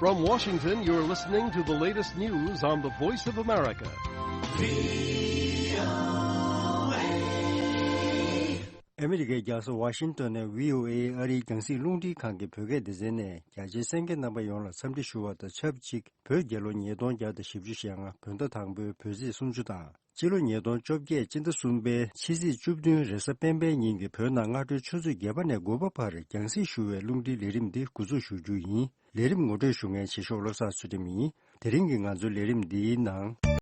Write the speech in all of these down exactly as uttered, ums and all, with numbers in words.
From Washington, you're listening to the latest news on the Voice of America. ཨ་མི་རི་ཀའི་རྒྱལ་ས་ཝ་ཤིང་ཏོན་ནས་བྷི་ཨོ་ཨེ་ཨ་རིའི་རྒྱང་སྲིང་རླུང་འཕྲིན་ཁང་གི་བོད་སྐད་སྡེ་ཚན་ནས་རྒྱ་ཆེའི་གསན་མཁན་རྣམ་པ་ཡོངས་ལ་འཚམས་འདྲི་ཞུ་བ་དང་ཆབས་ཅིག་བོད་རྒྱལ་ལོ་ཉིས་སྟོང་བརྒྱ་དང་བཞི་བཅུ་ཞེ་ལྔ་བོད་ཟླ་དང་པོའི་བོད་ཚེས་སུམ་ཅུ་དང་། སྤྱི་ལོ་ཉིས་སྟོང་བཅོ་བརྒྱད་སྤྱི་ཟླ་གསུམ་པའི་ཕྱི་ཚེས་བཅུ་བདུན་རེས་གཟའ་སྤེན་པའི་ཉིན་གྱི་བོད་ནང་སྔ་དྲོའི་ཆུ་ཚོད་བརྒྱད་པ་ནས་དགུ་པ་བར་རྒྱང་སྲིང་ཞུ་བའི་རླུང་འཕྲིན་ལས་རིམ་འདི་འགོ་འཛུགས་ཞུ་རྒྱུ་ཡིན། ལས་རིམ་ངོ་སྤྲོད་ཞུ་མཁན་ཆེ་ཤོག་བློ་བཟང་ཚུལ་ཁྲིམས་ཡིན། དེ་རིང་གི་ང་ཚོའི་ལས་རིམ་འདིའི་ནང་།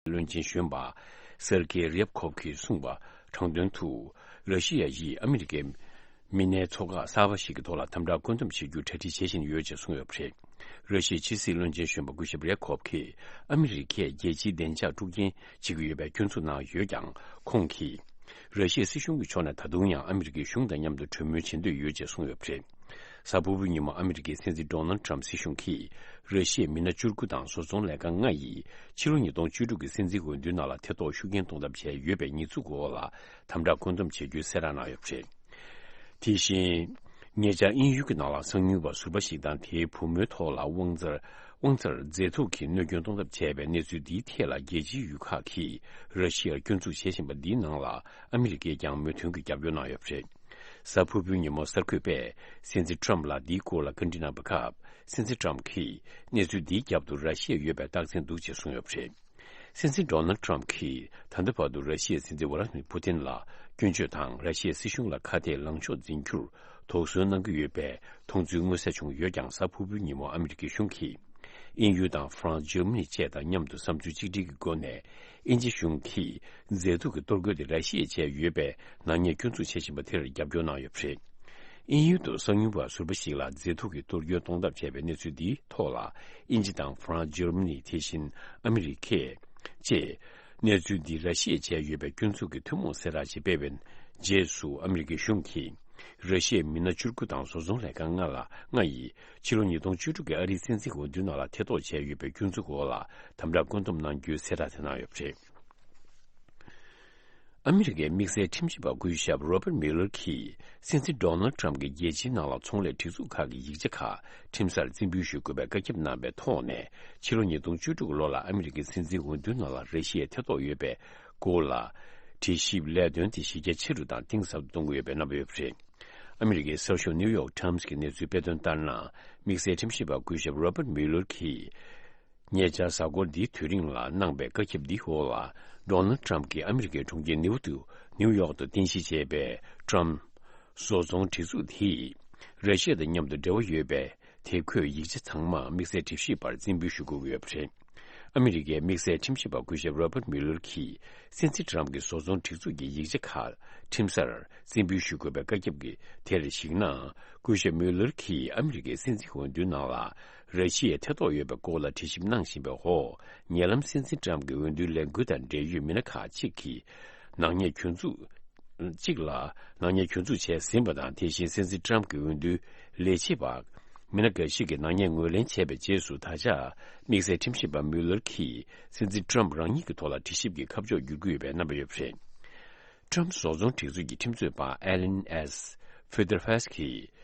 བློན་ཆེན་གཞོན་པ་སེར་ཀེ་རེབ་ཁོབ་ཀྱིས་གསུངས་པ་དྲང་དོན་དུ། ར་ཤི་ཡ་ཡིས་ཨ་མི་རི་ཀའི་མི་སྣའི་ཚོགས་ཁག་གསར་པ་ཞིག་གི་ཐོག་ལ་དམ་དྲག་བཀོད་འདོམས་བྱེད་རྒྱུར་གྲ་སྒྲིག་བྱེད་བཞིན་ཡོད་ཅེས་གསུངས་ཡོད་པ་རེད། ར་ཤི་ཡའི་ཕྱི་སྲིད་བློན་ཆེན་གཞོན་པ་སྐུ་ཞབས་རེབ་ཁོབ་ཀྱིས་ཨ་མི་རི་ཀས་རྒྱལ་སྤྱིའི་བདེ་འཇགས་དཀྲུག་རྐྱེན་བྱེད་ཀྱི་ཡོད་པའི་སྐྱོན་འཛུགས་གནང་ཡོད་ཀྱང་། ཁོང་གིས་ར་ཤི་ཡའི་སྲིད་གཞུང་གི་ཕྱོགས་ནས་ད་དུང་ཡང་ཨ་མི་རི་ཀའི་གཞུང་དང་མཉམ་དུ་གྲོས་མོལ་བྱེད་འདོད་ཡོད་ཅེས་གསུངས་ཡོད་པ་རེད། གཟའ་ཕུར་བུའི་ཉིན་མོ་ཨ་མི་རི་ཀའི་སྲིད་འཛིན་ཌོ་ནལ་ཊམ་སྲིད་གཞུང་གིས་ར་ཤི་ཡའི་མི་སྣ་བཅུ་དགུ་དང་བཟོ་ཚོང་ལས་ཁང་ལྔ་ཡིས་ཕྱི་ལོ་ཉིས་སྟོང་བཅུ་དྲུག་གི་སྲིད་འཛིན་འོས་བསྡུའི་ནང་ལ་ཐེ་གཏོགས་ཤུགས་རྐྱེན་གཏོང་ཐབས་བྱས་ཡོད་པའི་ཉེས་འཛུགས་འོག་ལ་དམ་དྲག་བཀོད་འདོམས་བྱེད་རྒྱུའི་གསལ་བསྒྲགས་གནང་ཡོད་པ་རེད། དེ་བཞིན། ཉེ་ཆར་དབྱིན་ཡུལ་གྱི་ནང་ལ་གསང་མྱུལ་བ་ཟུར་པ་ཞིག་དང་དེའི་བུ་མོའི་ཐོག་ལ་དབང་རྩར་དབང་རྩར་རྫས་འཐུག་གིས་གནོད་སྐྱོན་གཏོང་ཐབས་བྱས་པའི་གནས་ཚུལ་འདིའི་ཐད་ལ་རྒྱལ་སྤྱིའི་ཡུལ་ཁག་གིས་ར་ཤི་ཡར་སྐྱོན་འཛུགས་བྱེད་བཞིན་པ་འདིའི་ནང་ལ་ཨ་མི་རི་ཀས་ཀྱང་མོས་མཐུན་གྱི་རྒྱབ་སྐྱོར་གནང་ཡོད་པ་རེད། གཟའ་ཕུར་བུའི་ཉིན་མོ་གསར་འགོད་པས་སྲིད་འཛིན་ཊམ་ལ་འདིའི་སྐོར་ལ་བཀའ་འདྲི་གནང་བའི་སྐབས། སྲིད་འཛིན་ཊམ་གྱིས་གནས་ཚུལ་འདིའི་རྒྱབ་ཏུ་ར་ཤི་ཡ་ཡོད་པའི་རྟགས་མཚན་འདུག་ཅེས་གསུངས་ཡོད་པ་རེད། སྲིད་འཛིན་ཌོ་ནལ་ཊམ་གྱིས་ད་ལྟ་བར་དུ་ར་ཤི་ཡའི་སྲིད་འཛིན་ཝ་ལ་མི་པུ་ཏིན་ལ་སྐྱོན་བརྗོད་དང་། ར་ཤི་ཡའི་སྲིད་གཞུང་ལ་ཁ་གཏད་ལངས་ཕྱོགས་འཛིན་རྒྱུར་དོགས་ཟོན་གནང་གི་ཡོད་པའི་མཐོང་ཚུལ་མངོན་གསལ་བྱུང་ཡོད་ཀྱང་། གཟའ་ཕུར་བུའི་ཉིན་མོ་ཨ་མི་རི་ཀའི་གཞུང་གིས་དབྱིན་ཡུལ་དང་ཧྥ་རན་སི། འཇར་མ་ནི་བཅས་དང་མཉམ་དུ་བསམ་ཚུལ་གཅིག་སྒྲིལ་གྱི་སྒོ་ནས་དབྱིན་ཇི་གཞུང་གིས་རྫས་འཐུག་གི་གཏོར་རྒོལ་དེ་ར་ཤི་ཡས་བྱས་ཡོད་པའི་ནག་ཉེས་སྐྱོན་འཛུགས་བྱེད་བཞིན་པ་དེར་རྒྱབ་སྐྱོར་གནང་ཡོད་པ་རེད། དབྱིན་ཡུལ་དུ་གསང་མྱུལ་བ་ཟུར་པ་ཞིག་ལ་རྫས་འཐུག་གི་གཏོར་སྐྱོན་གཏོང་ཐབས་བྱས་པའི་གནས་ཚུལ་འདིའི་ཐོག་ལ། དབྱིན་ཇི་དང་ཧྥ་རན་སི། འཇར་མ་ནི། དེ་བཞིན་ཨ་མི་རི་ཀས་བཅས། གནས་ཚུལ་འདི་ར་ཤི་ཡས་བྱས་ཡོད་པའི་སྐྱོན་འཛུགས་ཀྱི་ཐུན་མོང་གསལ་བསྒྲགས་ཤིག་སྤེལ་བའི་རྗེས་སུ། ཨ་མི་རི་ཀའི་གཞུང་གིས་ར་ཤི་ཡའི་མི་སྣ་བཅུ་དགུ་དང་བཟོ་ཚོང་ལས་ཁང་ལྔ་ལ། ལྔ་ཡིས་ཕྱི་ལོ་ཉིས་སྟོང་བཅུ་དྲུག་གི་ཨ་རིའི་སྲིད་འཛིན་འོས་བསྡུའི་ནང་ལ་ཐེ་གཏོགས་བྱས་ཡོད་པའི་སྐྱོན་འཛུགས་འོག་ལ་དམ་དྲག་བཀོད་འདོམས་གནང་རྒྱུའི་གསལ་བསྒྲགས་དེ་གནང་ཡོད་པ་རེད། ཨ་མི་རི་ཀའི་དམིགས་བསལ་ཁྲིམས་ཞིབ་པ་སྐུ་ཞབས་རོ་པར་མིའུ་ལར་གྱིས་སྲིད་འཛིན་ཌོ་ནལ་ཊམ་གྱིས་རྒྱལ་སྤྱིའི་ནང་ལ་ཚོང་ལས་སྒྲིག་འཛུགས་ཁག་གི་ཡིག་ཆ་ཁག་ཁྲིམས་སར་རྩིས་འབུལ་ཞུ་དགོས་པའི་བཀའ་ཁྱབ་གནང་བའི་ཐོག་ནས། ཕྱི་ལོ་ཉིས་སྟོང་བཅུ་དྲུག་ལོ་ལ་ཨ་མི་རི་ཀའི་སྲིད་འཛིན་འོས་བསྡུའི་ནང་ལ་ར་ཤི་ཡའི་ཐེ་གཏོགས་ཡོད་པའི་སྐོར་ལ་དྲི་ཞིབ་ལས་དོན་དེ་གཞི་རྒྱ་ཆེ་རུ་དང་གཏིང་ཟབ་ཏུ་གཏོང་གི་ཡོད་པའི་རྣམ་པ་ཡོད་པ་རེད། ཨ་མི་རི་ཀའི་གསར་ཤོག་ནིའུ་ཡོག་ཊམ་སི་གི་གནས་ཚུལ་སྤེལ་དོན་ལྟར་ན། དམིགས་བསལ་ཁྲིམས་ཞིབ་པ་སྐུ་ཞབས་རོ་པར་མིའུ་ལར་གྱིས། ཉེ་ཆར་གཟའ་འཁོར་འདིའི་དུས་རིང་ལ་གནང་པའི་བཀའ་ཁྱབ་འདིའི་འོག་ལ། ཌོ་ནལ་ཊམ་གྱིས་ཨ་མི་རི་ཀའི་གྲོང་ཁྱེར་ནིའུ་ཏུ། ནིའུ་ཡོག་ཏུ་རྟེན་གཞི་བྱས་པའི་ཊམ་བཟོ་ཚོང་སྒྲིག་འཛུགས་དེས། ར་ཤི་ཡ་དང་མཉམ་དུ་འབྲེལ་བ་ཡོད་པའི་དེབ་འགོད་ཡིག་ཆ་ཚང་མ་དམིགས་བསལ་དྲི་ཞིབ་པར་རྩིས་འབུལ་ཞུ་དགོས་ཀྱི་ཡོད་པ་རེད། ཨ་མི་རི་ཀའི་དམིགས་བསལ་ཁྲིམས་ཞིབ་པ་སྐུ་ཞབས་རོ་པར་མིའུ་ལར་གྱིས། སྲིད་འཛིན་ཊམ་གྱི་བཟོ་ཚོང་སྒྲིག་འཛུགས་ཀྱི་ཡིག་ཆ་ཁག་ཁྲིམས་སར་རྩིས་འབུལ་ཞུ་དགོས་པའི་བཀའ་ཁྱབ་ཀྱི་དེར་གཞིགས་ན། སྐུ་ཞབས་མིའུ་ལར་གྱིས་ཨ་མི་རི་ཀའི་སྲིད་འཛིན་འོས་བསྡུའི་ནང་ལ། ར་ཤི་ཡའི་ཐེ་གཏོགས་ཡོད་པའི་སྐོར་ལ་དྲི་ཞིབ་གནང་བཞིན་པའི་འོག་ཉེ་ལམ་སྲིད་འཛིན་ཊམ་གྱི་འོས་བསྡུའི་ལས་འགུལ་དང་འབྲེལ་ཡོད་མི་སྣ་ཁག་ཅིག་གིས། ནག་ཉེས་སྐྱོན་འཛུགས། གཅིག་ལ་ནག་ཉེས་གྱོད་འཛུགས་བྱས་ཟིན་པ་དང་། དེ་བཞིན་སྲིད་འཛིན་ཊམ་གྱི་འོས་བསྡུའི་ལས་བྱེད་པ་མི་སྣ་འགའ་ཞིག་གིས་ནག་ཉེས་ངོས་ལེན་བྱས་པའི་རྗེས་སུ། ད་ཆ་དམིགས་བསལ་ཁྲིམས་ཞིབ་པ་མུ་ལར་གྱིས་སྲིད་འཛིན་ཊམ་རང་ཉིད་ཀྱི་ཐོག་ལ་དྲི་ཞིབ་ཀྱི་ཁ་ཕྱོགས་བསྒྱུར་གྱི་ཡོད་པའི་རྣམ་པ་ཡོད་པ་རེད། ཊམ་བཟོ་ཚོང་སྒྲིག་འཛུགས་ཀྱི་ཁྲིམས་རྩོད་པ་ཨེ་ལན་ཨེས་ཕེ་ཐེར་ཧྥེ་སི་གིས།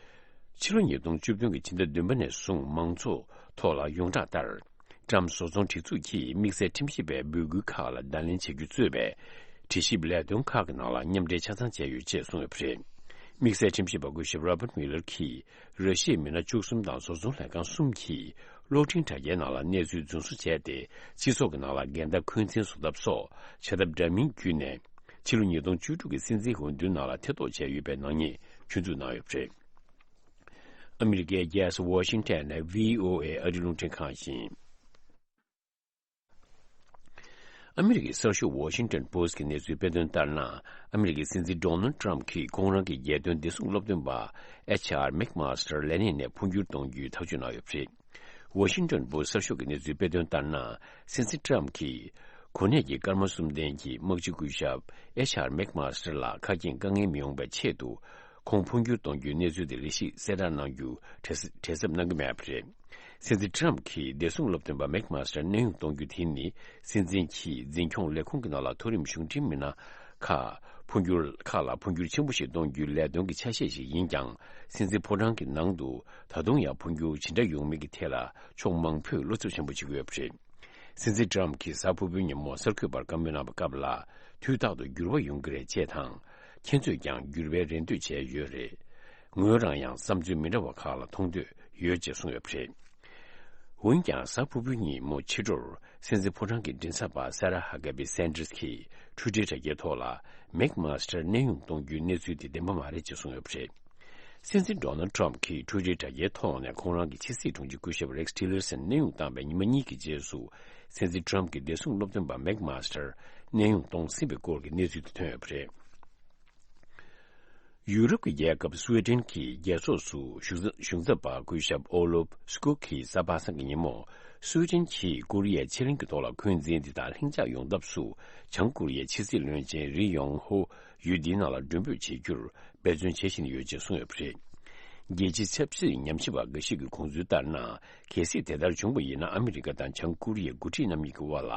ཕྱི་ལོ་ཉིས་སྟོང་བཅུ་བདུན་གྱི་ཕྱི་ཟླ་བདུན་པ་ནས་བཟུང་མང་ཚོགས་ཐོག་ལ་ཡོངས་གྲགས་ལྟར། ཊམ་བཟོ་ཚོང་སྒྲིག་འཛུགས་ཀྱིས་དམིགས་བསལ་ཁྲིམས་ཞིབ་པའི་འབོད་སྐུལ་ཁག་ལ་བརྡ་ལན་བྱ་རྒྱུ་གཙོས་པའི་དྲི་ཞིབ་ལས་དོན་ཁག་གི་ནང་ལ་མཉམ་འབྲེལ་ཆ་ཚང་བྱས་ཡོད་ཅེས་གསུངས་ཡོད་པ་རེད། དམིགས་བསལ་ཁྲིམས་ཞིབ་པ་སྐུ་ཞབས་རོ་བར་ཊི་མུ་ལར་གྱིས། ར་ཤི་ཡའི་མི་སྣ་བཅུ་གསུམ་དང་བཟོ་ཚོང་ལྷན་ཁང་གསུམ་གྱིས་གློག་འཕྲིན་དྲ་རྒྱའི་ནང་ལ་གནས་ཚུལ་རྫུན་བཟོ་བྱས་ཏེ། སྤྱི་ཚོགས་ཀྱི་ནང་ལ་འགལ་ཟླ་འཁོན་འཛིན་བཟོ་ཐབས་སོགས་བྱ་ཐབས་འདྲ་མིན་བརྒྱུད་ནས། ཕྱི་ལོ་ཉིས་སྟོང་བཅུ་དྲུག་གི་སྲིད་འཛིན་འོས་བསྡུའི་ནང་ལ་ཐེ་གཏོགས་བྱས་ཡོད་པའི་ནག་ཉེས་གྱོད་འཛུགས་གནང་ཡོད་པ་རེད། ཨ་མི་རི་ཀའི་རྒྱལ་ས་ཝ་ཤིང་ཊོན་ནས་བྷི་ཨོ་ཨེ་ཨ་རིའི་རླུང་འཕྲིན་ཁང་ཡིན། ཨ་མི་རི་ཀའི་གསར་ཤོག་ཝ་ཤིང་ཊོན་པོ་སི་ཊི་གི་གནས་ཚུལ་དཔེ་སྟོན་ལྟར་ན། ཨ་མི་རི་ཀའི་སྲིད་འཛིན་ཌོ་ནལ་ཊམ་གྱིས་ཁོང་རང་གི་རྒྱལ་དོན་བདེ་སྲུང་སློབ་སྟོན་པ་ཨེཆ་ཨར་མེག་མཱ་སི་ཊར་ལས་གནས་ནས་འཕོ་འགྱུར་གཏོང་རྒྱུའི་ཐག་གཅོད་གནང་ཡོད་པ་རེད། ཝ་ཤིང་ཊོན་པོ་སི་ཊི་གསར་ཤོག་གི་གནས་ཚུལ་དཔེ་སྟོན་ལྟར་ན། སྲིད་འཛིན་ཊམ་གྱིས་གོ་གནས་ཀྱི་སྐར་མ་གསུམ་ལྡན་གྱི་དམག་སྤྱི་སྐུ་ཞབས་ཨེཆ་ཨར་མེག་མཱ་སི་ཊར་ལ་ཁ་རྒྱུན་དཀའ་ངལ་མི་ཡོང་བའི་ཆེད་དུ། ཁོང་འཕོ་འགྱུར་གཏོང་རྒྱུའི་གནས་ཚུལ་དེ་རེ་ཞིག་གསལ་བསྒྲགས་གནང་རྒྱུ་བྲེལ་བྲེལ་འཚབ་གནང་གི་མེད་པ་རེད། སྲིད་འཛིན་ཊམ་གྱིས་བདེ་སྲུང་སློབ་སྟོན་པ་མེག་མཱ་སི་ཊར་གནས་དབྱུང་གཏོང་རྒྱུ་དེ་ནི། སྲིད་འཛིན་གྱིས་འཛིན་སྐྱོང་ལས་ཁུངས་ཀྱི་ནང་ལ་མཐོ་རིམ་གཞུང་འབྲེལ་མི་སྣ་ཁག་འཕོ་འགྱུར་ཁག་ལ་འཕོ་འགྱུར་ཆེན་པོ་ཞིག་གཏོང་རྒྱུའི་ལས་དོན་གྱི་ཆ་ཤས་ཤིག་ཡིན་ཀྱང་། སྲིད་འཛིན་ཕོ་བྲང་གི་ནང་དུ་ད་དུང་ཡང་འཕོ་འགྱུར་ཇི་འདྲ་ཡོང་མིན་གྱི་ཐད་ལ་ཕྱོགས་མང་པོས་བློ་འཚབ་ཆེན་པོ་བྱེད་ཀྱི་ཡོད་པ་རེད། སྲིད་འཛིན་ཊམ་གྱིས་གཟའ་ཕུར་བུའི་ཉིན་མོ་གསར་འགོད་པར་བཀའ་མོལ་གནང་བའི་སྐབས་ལ། དུས་རྟག་ཏུ་འགྱུར་བ་ཡོང་གི་རེད་ཅེས་དང་། ཁྱེད་ཚོས་ཀྱང་འགྱུར་བའི་རེ་འདོད་བྱས་ཡོད་རེད། ངོས་རང་ཡང་བསམ་ཚུལ་མི་འདྲ་བ་ཁག་ལ་མཐོང་འདོད་ཡོད་ཅེས་གསུངས་ཡོད་པ་རེད། འོན་ཀྱང་། གཟའ་ཕུར་བུའི་ཉིན་མོ་ཕྱི་དྲོར། སྲིད་འཛིན་ཕོ་བྲང་གི་མགྲིན་ཚབ་པ་ས་ར་ཧ་ཀ་བི་སན་ཏྲེས་ཀྱིས་ཊུ་ཝི་ཊར་དྲ་རྒྱའི་ཐོག་ལ། མེག་མཱ་སི་ཊར་གནས་དབྱུང་གཏོང་རྒྱུའི་གནས་ཚུལ་དེ་བདེན་པ་མ་རེད་ཅེས་གསུངས་ཡོད་པ་རེད། སྲིད་འཛིན་ཌོ་ནལ་ཊམ་གྱིས་ཊུ་ཝི་ཊར་དྲ་རྒྱའི་ཐོག་ནས་ཁོང་རང་གི་ཕྱི་སྲིད་དྲུང་ཆེ་སྐུ་ཞབས་རེག་སི་ཊི་ལར་སན་གནས་དབྱུང་བཏང་བའི་ཉི་མ་གཉིས་ཀྱི་རྗེས་སུ། སྲིད་འཛིན་ཊམ་གྱི་བདེ་སྲུང་སློབ་སྟོན་པ་མེག་མཱ་སི་ཊར་གནས་དབྱུང་གཏོང་ཟིན་པའི་སྐོར་གྱི་གནས་ཚུལ་དེ་ཐོན་ཡོད་པ་རེད། ཡུ་རོབ་ཀྱི་རྒྱལ་ཁབ་སུའེ་ཏེན་གྱི་རྒྱལ་ཚོགས་སུ་གཞུང་གཞུང་ཚབ་པ་སྐུ་ཞབས་ཨོ་ལོབ་སྐུག་གིས་གཟའ་པ་སངས་ཀྱི་ཉིན་མོ། སུའེ་ཏེན་གྱིས་ཀོ་རི་ཡའི་ཕྱེད་གླིང་གི་ཐོག་ལ་འཁོན་འཛིན་འདི་དག་ལྷིང་འཇགས་ཡོང་ཐབས་སུ། བྱང་ཀོ་རི་ཡའི་ཕྱི་སྲིད་བློན་ཆེན་རི་ཡོང་ཧོ་ཡུལ་འདིའི་ནང་ལ་མགྲོན་འབོད་བྱེད་རྒྱུར་འབད་བརྩོན་བྱེད་བཞིན་ཡོད་ཅེས་གསུངས་ཡོད་པ་རེད། རྒྱལ་སྤྱིའི་ཆབ་སྲིད་ཉམས་ཞིབ་པ་འགའ་ཞིག་གི་དགོངས་ཚུལ་ལྟར་ན། གལ་སྲིད་དེ་ལྟར་བྱུང་བ་ཡིན་ན། ཨ་མི་རི་ཀ་དང་བྱང་ཀོ་རི་ཡའི་འགོ་ཁྲིད་རྣམ་གཉིས་ཀྱི་དབར་ལ་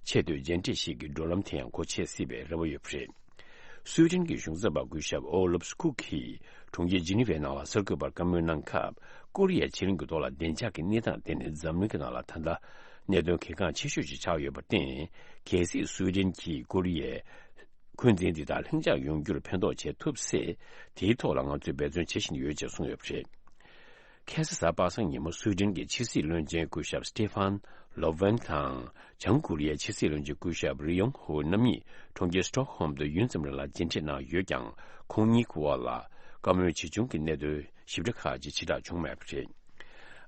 ཆེས་མཐོའི་མཇལ་འཕྲད་ཞིག་གི་འགྲོ་ལམ་དེ་ཡང་སྒོ་ཕྱེ་སྲིད་པའི་རེ་བ་ཡོད་པ་རེད། སུའེ་ཏེན་གྱི་གཞུང་ཚབ་པ་སྐུ་ཞབས་ཨོ་ལོབ་སྐུག་གིས་གྲོང་ཁྱེར་ཇི་ནི་ཝའི་ནང་ལ་གསར་འགོད་པར་བཀའ་མོལ་གནང་སྐབས། ཀོ་རི་ཡའི་ཕྱེད་གླིང་གི་ཐོག་ལ་བདེ་འཇགས་ཀྱི་གནས་སྟངས་དེ་ནི་འཛམ་གླིང་གི་ནང་ལ་ད་ལྟ་གནད་དོན་གལ་འགངས་ཆེ་ཤོས་ཤིག་ཆགས་ཡོད་པར་བརྟེན། གལ་སྲིད་སུའེ་ཏེན་གྱིས་ཀོ་རི་ཡའི་འཁོན་འཛིན་འདི་དག་ལྷིང་འཇགས་ཡོང་རྒྱུར་ཕན་ཐོགས་བྱེད་ཐུབ་ཚེ། དེའི་ཐོག་ལ་ང་ཚོས་འབད་བརྩོན་བྱེད་བཞིན་ཡོད་ཅེས་གསུངས་ཡོད་པ་རེད། ཁ་སང་གཟའ་པ་སངས་ཉིན་མོ་སུའེ་ཏེན་གྱི་ཕྱི་སྲིད་བློན་ཆེན་སྐུ་ཞབས་སི་ཏེ་ཕན་ལོ་ཝན་དང་། བྱང་ཀོ་རི་ཡའི་ཕྱི་སྲིད་བློན་ཆེན་སྐུ་ཞབས་རི་ཡོང་ཧོ་རྣམ་གཉིས་གྲོང་ཁྱེར་སི་ཊོག་ཧོམ་དུ་ཡུན་ཙམ་རིང་ལ་མཇལ་འཕྲད་གནང་ཡོད་ཀྱང་། ཁོང་གཉིས་ཀྱི་དབར་ལ་བཀའ་མོལ་ཇི་བྱུང་གི་གནད་དོན་ཞིབ་ཕྲ་ཁག་ཅིག་ཕྱི་བསྒྲགས་བྱུང་མེད་པ་རེད།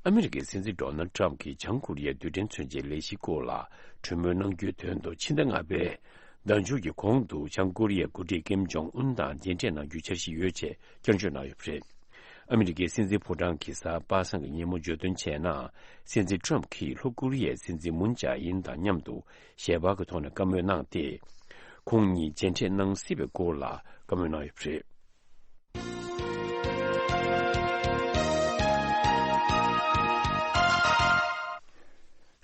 ཨ་མི་རི་ཀའི་སྲིད་འཛིན་ཌོ་ནལ་ཊམ་གྱིས་བྱང་ཀོ་རི་ཡའི་རྡུལ་ཕྲན་མཚོན་ཆའི་ལས་གཞིའི་སྐོར་ལ་གྲོས་མོལ་གནང་རྒྱུའི་དོན་དུ། ཕྱི་ཟླ་ལྔ་པའི་ཟླ་མཇུག་གི་གོང་དུ་བྱང་ཀོ་རི་ཡའི་འགོ་ཁྲིད་ཀིམ་ཇོང་ཨུན་དང་མཇལ་འཕྲད་གནང་རྒྱུའི་འཆར་གཞི་ཡོད་ཅེས་བསྐྱར་བརྗོད་གནང་ཡོད་པ་རེད། ཨ་མི་རི་ཀའི་སྲིད་འཛིན་ཕོ་བྲང་གིས་གཟའ་པ་སངས་ཀྱི་ཉིན་མོ་བརྗོད་དོན་བྱས་ན། སྲིད་འཛིན་ཊམ་གྱིས་ལྷོ་ཀོ་རི་ཡའི་སྲིད་འཛིན་མུན་ཇཱ་ཨིན་དང་མཉམ་དུ་ཞལ་པར་གྱི་ཐོག་ནས་བཀའ་མོལ་གནང་སྟེ། ཁོང་གཉིས་མཇལ་འཕྲད་གནང་སྲིད་པའི་སྐོར་ལ་བཀའ་མོལ་གནང་ཡོད་པ་རེད།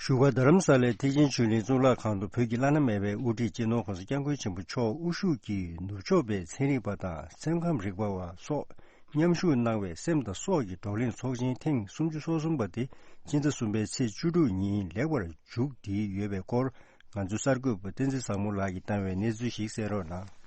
བཞུགས་སྒར་རྡ་རམ་ས་ལའི་ཐེག་ཆེན་ཆོས་གླིང་གཙུག་ལག་ཁང་དུ་བོད་ཀྱི་བླ་ན་མེད་པའི་དབུ་ཁྲིད་སྤྱི་ནོར་༸གོང་ས་༸སྐྱབས་མགོན་ཆེན་པོ་མཆོག་དབུ་བཞུགས་ཀྱིས་ནུབ་ཕྱོགས་པའི་ཚན་རིག་པ་དང་སེམས་ཁམས་རིག་པ་བ་སོགས་མཉམ་ཞུགས་གནང་བའི་སེམས་དང་སྲོག་གི་བགྲོ་གླེང་ཚོགས་ཆེན་ཐེངས་སུམ་ཅུ་སོ་གསུམ་པ་དེ་སྤྱི་ཟླ་གསུམ་པའི་ཚེས་བཅུ་དྲུག་ཉིན་ལེགས་པར་མཇུག་བསྒྲིལ་ཡོད་པའི་སྐོར། ང་ཚོའི་གསར་འགོད་པ་བསྟན་འཛིན་བཟང་མོ་ལགས་ཀྱིས་བཏང་བའི་གནས་ཚུལ་ཞིག་གསན་རོགས་གནང་།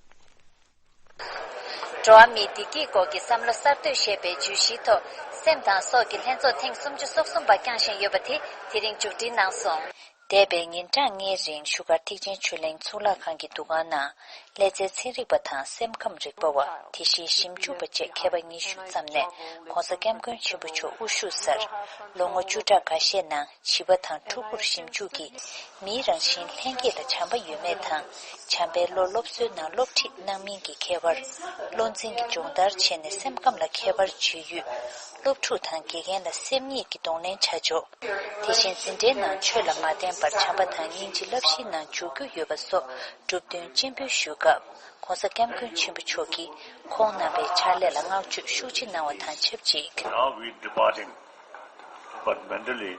འགྲོ་བ་མིའི་བདེ་སྐྱིད་སྐོར་གྱི་བསམ་བློ་གསར་གཏོད་ཞེས་པའི་བརྗོད་གཞིའི་ཐོག་སེམས་དང་སྲོག་གི་ལྷན་ཚོགས་ཐེངས་སུམ་ཅུ་སོ་གསུམ་པ་བསྐྱངས་བཞིན་ཡོད་པ་དེ་དེ་རིང་མཇུག་སྒྲིལ་གནང་སོང་། འདས་པའི་ཉིན་གྲངས་ལྔའི་རིང་བཞུགས་སྒར་ཐེག་ཆེན་ཆོས་གླིང་གཙུག་ལག་ཁང་གི་འདུ་ཁང་ནང་། ཀླད་རྩའི་ཚན་རིག་པ་དང་སེམས་ཁམས་རིག་པ་བ། དེ་བཞིན་ཞིབ་འཇུག་པ་བཅས་མཁས་པ་ཉི་ཤུ་ཙམ་ནས་༸གོང་ས་༸སྐྱབས་མགོན་ཆེན་པོ་མཆོག་དབུ་བཞུགས་སར། ལོ་ངོ་བཅུ་ཕྲག་འགའ་ཤས་ནང་བྱིས་པ་དང་ཕྲུ་གུར་ཞིབ་འཇུག་གིས་མིའི་རང་བཞིན་ལྷན་སྐྱེས་ལ་བྱམས་པ་ཡོད་མེད་དང་། བྱམས་པའི་བློ་སློབ་གསོའི་ནང་སློབ་ཁྲིད་གནང་མིན་གྱི་ཁྱད་པར། བློ་འཛིན་གྱི་སྦྱོང་བརྡར་བྱས་ནས་སེམས་ཁམས་ལ་ཁྱད་པར་ཇི་ཡོད། སློབ་ཕྲུག་དང་དགེ་རྒན་ལ་སེམས་ཉིད་ཀྱི་གདོང་ལེན་བྱ་ཕྱོགས། དེ་བཞིན་འཛིན་གྲྭའི་ནང་ཆོས་ལ་མ་བརྟེན་ པར་བྱམས་པ་དང་སྙིང་རྗེ་བསླབ་གཞིའི་ནང་འཇུག་རྒྱུ་ཡོད་པ་སོགས་གྲུབ་དོན་སྤྱན་འབུལ་ཞུས་སྐབས། ྋགོང་ས་ྋསྐྱབས་མགོན་ཆེན་པོ་མཆོག་གིས་ཁོང་རྣམ་པའི་ཕྱག་ལས་ལ་བསྔགས་བརྗོད་ཤུགས་ཆེ་གནང་བ་དང་ཆབས་ཅིག Now we departing, but mentally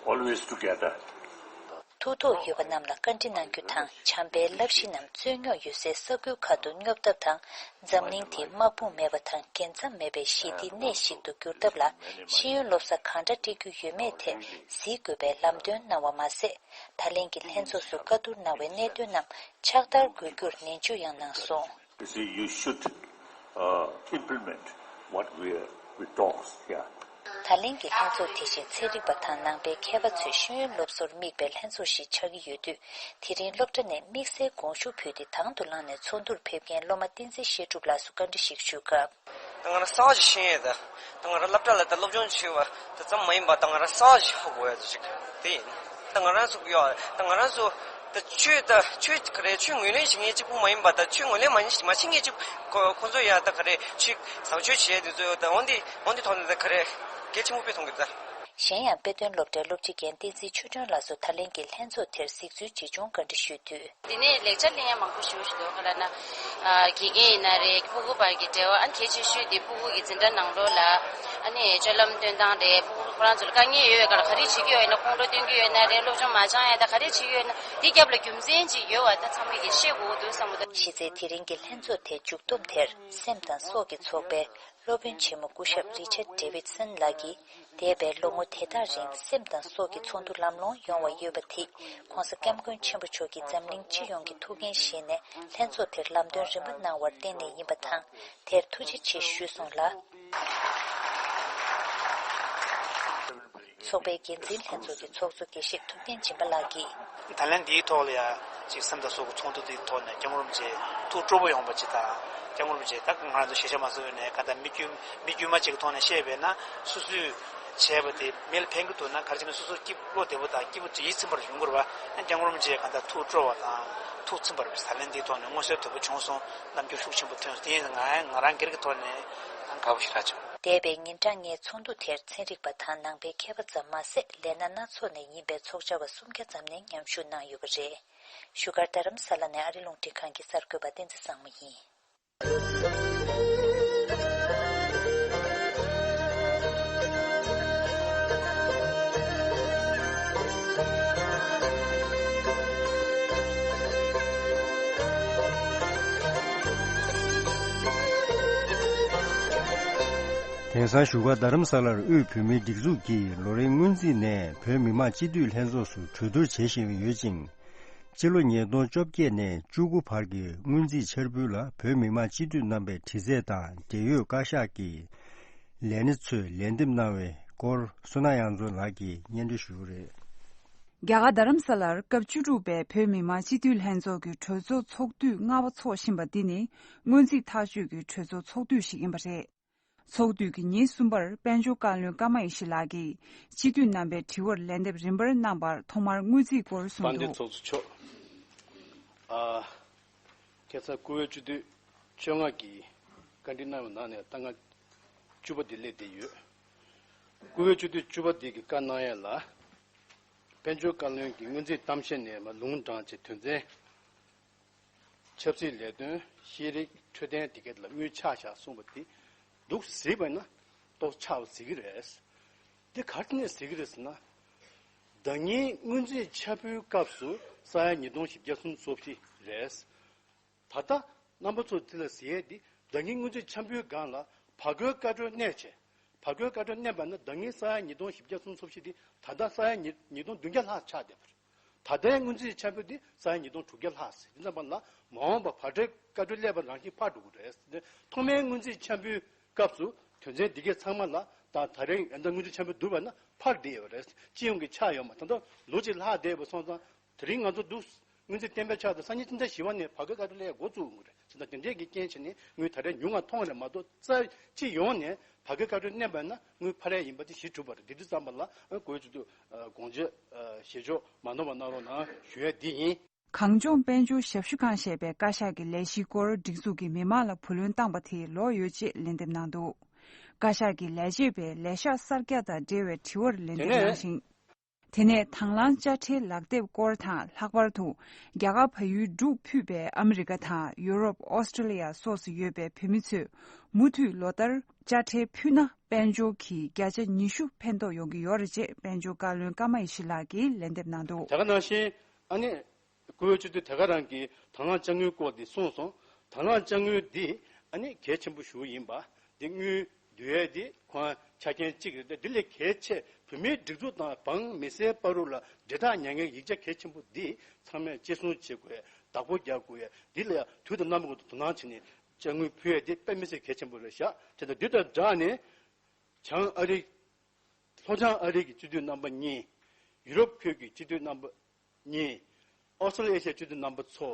always together. ཐུགས་ཐོག་ཡོད་པ་རྣམས་ལ་བཀའ་འདྲི་གནང་རྒྱུ་དང་། བྱམས་པའི་བསླབ་གཞི་རྣམས་རྩོད་རྙོག་ཡོད་སའི་ས་ཁུལ་ཁག་ཏུ་སྙོབ་ཐབས་དང་། འཛམ་གླིང་དེ་དམག་དཔུང་མེད་པ་དང་རྒྱལ་མཚམས་མེད་པའི་ཞི་བདེའི་གནས་ཤིག་ཏུ་བསྒྱུར་ཐབས་ལ་ཤེས་ཡོན་སློབ་གསོ་གང་འདྲ་སྤྲད་རྒྱུ་ཡོད་མེད་ཐད་གཟིགས་དགོས་པའི་ལམ་སྟོན་གནང་བ་མ་ཟད། ད་ལན་གྱི་ལྷན་ཚོགས་སུ་བཀའ་བསྡུར་གནང་བའི་གནད་དོན་རྣམས་ཕྱག་བསྟར་དགོས་རྒྱུར་ནན་བརྗོད་ཡང་གནང་སོང་། You see, you should uh, implement what we, we talk here. ད་ལན་གྱི་ལྷན་ཚོགས་དེ་བཞིན་ཚན་རིག་པ་དང་ནང་པའི་མཁས་པ་ཚོས་ཤེས་ཡོན་སློབ་གསོར་དམིགས་པའི་ལྷན་ཚོགས་ཤིག་ཆགས་ཀྱི་ཡོད་དུས། དེ་རིང་སློབ་གྲྭ་ནས་དམིགས་བསལ་དགོངས་ཞུ་ཕུལ་ཏེ་དང་དུ་བླངས་ནས་ཚོགས་འདུར་ཕེབས་མཁན་སློབ་མ་བསྟན་འཛིན་བཤད་སྒྲུབ་ལགས་སུ་བཀའ་འདྲི་ཞིག་ཞུས་སྐབས། ད་ང་རང་གསར་བ་ཞིག་ཤེས་ཡོད་ད། ད་ང་རང་སློབ་གྲྭ་ལ་ད་སློབ་སྦྱོང་བྱས་པ་ད་ཙམ་མ་ཡིན་པ་ད་ང་རང་གསར་བ་ཞིག་ཧ་གོ་ཡ་ཅིག་དེ་ཡིན། ད་ང་རང་ཚོ་ཡོད་ད་ང་རང་ཚོ་ད་ཆོས་ད་ཆོས་ག་རེ་ཆོས་ངོས་ལེན་བྱེད་མཁན་གཅིག་པུ་མ་ཡིན་པ་ད་ཆོས་ངོས་ལེན་མ་མ་བྱེད་མཁན་གཅིག་ཁོ་ཁོ་ཚོ་ཡ་ད་ག་རེ་ཆོས་བཟང་སྤྱོད་བྱེད་དེ་ཚོ་ཡོད་ད་འོན་ཏེ་འོན་ཏེ་ཐོག་ནས་ད་ག་རེ་གལ་ཆེན་པོ་དཔེ་མཐོང་གི་ད། གཞན་ཡང་དཔེ་སྟོན་སློབ་གྲྭའི་སློབ་སྤྱི་རྒན་བསྟན་འཛིན་ཆོས་སྒྲོན་ལགས་སུ་ད་ལན་གྱི་ལྷན་ཚོགས་དེར་གཟིགས་ཚུལ་ཇི་བྱུང་བཀའ་འདྲི་ཞུས་དུས། འདི་ནས་ལེགས་ཆ་ལེན་ཡ་མང་པོ་ཞེ་པོ་ཞིག་འདུག་ག་ལ་ན། ཨ་དགེ་རྒན་ཡིན་ན་རེད། ཕྲུ་གུ་བར་གྱི་འབྲེལ་བ་ཨ་གལ་ཆེ་ཤོས་དེ་ཕྲུ་གུ་གི་འཛིན་གྲྭ་ནང་ལོགས་ལ་ཨ་ནི་སྤྱོད་ལམ་སྟོན་སྟངས་རེད། ཕྲུ་གུ་ཁོ་རང་ཚོ་ལ་དཀའ་ངལ་ཡོད་ཡོད་ག་ལ་ག་རེ་བྱེད་ཀྱི་ཡོད་ན་རེད། ཁོང་ཁྲོ་སྟོན་གྱི་ཡོད་ན་རེད། སློབ་སྦྱོང་མ་སྦྱང་ཡ་ད་ག་རེ་བྱེད་ཀྱི་ཡོད་ན་དེ་རྒྱབ་ལ་རྒྱུ་མཚན་ཅིག་ཡོད་བ་ད་ཚང་མས་ཀྱི་ཤེས་དགོས་འདུག་བསམ་གི་འདུག་གཞི་རྩའི་དེ་རིང་གི་ལྷན་ཚོགས་དེ་མཇུག་བསྡོམས་དེར་སེམས་དང་སྲོག་གི་ཚོགས་པའི་སློབ་དཔོན་ཆེན་མོ་སྐུ་ཞབས་རི་ཆར་ཌེ་ཝིད་སན་ལགས་ཀྱིས། འདས་པའི་ལོ་ངོ་དེ་དག་རིང་སེམས་དང་སྲོག་གི་ཚོགས་འདུ་ལམ་ལྷོང་ཡོང་བ་ཡོད་པ་དེས་ྋགོང་ས་ྋསྐྱབས་མགོན་ཆེན་པོ་མཆོག་གིས་འཛམ་གླིང་སྤྱི་ཡོངས་ཀྱི་ཐུགས་འགན་བཞེས་ནས་ལྷན་ཚོགས་དེར་ལམ་སྟོན་རིམ་པ་གནང་བར་བརྟེན་ནས་ཡིན་པ་དང་། དེར་ཐུགས་རྗེ་ཆེ་ཞུས་སོང་ལ། ཚོགས་པའི་འགན་འཛིན་ལྷན་ཚོགས་ཀྱི་ཚོགས་གཙོ་དགེ་བཤེས་ཐུབ་བསྟན་སྦྱིན་པ་ལགས་ཀྱིས། ད་ལན་འདིའི་ཐོག་ལ་ཡང་ཅིག་སེམས་དང་སྲོག་གི་ཚོགས་འདུ་འདིའི་ཐོག་ནས་སྐྱབས་མགོན་རིན་པོ་ཆེ་ཐུགས་སྤྲོ་པོ་ཡོང་པ་ཅིག་དང་། སྐྱབས་མགོན་རིན་པོ་ཆེ་ད་ང་རང་ཚོ་ཤེས་བྱ་མ་སོང་ནས་ག་ད་མི་དཀྱུས་མི་དཀྱུས་མ་ཅིག་གི་ཐོག་ནས་བཤད་པས་ན་སོ་སོས་བྱས་པ་དེ་མི་ལ་ཕན་གྱི་འདུག་ན་ག་རེ་བྱས་ན་སོ་སོ་སྐྱིད་བློ་བདེ་པོ་དང་སྐྱིད་པོ་ཡིད་ཚིམ་པར་ཡོང་དགོས་རེད་བ། སྐྱབས་མགོན་རིན་པོ་ཆེ་ག་ད་ཐུགས་སྤྲོ་བ་དང་ཐུགས་ཚིམ་པར་ད་ལན་འདིའི་ཐོག་ནས་མངོན་གསལ་དོད་པོ་བྱུང་སོང་། རྣམ་འགྱུར་ཤུགས་ཆེན་པོ་ཐོན་སོང་། དེ་ཡིན་ང་ང་རང་སྒེར་གྱི་ཐོག་ནས་དགའ་པོ་ཞེ་དྲག་བྱུང་། འདས་པའི་ཉིན་གྲངས་ལྔའི་ཚོགས་འདུ་དེར་ཚན་རིག་པ་དང་ནང་པའི་མཁས་པ་ཙམ་མ་ཟད་ལས་སྣ་སྣ་ཚོགས་ནས་ཡིན་པའི་ཚོགས་བཅར་བ་སུམ་བརྒྱ་ཙམ་ནས་མཉམ་ཞུགས་གནང་ཡོད་པ་རེད། བཞུགས་སྒར་རྡ་རམ་ས་ལ་ནས་ཨ་རི་རླུང་འཕྲིན་ཁང་གི་གསར་འགོད་པ་བསྟན་འཛིན་བཟང་མོ་ཡིན། དེང་སང་བཞུགས་སྒར་རྡ་རམ་ས་ལར་དབུས་བོད་མིའི་སྒྲིག་འཛུགས་ཀྱིས་ལོ་རེའི་སྔོན་རྩིས་ནས་བོད་མི་མང་སྤྱི་འཐུས་ལྷན་ཚོགས་སུ་གྲོས་བསྡུར་བྱེད་བཞིན་ཡོད་ཅིང་། སྤྱི་ལོ་ཉིས་སྟོང་བཅོ་བརྒྱད་ནས་བཅུ་དགུ་བར་གྱི་སྔོན་རྩིས་འཆར་འབུལ་ལ་བོད་མི་མང་སྤྱི་འཐུས་རྣམ་པས་དྲི་རྩད་དང་འབྲེལ་ཡོད་བཀའ་ཤག་གི་ལས་སྣེ་ཚོས་ལན་འདེབས་གནང་བའི་སྐོར་བསོད་ནམས་དབྱངས་མཚོ་ལགས་ཀྱིས་སྙན་སྒྲོན་ཞུ་གི་རེད། རྒྱ་གར་རྡ་རམ་ས་ལར་སྐབས་བཅུ་དྲུག་པའི་བོད་མི་མང་སྤྱི་འཐུས་ལྷན་ཚོགས་ཀྱི་གྲོས་ཚོགས་ཚོགས་དུས་ལྔ་པ་འཚོགས་བཞིན་པ་འདི་ནི་སྔོན་རྩིས་ཐག་གཅོད་ཀྱི་གྲོས་ཚོགས་ཚོགས་དུས་ཤིག་ཡིན་པ་རེད། ཚོགས་དུས་ཀྱི་ཉིན་གསུམ་པར་དཔལ་འབྱོར་བཀའ་བློན་ཀརྨ་ཡེ་ཤེས་ལགས་ཀྱིས་སྤྱི་འཐུས་རྣམ་པའི་དྲི་བར་ལན་འདེབས་རིམ་པར་གནང་བར་ཐོག་མར་སྔོན་རྩིས་སྐོར་གསུངས་འདུག་དཔལ་ལྡན་ཚོགས་གཙོ་མཆོག་ཨ། ཁ་སང་བཀུར་འོས་སྤྱི་འཐུས་བཅོ་ལྔ་གིས་བཀའ་འདྲི་གནང་བའི་ནང་ནས་ད་ང་བཅུ་པ་འདི་སླེབས་བསྡད་ཡོད། བཀུར་འོས་སྤྱི་འཐུས་བཅུ་པ་འདི་གིས་བཀའ་གནང་ཡས་ལ། དཔལ་འབྱོར་བཀའ་བློན་གྱིས་སྔོན་རྩིས་གཏམ་བཤད་ནས་མར་ལུང་དྲངས་བྱས་དོན་ཚན། ཆབ་སྲིད་ལས་དོན་ཤེས་རིག་འཕྲོད་བསྟེན་དེ་ག་ལ་དངུལ་ཆག་བཞག་གསུངས་པ་དེ་འདུག་གཟིགས་པ་ན་ཏོག་ཆག་པ་གཟིགས་ཀྱི་རེད། འདི་ག་རེ་ནས་གཟིགས་ཀྱི་རེད་ཟེར་ན། ཟླ་ཉིན་སྔོན་རྩིས་འཆར་འབུལ་སྐབས་སུ་ས་ཡ་ཉིས་སྟོང་བཞི་བརྒྱ་སུམ་ཅུ་སོ་བཞི་རེད། ད་ལྟ་རྣམ་པ་ཚོ་དེ་ལ་གཟིགས་ཡས་འདི་ཟླ་ཉིན་སྔོན་རྩིས་འཆར་འབུལ་སྒང་ལ་བར་སྐོར་བཀའ་འཁྲོལ་གནས་བྱས། བར་སྐོར་བཀའ་འཁྲོལ་གནས་པ་ན་ཟླ་ཉིན་ས་ཡ་ཉིས་སྟོང་བཞི་བརྒྱ་སུམ་ཅུ་སོ་བཞི་འདི་ད་ལྟ་ས་ཡ་ཉིས་ཉིས་སྟོང་བདུན་བརྒྱ་ལྷག་ཆགས་བསྡད་པ་རེད། ད་ལྟའི་སྔོན་རྩིས་འཆར་འབུལ་འདི་ས་ཡ་ཉིས་སྟོང་དྲུག་བརྒྱ་ལྷག་ཟེར། དེ་ཙམ་པ་ལ་མ་འོངས་པ་བར་སྐོར་བཀའ་འཁྲོལ་སླེབས་པ་རང་བཞིན་འཕར་འགྲོ་གི་རེད། ཐོག་མའི་སྔོན་རྩིས་འཆར་འབུལ་སྐབས་སུ་དོན་ཚན་འདི་གའི་ཚང་མ་ལ་ད་ད་རེས་ཡང་ད་སྔོན་རྩིས་འཆར་འབུལ་བསྡུར་བ་ན་འཕར་བསྡད་ཡོད་པ་རེད། སྤྱི་ཡོངས་ཀྱི་ཆག་ཡོད་མ་ད་ལྟ་ལོ་གཅིག་ལྷག་བསྡད་པ་སོང་ཙང་། དེ་རིང་ང་ཚོ་འདུག་སྔོན་རྩིས་གཏན་འབེབས་ཆགས་དང་སང་ཉིན་སྤྱི་ཟླ་བཞི་པ་ནས་བར་སྐོར་བཀའ་འཁྲོལ་སླེབས་འགོ་བཙུགས་ཡོང་གི་རེད་ཟེར་ན། དེ་འདྲས་ཀྱི་རྐྱེན་བྱས་ནས་དངུལ་ད་རེས་ཉུང་བ་མཐོང་རེད་མ་གཏོགས་རྩ་སྤྱི་ཡོངས་ནས་བར་སྐོར་བཀའ་འཁྲོལ་གནས་པ་ན་དངུལ་འཕར་ཡ་ཡིན་པ་དེ་གཞི་གྲུབ་པ་རེད། དེ་དུས་ཙམ་པ་ལ་ཨ་བཀོད་ཇུས་དུ་དགོངས་བཞེས་བཞེས་ཕྱོགས་མ་ནོར་བ་གནང་རོགས་གནང་ཞུ་ཡ་འདི་ཡིན། གངས་ལྗོངས་དཔལ་འབྱོར་ཞབས་ཞུ་ཁང་ཞེས་པའི་བཀའ་ཤག་གི་ལས་གཞིའི་སྐོར་སྒྲིག་འཛུགས་ཀྱིས་མི་མང་ལ་བུ་ལོན་བཏང་པ་དེ་ལོག་ཡོད་ཅེས་ལན་འདེབས་གནང་འདུག་བཀའ་ཤག་གི་ལས་བྱེད་པས་ལས་ཤག་གསར་རྒྱག་དང་འབྲེལ་བའི་དྲི་བར་ལན་འདེབས་དེ་ནས་གནང་ཞིང་། དེ་ནས་དང་བླངས་དཔྱ་ཁྲལ་ལག་དེབ་སྐོར་དང་ལྷག་པར་དུ་རྒྱ་གར་བལ་ཡུལ་འབྲུག་ཕུད་པའི་ཨ་མི་རི་ཀ་དང་ཡུ་རོབ། ཨོ་སི་ཀྲི་ལི་ཡ་སོགས་སུ་ཡོད་པའི་བོད་མི་ཚོས་མུ་མཐུད་ལོ་ལྟར་དཔྱ་ཁྲལ་ཕུལ་ན་དཔལ་འབྱོར་གྱི་བརྒྱ་ཆ་ཉི་ཤུ་ཕན་ཐོགས་ཡོང་གི་ཡོད་རེད་ཅེས་དཔལ་འབྱོར་བཀའ་བློན་ཀརྨ་ཡེ་ཤེས་ལགས་ཀྱིས་ལན་འདེབས་གནང་འདུག། དེ་ག་ནང་བཞིན་ཨ་ནི། བཀུར་འོས་སྤྱི་འཐུས་དེ་ག་རང་གི་དང་བླངས་དཔྱ་དངུལ་སྐོར་འདི་གསུངས་སོང་། དང་བླངས་དཔྱ་དངུལ་འདི་ཨ་ནི་གལ་ཆེན་པོ་ཞེ་པོ་ཡིན་པ། འདི་དངུལ་བསྡུ་ཡས་འདི་ཁོང་ཆ་རྐྱེན་གཅིག་རེད་དེ། འདི་ལས་གལ་ཆེ་བོད་མིའི་སྒྲིག་འཛུགས་དང་འབངས་མི་སེར་བར་དུ་ལ་འབྲེལ་ཐག་ཉར་མཁན་ཡིག་ཆ་གལ་ཆེན་པོ་འདི་ཚང་མས་གཅེས་སྲུང་བྱེད་དགོས། བདག་པོ་རྒྱག་དགོས། འདི་ལ་ཡང་དུས་དང་རྣམ་པ་ཀུན་ཏུ་དོ་སྣང་བྱས་ནས་དཔྱ་དངུལ་ཕུལ་ཡས་འདི་དཔེ་མི་སྲིད་གལ་ཆེན་པོ་རེད་ཤག། དེ་དང་འདི་དང་སྦྲགས་ནས་བྱང་ཨ་རི། ལྷོ་བྱང་ཨ་རི་གི་སྤྱི་འཐུས་རྣམ་པ་གཉིས། ཡུ་རོབ་ཁུལ་གྱི་སྤྱི་འཐུས་རྣམ་པ་གཉིས། ཨོ་སི་ཀྲི་ལི་ཡ་ཨེ་ཤི་ཡའི་སྤྱི་འཐུས་རྣམ་པ་ཚོ།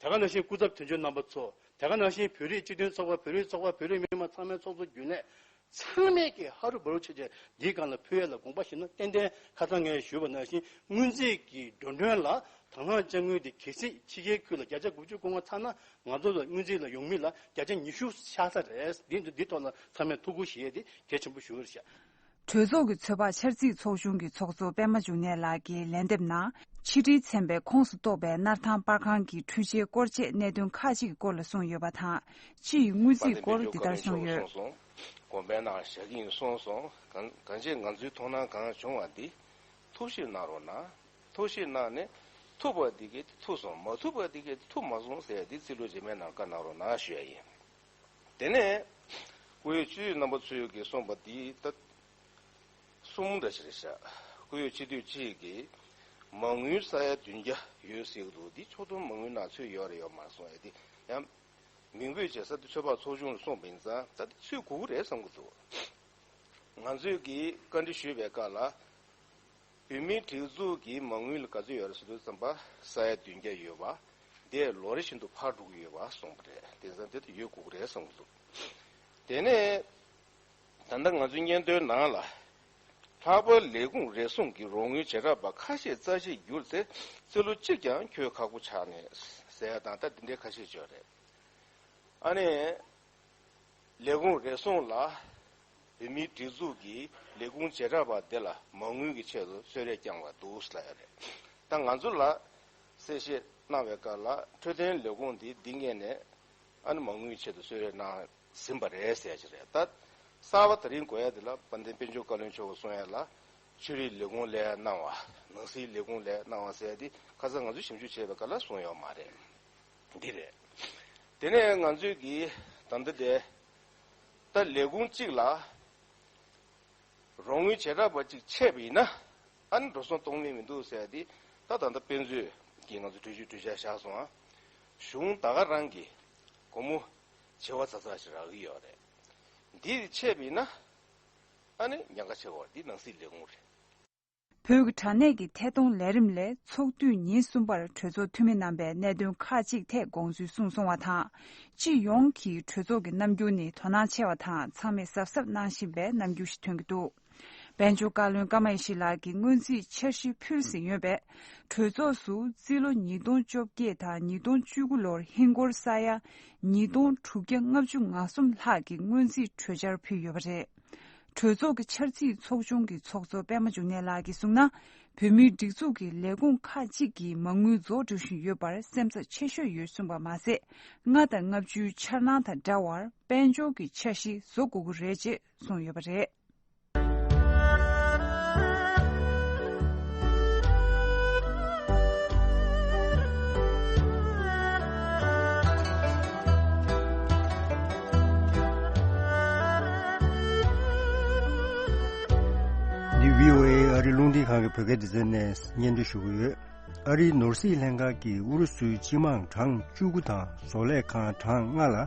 དེ་ག་ནང་བཞིན་སྐུ་ཚབ་དོན་གཅོད་རྣམ་པ་ཚོ། དེ་ག་ནང་བཞིན་བོད་རིགས་སྤྱི་མཐུན་ཚོགས་པ། བོད་རིགས་ཚོགས་པ། བོད་རིགས་མི་མང་ཚང་མའི་ཚོགས་གཙོ་རྒྱུན་ལས་ཚང་མས་ཀྱི་ཧ་རུ་བ་རུ་བྱས་བྱས་འདིའི་སྒང་ལ་ཕུལ་ཡས་ལ་དགོངས་པ་བཞེས་ན། ཏན་ཏན་ཁ་སང་ངས་ཞུས་པ་ནང་བཞིན་སྔོན་རྩིས་ཀྱི་འགྲོ་གྲོན་ལ་དང་བླངས་དཔྱ་དངུལ་འདི་གལ་སྲིད་ཕྱི་རྒྱལ་ཁུལ་ལ་བརྒྱ་ཆ་དགུ་བཅུ་བསྐུར་བ་ཚར་ན། ང་ཚོ་ལ་སྔོན་རྩིས་ལ་ཡོང་མི་ལ་བརྒྱ་ཆ་ཉི་ཤུ་ཆགས་ས་རེད། འདི་འདི་ཐོག་ལ་ཚང་མས་ཐུགས་ཁུར་བཞེས་ཏེ་གལ་ཆེན་པོ་ཞུ་བར་བྱ། གྲོས་ཚོགས་ཀྱི་ཚོད་དཔག་འཆར་རྩིས་ཚོགས་ཆུང་གི་ཚོགས་གཙོ་པད་མ་འབྱུང་གནས་ལགས་ཀྱིས་ལན་འདེབས་ནང་། ཕྱི་དྲིལ་ཚན་པའི་ཁོངས་སུ་གཏོགས་པའི་སྣར་ཐང་པར་ཁང་གི་འཕྲུལ་ཆས་སྐོར་བཅས་གནད་དོན་ཁག་ཅིག་གི་སྐོར་ལ་གསུངས་ཡོད་པ་དང་། སྤྱི་ཡི་དངུལ་རྩིས་སྐོར་འདི་ལྟར་གསུངས་ཡོད། དགོངས་པའི་ནང་བཞག་གི་ཡིན་གསུངས་སོང་། གང་གང་ཅི་ང་ཚོའི་མཐོང་སྣང་གང་བྱུང་བ་འདི་ཐུགས་ཞིབ་གནང་རོགས་གནང་། ཐུགས་ཞིབ་གནང་ནས་ཐུབ་པ་འདི་གས་ཐུབ་སོང་། མ་ཐུབ་པ་འདི་གས་ཐུབ་མ་སོང་ཟེར་ཡ་འདི་རྩིས་ལོ་རྗེས་མའི་ནང་བཀའ་གནང་རོགས་གནང་ཞུ་ཡ་ཡིན། དེ་ནས་སྐུ་ཡོད་སྤྱི་འཐུས་རྣམ་པ་ཚོས་ཀྱིས་གསུངས་པ་འདི་ད་གསུམ་འདྲ་ཞིག་རེད་ཤག། སྐུ་ཡོད་སྤྱི་འཐུས་གཅིག་གིས་མ་དངུལ་ས་ཡ་བདུན་བརྒྱ་ཡོད་ཟེར་གྱི་འདུག། འདི་ཕྱོགས་བསྡོམས་མ་དངུལ་ནང་ཚུད་ཡོད་རེད་ཡོད་མ་རེད་གསུངས་ཡ་དེ་ཡང་མིང་འབོད་བྱེད་ས་དེ་ཚོད་དཔག་ཚོགས་ཆུང་ལ་གསུངས་པ་ཡིན་ཙང་ད་དེ་ཚུད་དགོས་ཀྱི་རེད་བསམ་གྱི་འདུག། ང་ཚོས་ཀྱིས་བཀའ་འདྲི་ཞུས་པའི་སྐབས་ལ། བོད་མིའི་སྒྲིག་འཛུགས་ཀྱི་མ་དངུལ་ག་ཚོད་ཡོད་རེད་ཟེར་དུས་ཙམ་པ་ས་ཡ་བདུན་བརྒྱ་ཡོད་པ། དེ་ལོ་རེ་བཞིན་དུ་འཕར་འགྲོ་གི་ཡོད་པ་གསུངས་པ་རེད། དེང་སང་དེ་ད་ཡོད་དགོས་ཀྱི་རེད་བསམ་གྱི་འདུག། དེ་ནས་ད་ལྟ་ང་ཚོའི་སྙན་ཐོའི་ནང་ལ། ལྷག་པར་ལས་ཁུངས་རེ་ཟུང་གི་རོགས་དངུལ་བྱེ་བྲག་པ་ཁ་ཤས་རྩ་ཆེར་གྱུར་ཚེ་རྩིས་ལོ་གཅིག་ཀྱང་འཁྱོལ་ཁག་པོ་ཆགས་ནས་ཟེར་ཡ་དང་ད་དེ་འདྲའི་ཁ་ཤས་ཅིག་ཡོད་རེད། ཨ་ནི། ལས་ཁུངས་རེ་ཟུང་ལ་བོད་མིའི་སྒྲིག་འཛུགས་ཀྱི་ལས་ཁུངས་བྱེ་བྲག་པ་དེ་ལ་མ་དངུལ་གྱི་ཆེད་དུ་གསོལ་རས་བསྐྱངས་པ་འདུག་ལབ་ཡ་རེད། ད་ང་ཚོ་ལ་གསལ་བཤད་གནང་བའི་སྐབས་ལ་འཕྲོད་བསྟེན་ལས་ཁུངས་འདི་འདི་སྔོན་ནས་ཨ་ནི་མ་དངུལ་ཆེད་དུ་གསོལ་རས་གནང་ཟིན་པ་རེད་ཟེར་ཡ་ཅིག་རེད། ད་གསར་པ་དེ་རིང་དགོས་ཡ་དེ་ལ་དཔལ་ལྡན་དཔལ་འབྱོར་བཀའ་བློན་མཆོག་གིས་གསུང་ཡ་ལ་ཆོས་རིག་ལས་ཁུངས་ལ་གནང་བ། ནང་སྲིད་ལས་ཁུངས་ལ་གནང་བ་ཟེར་ཡ་འདི་ཁ་སང་ང་ཚོས་ཞིབ་འཇུག་བྱས་པའི་སྐབས་ལ་གསུངས་ཡོད་མ་རེད། འདི་རེད། དེ་ནས་ང་ཚོས་ཀྱིས་ད་ལྟ་དེ་ད་ལས་ཁུངས་གཅིག་ལ་རོགས་དངུལ་བྱེ་བྲག་པ་གཅིག་ཆད་པ་ཡིན་ན། ཨ་ནི་འགྲོ་སོང་གཏོང་ལེན་མི་འདུག་ཟེར་ཏེ། ད་ད་ལྟ་དཔེ་མཛོད་ཀྱིས་ང་ཚོ་གྲོས་ཆོད་གྲོས་འཆར་བཞག་སོང་ཨ། གཞུང་ད་ག་རང་གིས་སྒོར་མོ་བྱེ་བ་ཙག་ཙག་ཞིག་རག་གི་ཡོད་རེད། འདི་ཆད་པ་ཡིན་ན། ཨ་ནི་ཉེན་ཁ་ཆེ་བ་འདི་ནང་སྲིད་ལས་ཁུངས་རེད། བོད་ཀྱི་དྲ་གནས་ཀྱི་ཐད་གཏོང་ལས་རིམ་ལས་ཚོགས་དུས་ཉིན་གསུམ་པར་གྲོས་ཚོགས་འཐུས་མི་རྣམ་པས་གནད་དོན་ཁག་ཅིག་ཐད་དགོངས་ཚུལ་གསུངས་སོང་བ་དང་། སྤྱི་ཡོངས་ཀྱི་གྲོས་ཚོགས་ཀྱི་རྣམ་འགྱུར་ནི་དོ་སྣང་ཆེ་བ་དང་། ཚང་མས་གཟབ་གཟབ་གནང་བཞིན་པའི་རྣམ་འགྱུར་ཞིག་ཐོན་གྱི་འདུག། དཔལ་འབྱོར་བཀའ་བློན་ཀརྨ་ཡེ་ཤེས་ལགས་ཀྱིས་སྔོན་རྩིས་འཆར་གཞི་ཕུལ་ཟིན་ཡོད་པས། གྲོས་ཚོགས་སུ་རྩིས་ལོ་ཉིས་སྟོང་བཅོ་བརྒྱད་དང་ཉིས་སྟོང་བཅུ་དགུ་ལོར་ཧིན་སྒོར་ས་ཡ་ཉིས་སྟོང་དྲུག་བརྒྱ་ལྔ་བཅུ་ང་གསུམ་ལྷག་གི་སྔོན་རྩིས་གྲོས་འཆར་ཕུལ་ཡོད་པ་རེད། གྲོས་ཚོགས་ཀྱི་འཆར་རྩིས་ཚོགས་ཆུང་གི་ཚོགས་གཙོ་པད་མ་འབྱུང་གནས་ལགས་ཀྱིས་གསུངས་ན། བོད་མིའི་སྒྲིག་འཛུགས་ཀྱི་ལས་ཁུངས་ཁག་ཅིག་གིས་མ་དངུལ་རྫོགས་འགྲོ་བཞིན་ཡོད་པར་སེམས་འཚབ་ཆེ་ཤོས་ཡོད་གསུངས་པ་མ་ཟད། ལྔ་དང་ལྔ་བཅུའི་འཆར་སྣང་དང་འདྲ་བར་དཔལ་འབྱོར་གྱི་འཆར་གཞི་བཟོ་དགོས་ཀྱི་རེད་ཅེས་གསུངས་ཡོད་པ་རེད། འདི་བྷི་ཨོ་ཨེ་ཨ་རི་རླུང་འཕྲིན་ཁང་གི་བོད་སྐད་སྡེ་ཚན་ནས་སྙན་སྒྲོན་ཞུ་གི་ཡོད། ཨ་རིའི་ནོར་སྲིད་ལྷན་ཁང་གིས་ཨུ་རུ་སུའི་སྤྱི་དམངས་གྲངས་བཅུ་དགུ་དང་བཟོ་ལས་ཁང་གྲངས་ལྔ་ལ་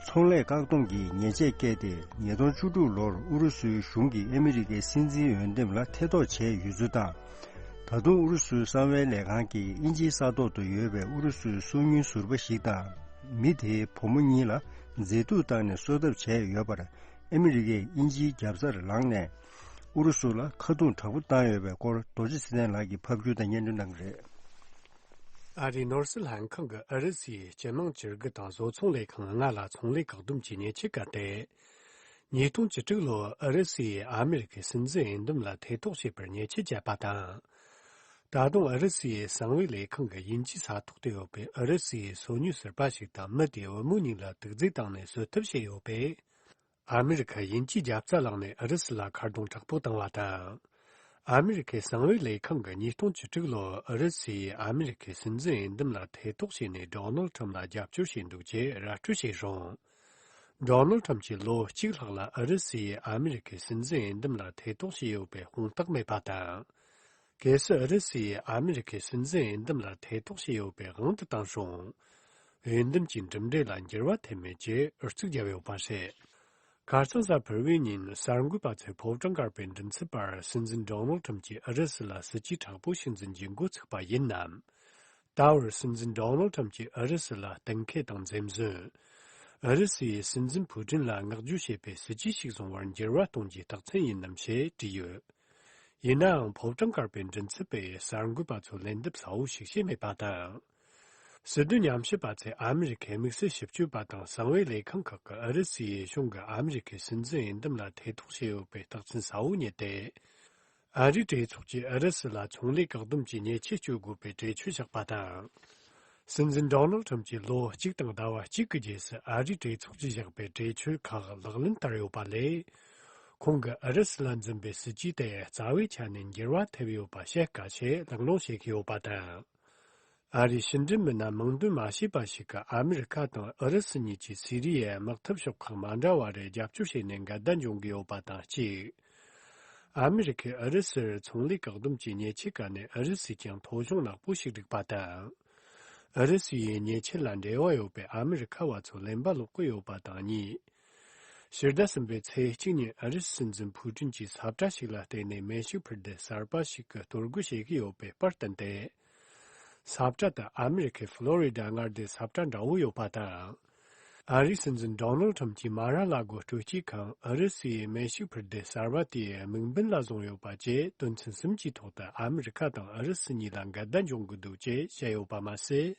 ཚོང་ལས་བཀག་སྡོམ་གྱི་ཉེས་ཆད་བཀལ་ཏེ། ཉིས་སྟོང་བཅུ་དྲུག་ལོར་ཨུ་རུ་སུའི་གཞུང་གིས་ཨ་མི་རི་ཀའི་སྲིད་འཛིན་འོས་འདེམས་ལ་ཐེ་གཏོགས་བྱས་ཡོད་ཚུལ་དང་། ད་དུང་ཨུ་རུ་སུའི་གསང་བའི་ལས་ཁང་གིས་དབྱིན་ཇིའི་ས་ཐོག་ཏུ་ཡོད་པའི་ཨུ་རུ་སུའི་སོ་ཉུལ་ཟུར་པ་ཞིག་དང་། མི་དེའི་བུ་མོ་གཉིས་ལ་མཛེས་སྡུག་བཏང་ནས་གསོད་ཐབས་བྱས་ཡོད་པར། ཨ་མི་རི་ཀས་དབྱིན་ཇིའི་རྒྱབ་རྩར་ལངས་ནས། ཨུ་རུ་སུ་ལ་ཁ་རྡུང་དྲག་པོ་བཏང་ཡོད་པའི་སྐོར། རྡོ་རྗེ་ཚེ་བརྟན་ལགས་ཀྱིས་ཕབ་སྒྱུར་དང་སྙན་སྒྲོན་གནང་གི་རེད། ཨ་རིའི་ནོར་སྲིད་ལྷན་ཁང་གི་ཨུ་རུ་སུའི་སྤྱི་དམངས་བཅུ་དགུ་དང་བཟོ་ཚོང་ལས་ཁང་ལྔ་ལ་ཚོང་ལས་བཀག་སྡོམ་གྱི་ཉེས་ཆད་བཀལ་ཏེ། ཉིས་སྟོང་བཅུ་དྲུག་ལོར་ཨུ་རུ་སུས་ཨ་མི་རི་ཁའི་སྲིད་འཛིན་འོས་འདེམས་ལ་ཐེ་གཏོགས་བྱས་པར་ཉེས་ཆད་བཅད་པ་དང་། ད་དུང་ཨུ་རུ་སུའི་གསང་བའི་ལས་ཁང་གི་དབྱིན་ཇིའི་ས་ཐོག་ཏུ་ཡོད་པའི་ཨུ་རུ་སུའི་སོ་ཉུལ་ཟུར་པ་ཞིག་དང་མི་དེའི་བུ་མོ་གཉིས་ལ་དུག་རྫས་བཏང་ནས་གསོད་ཐབས་བྱས་ཡོད་པས། ཨ་མི་རི་ཁ་དབྱིན་ཇིའི་རྒྱབ་རྩ་བླངས་ནས་ཨུ་རུ་སུ་ལ་མཁར་རྡུང་དྲག་པོ་བཏང་བ་དང་། ཨ་མི་རི་ཁའི་གསང་བའི་ལས་ཁང་གིས་ཉིས་སྟོང་བཅུ་དྲུག་ལོར་ཨུ་རུ་སུས་ཨ་མི་རི་ཁའི་སྲིད་འཛིན་འོས་འདེམས་ལ་ཐེ་གཏོགས་བྱས་ནས་ཌོ་ནལ་ཁྲམ་ལ་རྒྱབ་སྐྱོར་བྱས་འདུག་ཅེས་ར་སྤྲོད་བྱས་རུང་། ཌོ་ནལ་ཁྲམ་གྱིས་ལོ་གཅིག་ལྷག་ལ་ཨུ་རུ་སུས་ཨ་མི་རི་ཁའི་སྲིད་འཛིན་འོས་འདེམས་ལ་ཐེ་གཏོགས་བྱས་ཡོད་པའི་དཔང་རྟགས་མེད་པ་དང་། གལ་སྲིད་ཨུ་རུ་སུས་ཨ་མི་རི་ཁའི་སྲིད་འཛིན་འོས་འདེམས་ལ་ཐེ་གཏོགས་བྱས་ཡོད་པའི་དབང་དུ་བཏང་རུང་། འོས་འདེམས་ཀྱི་གྲུབ་འབྲས་ལ་འགྱུར་བ་ཐེབས་མེད་ཅེས་ཨུ་ཚུགས་བརྒྱབ་ཡོད་པ་རེད། ཁ་རྩང་གཟའ་ཕུར་བུའི་ཉིན་གསར་འགོད་པ་ཚོས་ཕོ་བྲང་དཀར་པོའི་མགྲིན་ཚབ་པར་སྲིད་འཛིན་ཌོ་ནལ་ཁྲམ་གྱིས་ཨུ་རུ་སུ་ལ་སྲིད་ཇུས་དྲག་པོ་ཞིག་འཛིན་རྒྱུའི་འགོ་ཚུགས་པ་ཡིན་ནམ། ད་བར་སྲིད་འཛིན་ཌོ་ནལ་ཁྲམ་གྱིས་ཨུ་རུ་སུ་ལ་གཏན་འཁེལ་དང་འཛེམ་ཟོན། ཨུ་རུ་སུའི་སྲིད་འཛིན་ཕུའུ་ཀྲིན་ལ་བསྔགས་བརྗོད་བྱེད་པའི་སྲིད་ཇུས་ཤིག་བཟུང་བར་འགྱུར་བ་གཏོང་རྒྱུའི་རྟགས་མཚན་ཡིན་ནམ་ཞེས་དྲིས་ཡོད། ཡིན་ནའང་ཕོ་བྲང་དཀར་པོའི་མགྲིན་ཚབ་པས་གསར་འགོད་པ་ཚོར་ལན་འདེབས་གསལ་བོ་ཞིག་བྱས་མེད་པ་དང་། སྲིད་དོན་ཉམས་ཞིབ་པ་ཚོས་ཨ་མི་རི་ཁའི་དམིགས་བསལ་ཞིབ་དཔྱོད་པ་དང་གསང་བའི་ལས་ཁང་ཁག་གིས་ཨུ་རུ་སུའི་གཞུང་གིས་ཨ་མི་རི་ཁའི་སྲིད་འཛིན་འོས་འདེམས་ལ་ཐེ་གཏོགས་བྱས་ཡོད་པའི་རྟགས་མཚན་གསལ་བོ་རྙེད་དེ། ཨ་རིའི་གྲོས་ཚོགས་ཀྱིས་ཨུ་རུ་སུ་ལ་ཚོང་ལས་བཀག་སྡོམ་གྱི་ཉེས་ཆད་གཅོད་དགོས་པའི་གྲོས་ཆོད་བཞག་པ་དང་། སྲིད་འཛིན་ཌོ་ནལ་ཁྲམ་གྱིས་ལོ་གཅིག་དང་ཟླ་བ་གཅིག་གི་རྗེས་སུ་ཨ་རིའི་གྲོས་ཚོགས་ཀྱིས་བཞག་པའི་གྲོས་ཆོད་ཁག་ལག་ལེན་བསྟར་ཡོད་པ་ལས། ཁོང་གིས་ཨུ་རུ་སུ་ལ་འཛིན་པའི་སྲིད་ཇུས་དེ་རྩ་བའི་ཆ་ནས་འགྱུར་བ་ཐེབས་ཡོད་པ་བཤད་དཀའ་ཞེས་ལག་ལེན་བྱེད་ཀྱི་ཡོད་པ་དང་། ཨ་རིའི་ཕྱི་འབྲེལ་མི་སྣ་མིང་འདོན་མ་བྱས་པ་ཞིག་གིས་ཨ་མི་རི་ཁ་དང་ཨུ་རུ་སུ་གཉིས་ཀྱིས་སི་རི་ཡའི་དམག་འཐབ་ཕྱོགས་ཁག་མ་འདྲ་བ་རེ་རྒྱབ་སྐྱོར་བྱས་ནས་འགལ་ཟླ་འབྱུང་གི་ཡོད་པ་དང་གཅིག་ཨ་མི་རི་ཁས་ཨུ་རུ་སུར་ཚོང་ལས་བཀག་སྡོམ་གྱི་ཉེས་ཆད་བཀལ་ནས་ཨུ་རུ་སུས་ཀྱང་ཐོ་གཞུང་ནག་པོ་ཞིག་བསྒྲིགས་པ་དང་། ཨུ་རུ་སུ་ཡིས་ཉེས་ཆད་ལ་འབྲེལ་བ་ཡོད་པའི་ཨ་མི་རི་ཁ་བ་ཚོ་ལེན་པ་ལོག་གི་ཡོད་པ་དང་གཉིས། ཕྱི་ཟླ་གསུམ་པའི་ཚེས་གཅིག་ཉིན་ཨུ་རུ་སུའི་སྲིད་འཛིན་ཕུའུ་ཀྲིན་གྱིས་ས་བཀྲ་ཞིག་ལ་བརྟེན་ནས་མེ་ཤུགས་འཕུར་མདེལ་གསར་པ་ཞིག་གི་གཏོར་རྒོལ་བྱེད་ཀྱི་ཡོད་པའི་པར་བཏོན་ཏེ། ས་བཀྲ་དེ་ཨ་མི་རི་ཁའི་ཕློ་རི་ཌ་མངའ་སྡེའི་ས་བཀྲ་འདྲ་བོ་ཡོད་པ་དང་། ཨ་རིའི་སྲིད་འཛིན་ཌོ་ནལ་ཁྲམ་གྱིས་མ་ར་ལ་གོ་སྤྲོ་སྐྱིད་ཁང་ཨུ་རུ་སུའི་མེ་ཤུགས་འཕུར་མདེལ་གསར་པ་དེའི་དམིགས་འབེན་ལ་བཟུང་ཡོད་པ་བཅས་དོན་ཚན་གསུམ་གྱི་ཐོག་ཏུ་ཨ་མི་རི་ཁ་དང་ཨུ་རུ་སུ་གཉིས་ལ་འགལ་ཟླ་འབྱུང་གི་འདུག་ཅེས་བཤད་ཡོད་པ་མ་ཟད།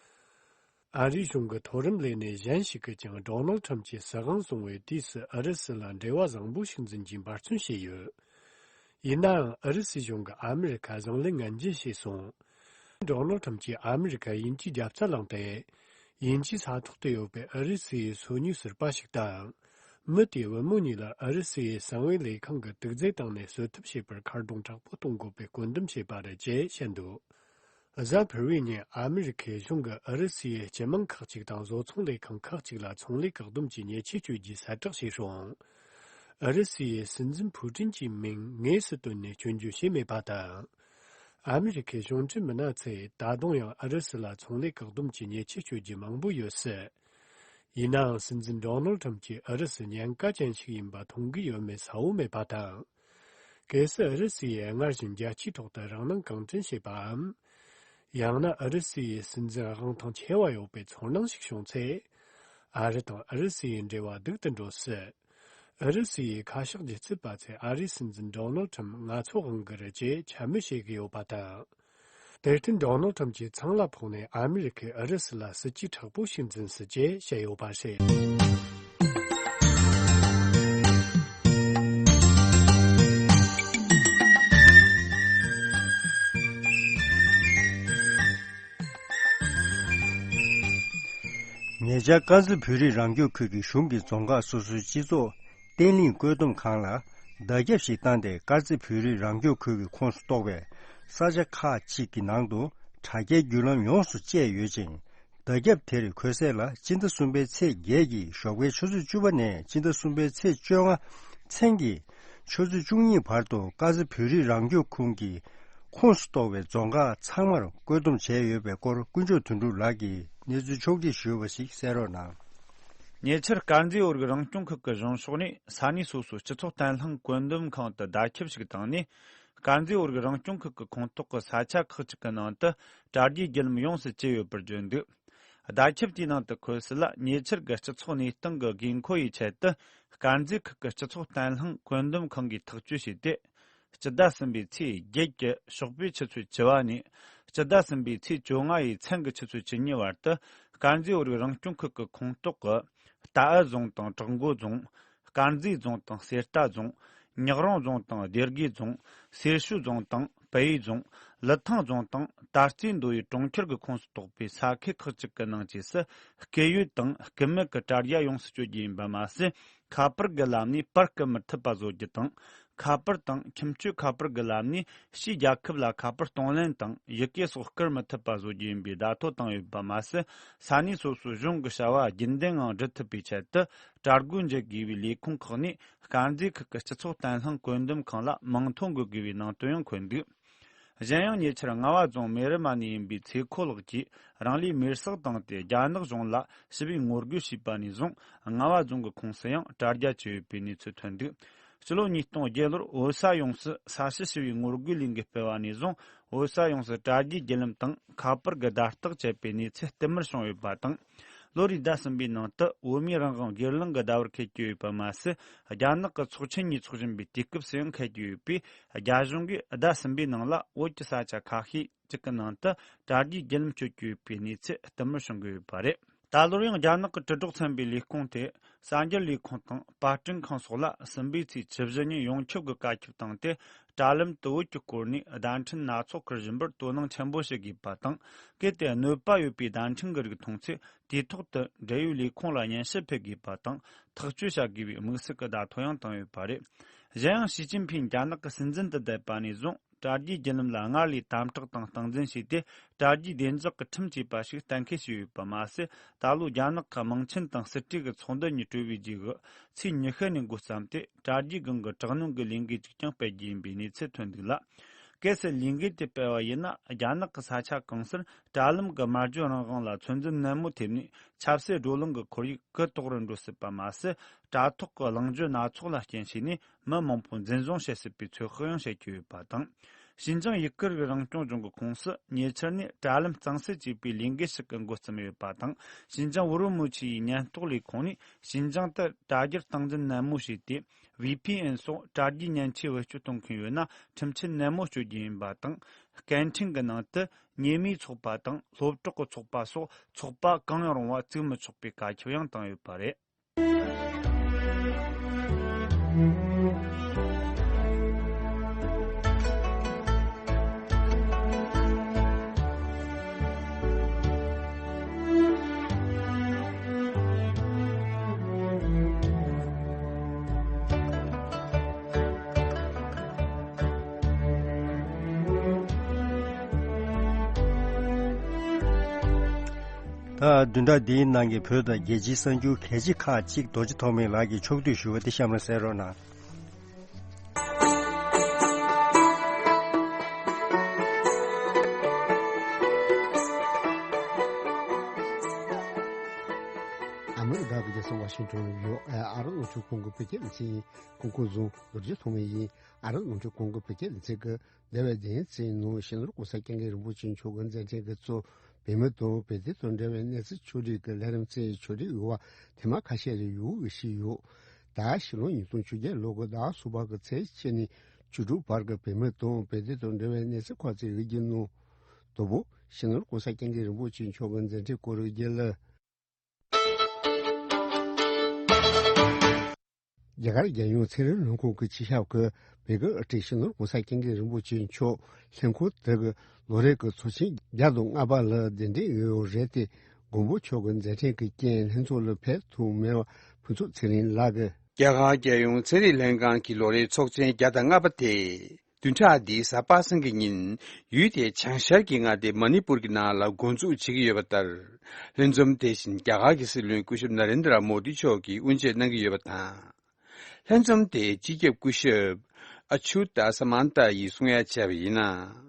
ཨ་རིའི་གཞུང་གི་མཐོ་རིམ་ལས་སྣེ་གཞན་ཞིག་གིས་ཀྱང་ཌོ་ནལ་ཁྲམ་གྱིས་སྲིད་དབང་བཟུང་བའི་དུས་སུ་ཨུ་རུ་སུ་ལ་འབྲེལ་བ་བཟང་པོ་ཞིག་འཛིན་རྒྱུའི་འབད་བརྩོན་བྱས་ཡོད། ཡིན་ནའང་ཨུ་རུ་སུའི་གཞུང་གིས་ཨ་མི་རི་ཁ་བཟང་ལན་ངན་འཇལ་བྱས་སོང་། ཌོ་ནལ་ཁྲམ་གྱིས་ཨ་མི་རི་ཁ་དབྱིན་ཇིའི་རྒྱབ་རྩ་བླངས་ཏེ། དབྱིན་ཇིའི་ས་ཐོག་ཏུ་ཡོད་པའི་ཨུ་རུ་སུའི་སོ་ཉུལ་ཟུར་པ་ཞིག་དང་། མི་དེའི་བུ་མོ་གཉིས་ལ་ཨུ་རུ་སུའི་གསང་བའི་ལས་ཁང་གིས་དུག་རྫས་བཏང་ནས་གསོད་ཐབས་བྱས་པར་མཁར་རྡུང་དྲག་པོ་གཏོང་དགོས་པའི་བཀོད་འདོམས་བྱས་པ་རེད་ཅེས་བཤད་འདུག་གཟའ་ཕུར་བུའི་ཉིན་ཨ་མི་རི་ཁའི་གཞུང་གིས་ཨུ་རུ་སུའི་སྤྱི་དམངས་ཁག་ཅིག་དང་བཟོ་ཚོང་ལས་ཁང་ཁག་ཅིག་ལ་ཚོང་ལས་བཀག་སྡོམ་གྱི་ཉེས་ཆད་གཅོད་རྒྱུའི་གསལ་བསྒྲགས་བྱས་རུང་། ཨུ་རུ་སུའི་སྲིད་འཛིན་ཕུའུ་ཀྲིན་གྱི་མིང་དངོས་སུ་བཏོན་ནས་སྐྱོན་བརྗོད་བྱས་མེད་པ་དང་། ཨ་མི་རི་ཁའི་གཞུང་འབྲེལ་མི་སྣ་ཚོས་ད་དུང་ཡང་ཨུ་རུ་སུ་ལ་ཚོང་ལས་བཀག་སྡོམ་གྱི་ཉེས་ཆད་གཅོད་རྒྱུ་མང་པོ་ཡོད་སྲིད། ཡིན་ནའང་སྲིད་འཛིན་ཌོ་ནལ་ཁྲམ་གྱིས་ཨུ་རུ་སུ་ཉེན་ཁ་ཅན་ཞིག་ཡིན་པ་མཐོང་གི་ཡོད་མེད་གསལ་བོ་མེད་པ་དང་། གལ་སྲིད་ཨུ་རུ་སུ་ཡིས་སྔར་བཞིན་རྒྱལ་སྤྱིའི་ཐོག་ཏུ་རང་སྣང་གང་དྲན་བྱེད་པའམ། ཡང་ན་ཨུ་རུ་སུ་ཡི་སྲིད་འཛིན་དབང་ཐང་ཆེ་བ་ཡོད་པའི་ཚོར་སྣང་ཞིག་བྱུང་ཚེ། ཨ་རི་དང་ཨུ་རུ་སུ་ཡི་འབྲེལ་བ་སྡུག་ཏུ་འགྲོ་སྲིད། ཨུ་རུ་སུ་ཡི་ཁ་ཕྱོགས་བརྗེ་ཚུལ་པ་ཚོས་ཨ་རིའི་སྲིད་འཛིན་ཌོ་ནལ་ཁྲམ་ང་ཚོ་དབང་གི་རེད་ཅེས་འཕྱ་སྨོད་བྱེད་ཀྱི་ཡོད་པ་དང་། དེར་བརྟེན་ཌོ་ནལ་ཁྲམ་གྱིས་ཚང་ལ་ཕོག་ནས་ཨ་མི་རི་ཁས་ཨུ་རུ་སུ་ལ་སྲིད་ཇུས་དྲག་པོ་ཞིག་འཛིན་སྲིད་ཅེས་བཤད་ཡོད་པ་རེད། ཉེ་ཆར་དཀར་མཛེས་བོད་རིགས་རང་སྐྱོང་ཁུལ་གྱི་གཞུང་གི་རྫོང་ཁག་སོ་སོའི་སྤྱི་ཚོགས་བརྟན་ལྷིང་བཀོད་འདོམས་ཁང་ལ་བརྡ་ཁྱབ་ཞིག་བཏང་སྟེ། དཀར་མཛེས་བོད་རིགས་རང་སྐྱོང་ཁུལ་གྱི་ཁོངས་སུ་གཏོགས་པའི་ས་ཆ་ཁག་ཅིག་གི་ནང་དུ་དྲ་རྒྱའི་བརྒྱུད་ལམ་ཡོངས་སུ་བཅད་ཡོད་ཅིང་། བརྡ་ཁྱབ་དེར་འགོད་གསལ་ལ། སྤྱི་ཟླ་གསུམ་པའི་ཚེས་བརྒྱད་ཀྱི་ཞོགས་པའི་ཆུ་ཚོད་བཅུ་པ་ནས་སྤྱི་ཟླ་གསུམ་པའི་ཚེས་བཅོ་ལྔ་མཚན་གྱི་ཆུ་ཚོད་བཅུ་གཉིས་བར་དུ་དཀར་མཛེས་བོད་རིགས་རང་སྐྱོང་ཁུལ་གྱི་ཁོངས་སུ་གཏོགས་པའི་རྫོང་ཁག་ཚང་མར་བཀོད་འདོམས་བྱས་ཡོད་པའི་སྐོར། དཀོན་མཆོག་དོན་གྲུབ་ལགས་ཀྱིས་གནས་ཚུལ་ཕྱོགས་སྒྲིག་ཞུས་པ་ཞིག་གསན་རོགས་གནང་། ཉེ་ཆར་དཀར་མཛེས་བོད་རིགས་རང་སྐྱོང་ཁུལ་གྱི་གཞུང་ཕྱོགས་ནས་ས་གནས་སོ་སོའི་སྤྱི་ཚོགས་བརྟན་ལྷིང་བཀོད་འདོམས་ཁང་དུ་བརྡ་ཁྱབ་ཞིག་བཏང་ནས། དཀར་མཛེས་བོད་རིགས་རང་སྐྱོང་ཁུལ་གྱི་ཁོངས་གཏོགས་ཀྱི་ས་ཆ་ཁག་ཅིག་གི་ནང་དུ་དྲ་རྒྱའི་བརྒྱུད་ལམ་ཡོངས་སུ་བཅད་ཡོད་པར་བརྗོད་འདུག་བརྡ་ཁྱབ་དེའི་ནང་དུ་འཁོད་གསལ་ལ། ཉེ་ཆར་གྱི་སྤྱི་ཚོགས་གནས་སྟངས་ཀྱི་དགོས་མཁོ་ཡི་ཆེད་དུ། དཀར་མཛེས་ཁུལ་གྱི་སྤྱི་ཚོགས་བརྟན་ལྷིང་བཀོད་འདོམས་ཁང་གིས་ཐག་གཅོད་བྱས་ཏེ། སྤྱི་ཟླ་གསུམ་པའི་ཚེས་བརྒྱད་ཀྱི་ཞོགས་པའི་ཆུ་ཚོད་བཅུ་པ་ནས། སྤྱི་ཟླ་གསུམ་པའི་ཚེས་བཅོ་ལྔ་ཡི་མཚན་གྱི་ཆུ་ཚོད་བཅུ་གཉིས་བར་དུ། དཀར་མཛེས་བོད་རིགས་རང་སྐྱོང་ཁུལ་གྱི་ཁོངས་གཏོགས་ཀྱི་རྟའུ་རྫོང་དང་བྲག་མགོ་རྫོང་། དཀར་མཛེས་རྫོང་དང་གསེར་རྟ་རྫོང་། ཉག་རོང་རྫོང་དང་སྡེ་དགེ་རྫོང་། སེར་ཤུལ་རྫོང་དང་། བལ་ཡུལ་རྫོང་། ལི་ཐང་རྫོང་དང་། དར་རྩེ་མདོ་དབུས་གྲོང་ཁྱེར་གྱི་ཁོངས་སུ་གཏོགས་པའི་ས་ཁུལ་ཁག་ཅིག་གི་ནང་བཅས་སུ། སྐད་ཡོད་དང་སྐུད་མེད་ཀྱི་དྲ་རྒྱ་ཡོངས་སུ་སྤྱོད་རྒྱུ་ཡིན་པ་མ་ཟད། ཁ་པར་གྱི་ལམ་ནས་པར་བསྐུར་མི་ཐུབ་པ་བཟོ་རྒྱུ་དང་། ཁ་པར་དང་ཁྱིམ་སྤྱོད་ཁ་པར་གྱི་ལམ་ནས་ཕྱིའི་རྒྱལ་ཁབ་ལ་ཁ་པར་གཏོང་ལེན་དང་ཡི་གེ་སོགས་བསྐུར་མི་ཐུབ་པ་བཟོ་རྒྱུ་ཡིན་པའི་བརྡ་ཐོ་བཏང་ཡོད་པ་མ་ཟད། ས་གནས་སོ་སོའི་གཞུང་གི་བྱ་བ་རྒྱུན་ལྡན་ངང་སྒྲུབ་ཐུབ་པའི་ཆེད་དུ། དྲ་སྒོ་འབྱེད་དགོས་པའི་ལས་ཁུངས་ཁག་ནས། དཀར་མཛེས་ཁུལ་གྱི་སྤྱི་ཚོགས་བརྟན་ལྷིང་བཀོད་འདོམས་ཁང་ལ་མིང་ཐོ་འགོད་དགོས་པའི་ནང་དོན་ཡང་འཁོད་འདུག་གཞན་ཡང་ཉེ་ཆར་རྔ་བ་རྫོང་མེ་རི་མ་ནས་ཡིན་པའི་ཚེ་ཁོ་ལགས་ཀྱིས་རང་ལུས་མེར་སྲེག་བཏང་སྟེ་རྒྱ་ནག་གཞུང་ལ་ཞི་བའི་ངོ་རྒོལ་བྱས་པ་ནས་བཟུང་རྔ་བ་རྫོང་གི་ཁོངས་སུ་ཡང་དྲ་རྒྱ་བཅད་ཡོད་པའི་གནས་ཚུལ་ཐོན་འདུག་ཕྱི་ལོ་ཉིས་སྟོང་བརྒྱད་ལོར་བོད་ས་ཡོངས་སུ་ས་བྱི་ཞི་བའི་ངོ་རྒོལ་ལས་འགུལ་སྤེལ་བ་ནས་བཟུང་བོད་ས་ཡོངས་སུ་དྲ་རྒྱའི་བརྒྱུད་ལམ་དང་ཁ་པར་གྱི་བརྡ་རྟགས་བཅད་པའི་གནས་ཚུལ་བསྟུད་མར་བྱུང་ཡོད་པ་དང་། ལོ་རེའི་ཟླ་གསུམ་པའི་ནང་དུ་བོད་མིའི་རང་དབང་སྒེར་ལངས་ཀྱི་ཟླ་བར་འཁེལ་གྱི་ཡོད་པ་མ་ཟད། རྒྱ་ནག་གི་ཚོགས་ཆེན་གཉིས་འཚོགས་བཞིན་པའི་དུས་སྐབས་སུ་ཡང་འཁེལ་གྱི་ཡོད་པས། རྒྱ་གཞུང་གིས་ཟླ་གསུམ་པའི་ནང་ལ་བོད་ཀྱི་ས་ཆ་ཁ་ཤས་ཅིག་གི་ནང་དུ་དྲ་རྒྱའི་བརྒྱུད་ལམ་གཅོད་ཀྱི་ཡོད་པའི་གནས་ཚུལ་བསྟུད་མར་བྱུང་གི་ཡོད་པ་རེད། ད་ལོར་ཡང་རྒྱ་ནག་གི་དྲིལ་སྒྲོག་ཚན་པའི་ལས་ཁུངས་དེ། གསར་འགྱུར་ལས་ཁུངས་དང་པར་སྐྲུན་ཁང་སོགས་ལ་གསུམ་པའི་ཚེས་བཅུ་བཞི་ཉིན་ཡོངས་ཁྱབ་ཀྱི་བཀའ་ཁྱབ་བཏང་སྟེ། དྲ་ལམ་དུ་བོད་ཀྱི་སྐོར་ནས་བརྡ་འཕྲིན་སྣ་ཚོགས་སྐུར་བཞིན་པར་དོ་སྣང་ཆེན་པོ་བྱེད་དགོས་པ་དང་། གལ་ཏེ་གནོད་པ་ཡོད་པའི་བརྡ་འཕྲིན་གྱི་རིགས་མཐོང་ཚེ། དུས་ཐོག་ཏུ་འབྲེལ་ཡོད་ལས་ཁུངས་ལ་སྙན་ཞུ་ཕུལ་དགོས་པ་དང་། ཐག་གཅོད་བྱ་དགོས་པའི་དམིགས་བསལ་གྱི་བརྡ་ཐོ་ཡང་བཏང་ཡོད་པ་རེད། གཞན་ཡང་ཞི་ཅིན་ཕིང་རྒྱ་ནག་གི་སྲིད་འཛིན་དུ་བསྡད་པ་ནས་བཟུང་། དྲ་རྒྱའི་བརྒྱུད་ལམ་ལ་སྔར་ལས་དམ་དྲག་དང་སྟངས་འཛིན་བྱས་ཏེ། དྲ་རྒྱའི་བདེ་འཇགས་ཀྱི་ཁྲིམས་བཅས་པ་ཞིག་གཏན་འཁེལ་བྱས་ཡོད་པ་མ་ཟད། ད་ལོ་རྒྱ་ནག་གི་དམངས་ཆེན་དང་སྲིད་གྲོས་ཀྱི་ཚོགས་འདུ་གཉིས་གྲོལ་བའི་རྗེས་སུ། ཚེས་ཉི་ཤུ་ནས་འགོ་བརྩམས་ཏེ། དྲ་རྒྱའི་སྒང་གི་དྲག་གནོན་གྱི་ལས་འགུལ་ཅིག་ཀྱང་སྤེལ་རྒྱུ་ཡིན་པའི་གནས་ཚུལ་ཐོན་འདུག་ལ། གལ་སྲིད་ལས་འགུལ་དེ་སྤེལ་བ་ཡིན་ན། རྒྱ་ནག་གི་ས་ཆ་གང་སར་དྲ་ལམ་གྱི་སྨྲ་བརྗོད་རང་དབང་ལ་ཚོད་འཛིན་ནན་མོ་ཐེབས་ནས། ཆབ་སྲིད་བགྲོ་གླེང་གི་ཁོར་ཡུག་གུ་དོག་རུ་འགྲོ་སྲིད་པ་མ་ཟད། དྲ་ཐོག་གི་གླེང་བརྗོད་སྣ་ཚོགས་ལ་རྐྱེན་བྱས་ནས། མི་མང་པོ་འཛིན་བཟུང་བྱེད་སྲིད་པའི་ཚོད་དཔག་ཡང་བྱེད་ཀྱི་ཡོད་པ་དང་། ཞིན་ཅང་ཡུ་གུར་རང་སྐྱོང་ལྗོངས་ཀྱི་ཁོངས་སུ་ཉེ་ཆར་ནས་དྲ་ལམ་གཙང་སེལ་བྱེད་པའི་ལས་འགུལ་ཞིག་གི་འགོ་བརྩམས་ཡོད་པ་དང་། ཞིན་ཅང་ཨུ་རུ་མུ་ཆི་ཡི་ཉེན་རྟོག་ལས་ཁུངས་ནས་ཞིན་ཅང་དུ་དྲ་རྒྱར་སྟངས་འཛིན་ནན་མོ་བྱས་ཏེ། ཝི་ཕི་ཨེན་སོགས་དྲ་རྒྱའི་མཉེན་ཆས་བེད་སྤྱོད་གཏོང་མཁན་ཡོད་ན་ཁྲིམས་ཆད་ནན་མོ་གཅོད་རྒྱུ་ཡིན་པ་དང་། སྐད་འཕྲིན་གྱི་ནང་དུ་ཉེས་མིའི་ཚོགས་པ་དང་སློབ་གྲོགས་ཀྱི་ཚོགས་པ་སོགས་ཚོགས་པ་གང་ཡང་རུང་བ་བཙུགས་མི་ཆོག་པའི་བཀའ་ཁྱབ་ཡང་བཏང་ཡོད་པ་རེད། ད་བདུན་ཕྲག་འདིའི་ནང་གི་བོད་དང་རྒྱལ་སྤྱིའི་གསར་འགྱུར་གལ་ཆེ་ཁག་ཅིག་རྡོ་རྗེ་ཐོགས་མེད་ལགས་ཀྱིས་ཕྱོགས་བསྡུས་ཞུ་བ་དེ་གཤམ་ལ་གསན་རོགས་གནང་། ཨ་མི་རི་ཀ་གི་རྒྱལ་ས་ཝ་ཤིང་ཏོན་ཡོད། ཨ་རི་རླུང་འཕྲིན་ཁང་གི་བོད་སྐད་ལས་འཛིན་ཡིན། སྐུ་ཁམས་བཟང་། རྡོ་རྗེ་ཐོགས་མེད་ཡིན། ཨ་རི་རླུང་འཕྲིན་ཁང་གི་བོད་སྐད་ལས་འཛིན་གྱི་འདས་པའི་བདུན་ཚིགས་ནང་སྤྱི་ནོར་༸གོང་ས་༸སྐྱབས་མགོན་རིན་པོ་ཆེ་མཆོག་གི་མཛད་འཕྲིན་གྱི་གཙོ་བོད་མི་དང་བོད་དོན་དང་འབྲེལ་བའི་གནས་ཚུལ་ཕྱོགས་སྒྲིག་གི་ལས་རིམ་བཅས་ཕྱོགས་སྒྲིག་ཡོད་པ་ཐེངས་མ་ཁ་ཤས་རེ་ཡོད་ཞུས་ཡོད། ད་ཕྱི་ལོ་ཉིས་སྟོང་བཅོ་བརྒྱད་ལོ་གི་ཟླ་གསུམ་པ་གི་ཚེས་གཅིག་ནས་བཅུ་དྲུག་བར་གྱི་བོད་མི་དང་བོད་དོན་དང་འབྲེལ་བའི་གནས་ཚུལ་ཁག་ཅིག་ཡིག་སྒྱུར་གནང་། དང་པོ། སྤྱི་ནོར་༸གོང་ས་༸སྐྱབས་མགོན་རིན་པོ་ཆེ་མཆོག་གི་མཛད་འཕྲིན་སྐོར་ཡིག་སྒྱུར་ལ། རྒྱ་གར་རྒྱལ་ཡོངས་ཚན་རིག་ལྷན་ཁང་གི་སྤྱི་ཁྱབ་ཀྱིས་བོད་ཀྱི་དབུ་ཁྲིད་སྤྱི་ནོར་༸གོང་ས་༸སྐྱབས་མགོན་རིན་པོ་ཆེ་མཆོག་ལྷན་ཁང་དེ་གི་ལོ་རེ་གི་ཚོགས་ཆེན་བརྒྱ་དང་ལྔ་པ་ལ་གདན་འདྲེན་ཡོད་རེད་དེ། མགོན་པོ་མཆོག་གི་མཛད་འཕྲིན་གྱི་རྐྱེན་ལྷན་ཚོགས་ལ་ཕེབས་ཐུབ་མེད་པ་ཕུན་ཚོགས་ཚེ་རིང་ལགས་ཀྱིས། རྒྱ་གར་རྒྱལ་ཡོངས་ཚན་རིག་ལྷན་ཁང་གི་ལོ་རེའི་ཚོགས་ཆེན་བརྒྱ་དང་ལྔ་པ་དེ། བདུན་ཕྲག་འདིའི་གཟའ་པ་སངས་ཀྱི་ཉིན། ཡུལ་དེའི་བྱང་ཤར་གྱི་མངའ་སྡེ་མ་ཎི་པུར་གྱི་ནང་ལ་འགོ་འཛུགས་བྱེད་ཀྱི་ཡོད་པ་ལྟར། ལྷན་འཛོམས་དེ་བཞིན་རྒྱ་གར་གྱི་སྲིད་བློན་སྐུ་ཞབས་ན་རེན་དྲ་མོ་དི་མཆོག་གིས་དབུ་འབྱེད་གནང་གི་ཡོད་པ་དང་། ལྷན་འཛོམས་དེའི་སྤྱི་ཁྱབ་སྐུ་ཞབས་ཨ་ཆུ་ཏ་ས་མན་ཏ་ཡིས་གསུང་ཡ་བྱས་པ་ཡིན་ན།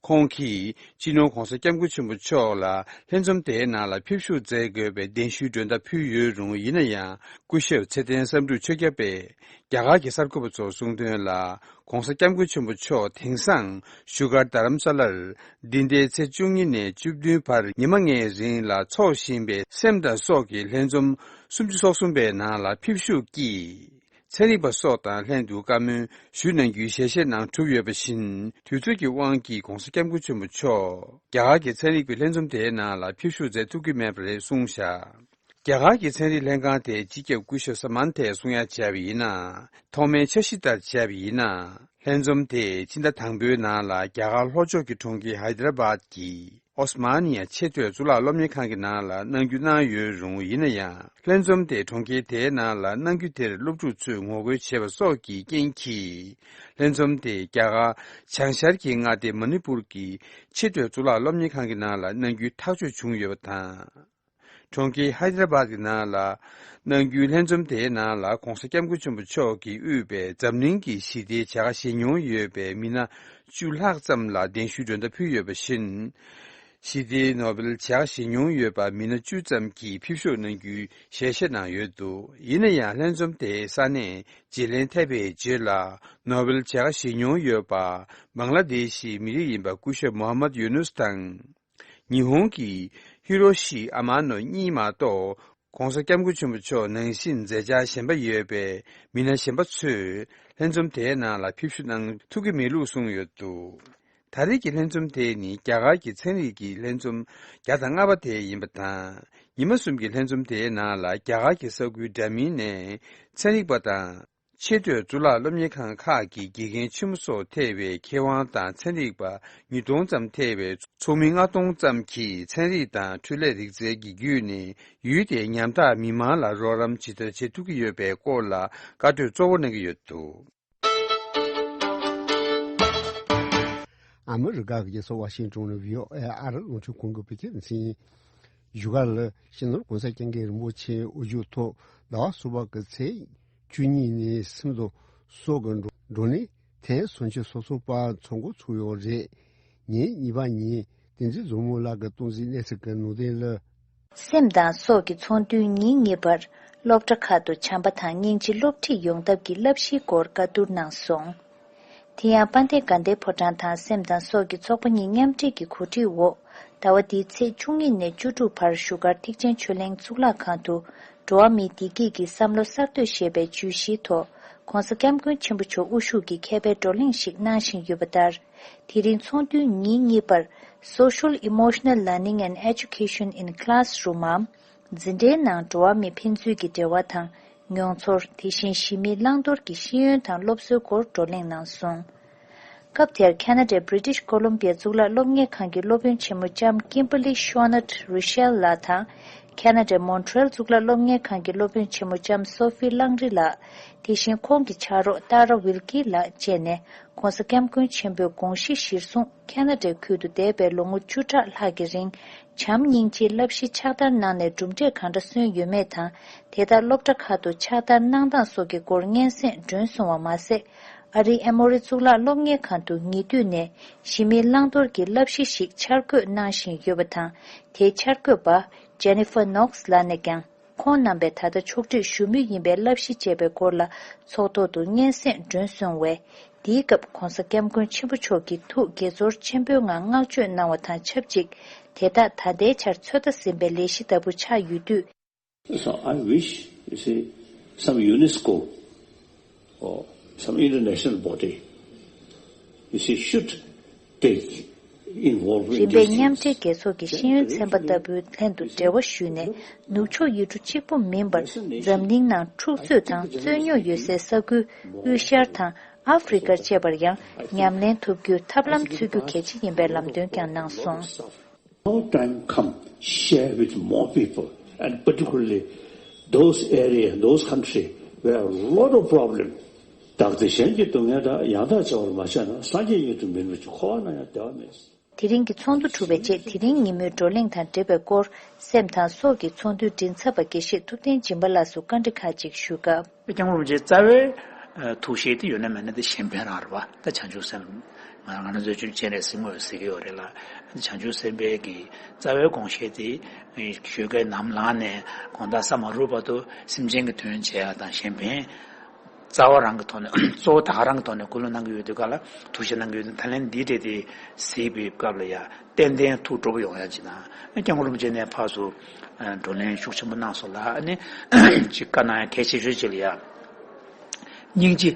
ཁོང་གིས་སྤྱི་ནོར་༸གོང་ས་༸སྐྱབས་མགོན་ཆེན་པོ་མཆོག་ལ་ལྷན་འཛོམས་དེའི་ནང་ལ་ཕེབས་བཞུགས་མཛད་དགོས་པའི་གདན་ཞུའི་མགྲོན་བརྡ་ཕུལ་ཡོད་རུང་། ཡིན་ན་ཡང་སྐུ་ཞབས་ཚེ་བརྟན་བསམ་གྲུབ་ཆོས་སྐྱབས་པས་རྒྱ་གར་གྱི་གསར་འགོད་པ་ཚོར་གསུངས་དོན་ལ། ༸གོང་ས་༸སྐྱབས་མགོན་ཆེན་པོ་མཆོག་དེང་སང་བཞུགས་སྒར་རྡ་རམ་ས་ལར་འདི་ཟླའི་ཚེས་བཅུ་གཉིས་ནས་བཅུ་བདུན་བར་ཉི་མ་ལྔའི་རིང་ལ་འཚོགས་བཞིན་པའི་སེམས་དང་སྲོག་གི་ལྷན་འཛོམས་སུམ་ཅུ་སོ་གསུམ་པའི་ནང་ལ་ཕེབས་བཞུགས་ཀྱིས། ཚན་རིག་པ་སོགས་དང་ལྷན་དུ་བཀའ་མོལ་ཞུས་གནང་རྒྱུའི་ཞལ་བཞེས་གནང་གྲུབ་ཡོད་པ་བཞིན། དུས་ཚོད་ཀྱི་དབང་གིས་༸གོང་ས་༸སྐྱབས་མགོན་ཆེན་པོ་མཆོག་རྒྱ་གར་གྱི་ཚན་རིག་པའི་ལྷན་འཛོམས་དེའི་ནང་ལ་ཕེབས་བཞུགས་མཛད་ཐུབ་ཀྱི་མེད་པ་རེད་གསུངས་བཞག་རྒྱ་གར་གྱི་ཚན་རིག་ལྷན་ཁང་དེའི་སྤྱི་ཁྱབ་སྐུ་ཞབས་ས་མན་ཐས་གསུང་ཡ་བྱས་པ་ཡིན་ན། ཐོག་མའི་འཆར་གཞི་ལྟར་བྱས་པ་ཡིན་ན། ལྷན་འཛོམས་དེ་ཕྱི་ཟླ་དང་པོའི་ནང་ལ་རྒྱ་གར་ལྷོ་ཕྱོགས་ཀྱི་གྲོང་ཁྱེར་ཧའི་དར་བཱད་ཀྱི་ཨོ་སི་མ་ནི་ཡ་ཆེས་མཐོའི་གཙུག་ལག་སློབ་གཉེར་ཁང་གི་ནང་ལ་གནང་རྒྱུ་གནང་ཡོད་རུང་། ཡིན་ན་ཡང་ལྷན་འཛོམས་དེ་གྲོང་ཁྱེར་དེའི་ནང་ལ་གནང་རྒྱུ་དེར་སློབ་ཕྲུག་ཚོས་ངོ་རྒོལ་བྱས་པ་སོགས་ཀྱི་རྐྱེན་གྱིས། ལྷན་འཛོམས་དེ་རྒྱ་གར་བྱང་ཤར་གྱི་མངའ་སྡེ་མ་ནི་པུར་གྱི་ཆེས་མཐོའི་གཙུག་ལག་སློབ་གཉེར་ཁང་གི་ནང་ལ་གནང་རྒྱུའི་ཐག་གཅོད་བྱུང་ཡོད་པ་དང་། གྲོང་ཁྱེར་ཧའི་དར་བཱད་ཀྱི་ནང་ལ་གནང་རྒྱུའི་ལྷན་འཛོམས་དེའི་ནང་ལ་༧གོང་ས་༧སྐྱབས་མགོན་ཆེན་པོ་མཆོག་གིས་དབུས་པའི་འཛམ་གླིང་གི་ཞི་བདེའི་བྱ་དགའ་བཞེས་མྱོང་ཡོད་པའི་མི་སྣ་བཅུ་ལྷག་ཙམ་ལ་གདན་ཞུའི་མགྲོན་བརྡ་ཕུལ་ཡོད་པ་བཞིན། ཞི་བདེའི་ནོ་བེལ་བྱ་དགའ་བཞེས་མྱོང་ཡོད་པ་མི་སྣ་བཅུ་ཙམ་གྱིས་ཕེབས་ཞུགས་གནང་རྒྱུའི་ཞལ་བཞེས་གནང་ཡོད་འདུག་ཡིན་ན་ཡང་ལྷན་འཛོམས་དེའི་ས་གནས་བརྗེ་ལེན་ཐེབས་པའི་རྗེས་ལ་ནོ་བེལ་བྱ་དགའ་བཞེས་མྱོང་ཡོད་པ་བང་ལ་དེ་ཤི་མི་རིགས་ཡིན་པ་སྐུ་ཞབས་མོ་ཧམ་མད་ཡུ་ནུས་དང་། ཉི་ཧོང་གི་ཧི་རོ་ཤི་ཨ་མ་ནོ་གཉིས་མ་གཏོགས། ༸གོང་ས་༸སྐྱབས་མགོན་ཆེན་པོ་མཆོག་ནང་བཞིན་མཛད་འཆར་གཞན་པ་ཡོད་པའི་མི་སྣ་གཞན་པ་ཚོས་ལྷན་འཛོམས་དེའི་ནང་ལ་ཕེབས་ཞུགས་གནང་ཐུབ་ཀྱི་མེད་ལུགས་གསུངས་ཡོད་འདུག་ད་རེས་ཀྱི་ལྷན་འཛོམས་དེ་ནི་རྒྱ་གར་གྱི་ཚན་རིག་གི་ལྷན་འཛོམས་བརྒྱ་དང་ལྔ་པ་དེ་ཡིན་པ་དང་། ཉི་མ་གསུམ་གྱི་ལྷན་འཛོམས་དེའི་ནང་ལ་རྒྱ་གར་གྱི་ས་ཁུལ་འདྲ་མིན་ནས་ཚན་རིག་པ་དང་། ཆེས་མཐོའི་གཙུག་ལག་སློབ་གཉེར་ཁང་ཁག་གི་དགེ་རྒན་ཆེན་མོ་སོགས་ཐེ་བའི་མཁས་དབང་དང་ཚན་རིག་པ་ཉིས་སྟོང་ཙམ་ཐེ་བའི་ཚོགས་མི་ལྔ་སྟོང་ཙམ་གྱིས་ཚན་རིག་དང་འཕྲུལ་ལས་རིག་རྩལ་གྱི་བརྒྱུད་ནས་ཡུལ་དེའི་ཉམ་ཐག་མི་མང་ལ་རོགས་རམ་ཇི་ལྟར་བྱེད་ཐུབ་ཀྱི་ཡོད་པའི་སྐོར་ལ་བཀའ་གྲོས་གཙོ་བོ་གནང་གི་ཡོད་འདུག་ཨ་མི་རི་ཀ་གི་རྒྱལ་ས་ཝ་ཤིང་ཊོན་ནས་བྷི་ཨོ་ཨེ་ཨ་རི་རླུང་འཕྲིན་ཁང་གི་བོད་སྐད་སྡེ་ཚན་ཡིན། བཞུགས་སྒར་ལ་སྤྱི་ནོར་༸གོང་ས་༸སྐྱབས་མགོན་རིན་པོ་ཆེའི་དབུ་བཞུགས་ཐོག་ཟླ་བ་གསུམ་པ་གི་ཚེས་བཅུ་གཉིས་ནས་སེམས་དང་སྲོག་གི་བགྲོ་བགྲོ་གླེང་ཐེངས་སུམ་ཅུ་སོ་གསུམ་པ་ཚོགས་འགོ་ཚུགས་ཡོད་རེད། ཉིན་གཉིས་པ་ཉིན་བསྟན་འཛིན་བཟང་མོ་ལགས་ཀྱིས་སྟོང་འཛིན་གནས་ཚུལ་གྱི་ནང་དོན་ལ། སེམས་དང་སྲོག་གི་ཚོགས་འདུའི་ཉིན་གཉིས་པར་སློབ་གྲྭ་ཁག་ཏུ་བྱམས་པ་དང་སྙིང་རྗེ་སློབ་ཁྲིད་ཡོང་ཐབས་ཀྱི་བསླབ་གཞིའི་སྐོར་བཀའ་བསྡུར་གནང་སོང་། དེ་ཡང་དཔལ་ལྡན་དགའ་ལྡན་ཕོ་བྲང་དང་སེམས་དང་སྲོག་གི་ཚོགས་པ་གཉིས་མཉམ་འབྲེལ་གྱི་གོ་སྒྲིག་འོག་ཟླ་བ་འདིའི་ཚེས་བཅུ་གཉིས་ནས་བཅུ་དྲུག་བར་བཞུགས་སྒར་ཐེག་ཆེན་ཆོས་གླིང་གཙུག་ལག་ཁང་དུ་འགྲོ་བ་མིའི་བདེ་སྐྱིད་ཀྱི་བསམ་བློ་གསར་གཏོད་ཞེས་པའི་བརྗོད་གཞིའི་ཐོག་༸གོང་ས་༸སྐྱབས་མགོན་ཆེན་པོ་མཆོག་དབུ་བཞུགས་ཀྱི་མཁས་པའི་བགྲོ་གླེང་ཞིག་གནང་བཞིན་ཡོད་པ་ལྟར། དེ་རིང་ཚོགས་འདུའི་ཉིན་གཉིས་པར་Social Emotional Learning and Education in Classroom འམ། འཛིན་གྲྭའི་ནང་འགྲོ་བ་མི་ཕན་ཚུན་གྱི་འབྲེལ་བ་དང་མྱོང་ཚོར། དེ་བཞིན་གཞི་མེད་བླང་དོར་གྱི་ཤེས་ཡོན་དང་སློབ་གསོའི་སྐོར་བགྲོ་གླེང་གནང་སོང་། སྐབས་དེར་ཁ་ན་ཌའི་British Columbia གཙུག་ལག་སློབ་གཉེར་ཁང་གི་སློབ་དཔོན་ཆེན་མོ་ལྕམ་Kimberly Schonert Ruschel ལགས་དང་། ཁ་ན་ཌའི་Montreal གཙུག་ལག་སློབ་གཉེར་ཁང་གི་སློབ་དཔོན་ཆེན་མོ་ལྕམ་Sophie Langry ལགས། དེ་བཞིན་ཁོང་གི་ཕྱག་རོགས་Tara Wilkie ལགས་བཅས་ནས་༸གོང་ས་༸སྐྱབས་མགོན་ཆེན་པོའི་དགོངས་གཞི་གཞིར་བཟུང་ཁ་ན་ཌའི་ཁུལ་དུ་འདས་པའི་ལོ་ངོ་བཅུ་ཕྲག་ལྷག་གི་རིང་བྱམས་སྙིང་རྗེའི་བསླབ་གཞི་ཕྱག་བསྟར་གནང་ནས་གྲུབ་འབྲས་གང་འདྲ་སོན་ཡོད་མེད་དང་། དེ་དག་སློབ་གྲྭ་ཁག་ཏུ་ཕྱག་བསྟར་གནང་སྟངས་སོགས་ཀྱི་སྐོར་སྙན་སེང་སྒྲོན་སོང་བ་མ་ཟད། ཨ་རིའི་ཨེ་མོ་རི་གཙུག་ལག་སློབ་གཉེར་ཁང་དུ་ཉེ་དུས་ནས་གཞི་མེད་བླང་དོར་གྱི་བསླབ་གཞི་ཞིག་འཆར་འགོད་གནང་བཞིན་ཡོད་པ་དང་། དེའི་འཆར་འགོད་པ་Jennifer Knox ལགས་ནས་ཀྱང་། ཁོང་རྣམ་པས་ད་ལྟ་ཕྱོགས་སྒྲིག་ཞུ་མུས་ཡིན་པའི་བསླབ་གཞི་ཅེས་པའི་སྐོར་ལ་ཚོགས་ཐོག་ཏུ་སྙན་སེང་སྒྲོན་སོང་བས། འདིའི་སྐབས་༸གོང་ས་༸སྐྱབས་མགོན་ཆེན་པོ་མཆོག་གིས་ཐུགས་དགྱེས་ཚོར་ཆེན་པོའི་ངང་བསྔགས་བརྗོད་གནང་བ་དང་ཆབས་ཅིག་དེ་དག་ད་ལྟའི་ཆར་ཚོད་ལྟ་ཟིན་པའི་ལས་གཞི་ལྟ་བུ་ཆགས་ཡོད་དུས། So I wish, you see, some UNESCO or some international body, you see, should take involvement in རིམ་པས་མཉམ་འབྲེལ་རྒྱལ་ཚོགས་ཀྱི་ཤེས་ཡོན་ཚན་པ་ལྟ་བུའི་ལྷན་དུ་འབྲེལ་བ་ཞུས་ནས་ནུབ་ཕྱོགས་ཡུལ་གྲུ་གཅིག་པུ་མིན་པར་འཛམ་གླིང་ནང་འཁྲུག་རྩོད་དང་རྩོད་རྙོག་ཡོད་སའི་ས་ཁུལ་དབུས་ཤར་དང་ཨ་ཧྥེ་རི་ཀར་བཅས་པར་ཡང་ཉམས་ལེན་ཐུབ་རྒྱུའི་ཐབས་ལམ་འཚོལ་རྒྱུ་གལ་ཆེ་ཡིན་པའི་ལམ་སྟོན་ཀྱང་གནང་སོང་། Now time come, share with more people, and particularly those areas, those countries where a lot of problem. བདག་བདེ་གཞན་གྱི་སྡུག་བསྔལ་དག་ཡང་དག་བྱ་བར་མ་བྱས་ན། སངས་རྒྱས་ཉིད་དུ་མི་འགྲོ་ཞིང་། འཁོར་བ་ན་ཡང་བདེ་བ་མེད། དེ་རིང་གི་ཚོགས་འདུ་གྲུབ་པའི་རྗེས་དེ་རིང་ཉིན་མོའི་བགྲོ་གླེང་དང་འབྲེལ་བའི་སྐོར་སེམས་དང་སྲོག་གི་ཚོགས་འདུའི་མགྲིན་ཚབ་པ་དགེ་བཤེས་ཐུབ་བསྟན་སྦྱིན་པ་ལགས་སུ་བཀའ་འདྲི་ཁག་ཅིག་ཞུས་སྐབས། སྐྱབས་མགོན་རིན་པོ་ཆེའི་རྩ་བའི་ཐུགས་བཞེད་དེ་ཡོད་ན་མེད་ན་དེ་གཞན་ཕན་རང་རེད་པ། ད་བྱང་ཆུབ་སེམས། ང་ང་རང་ཚོའི་ཆོས་བྱེད་རེད་ཟེར་དངོས་ཟེར་གྱི་ཡོད་རེད་ལ། བྱང་ཆུབ་སེམས་དཔའི་གི་རྩ་བའི་དགོངས་བཞེད་དེ་ཆོས་སྐད་ནམ་ལངས་ནས་དགོང་དག་ས་མ་རུབ་བར་དུ་སེམས་ཅན་གྱི་དོན་བྱེད་ཡ་དང་གཞན་ཕན། རྩ་བ་རང་གི་ཐོག་ནས་གཙོ་བོ་ད་ག་རང་གི་ཐོག་ནས་སྐུལ་སློང་གནང་གི་ཡོད་དུས་ག་ལ་ཐུགས་བཞེད་གནང་གི་ཡོད་དུས། ད་ལན་འདི་འདྲས་དེ་གཟིགས་པའི་སྐབས་ལ་ཡ་ཏན་ཏན་ཐུགས་སྤྲོ་པོ་ཡོང་ཡ་ཅིག་དང་། སྐྱབས་མགོན་རིན་པོ་ཆེ་ནས་ཕར་ཚུར་བགྲོ་གླེང་ཤུགས་ཆེན་པོ་གནང་སོང་ལ། ཨ་ནི་ཅིག་བཀའ་གནང་ཡ་གལ་ཆེ་ཤོས་ཅིག་ལ་ཡ་སྙིང་རྗེ་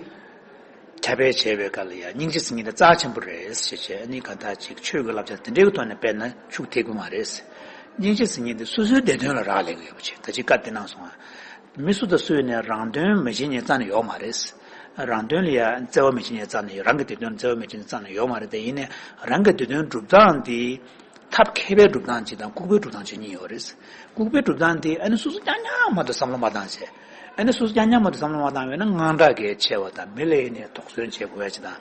ཁྱབ་སྤེལ་བྱས་པའི་སྐབས་ལ་ཡ་སྙིང་རྗེ་ཟེར་མཁན་དེ་རྩ་ཆེན་པོ་རེད་ཟེར་བྱས། ཨ་ནི་གང་ལྟར་ཅིག་ཆོས་ཀྱི་བསླབ་བྱ་དེ་འདྲའི་གི་ཐོག་ནས་སྤེལ་ན་ཤུགས་ཐེབས་ཀྱི་མ་རེད། སྙིང་རྗེ་ཟེར་མཁན་དེ་སོ་སོའི་བདེ་དོན་ལ་རག་ལས་ཀྱི་ཡོད་པ་བྱས། ད་ཅི་བཀའ་བསྟན་གནང་སོང་ང་། མི་སུ་དང་སུ་ཡིན་ནའི་རང་དོན་མི་བྱེད་མཁན་རྩ་ནས་ཡོད་མ་རེད། རང་དོན་ལ་ཡ་བརྩེ་བ་མི་བྱེད་མཁན་རྩ་ནས་ཡོད། རང་གི་བདེ་དོན་ལ་བརྩེ་བ་མི་བྱེད་མཁན་རྩ་ནས་ཡོད་མ་རེད། དེ་ཡིན་ནའི་རང་གི་བདེ་དོན་སྒྲུབ་སྟངས་དེ་ཐབས་མཁས་པའི་སྒྲུབ་སྟངས་གཅིག་དང་ལྐུགས་པའི་སྒྲུབ་སྟངས་གཅིག་གཉིས་ཡོད་རེད། ལྐུགས་པའི་སྒྲུབ་སྟངས་དེ་ཨ་ནི་སོ་སོ་རྐྱང་རྐྱང་མ་གཏོགས་བསམ་བློ་མ་བཏང་བྱས། ཨ་ནི་སོ་སོ་རྐྱང་རྐྱང་མ་གཏོགས་བསམ་བློ་མ་བཏང་བས་ན་དངངས་སྐྲག་གིས་ཆེ་བ་དང་། མི་ལ་ཡིན་ནའི་དོགས་ཟོན་བྱེད་དགོས་ཡ་གཅིག་དང་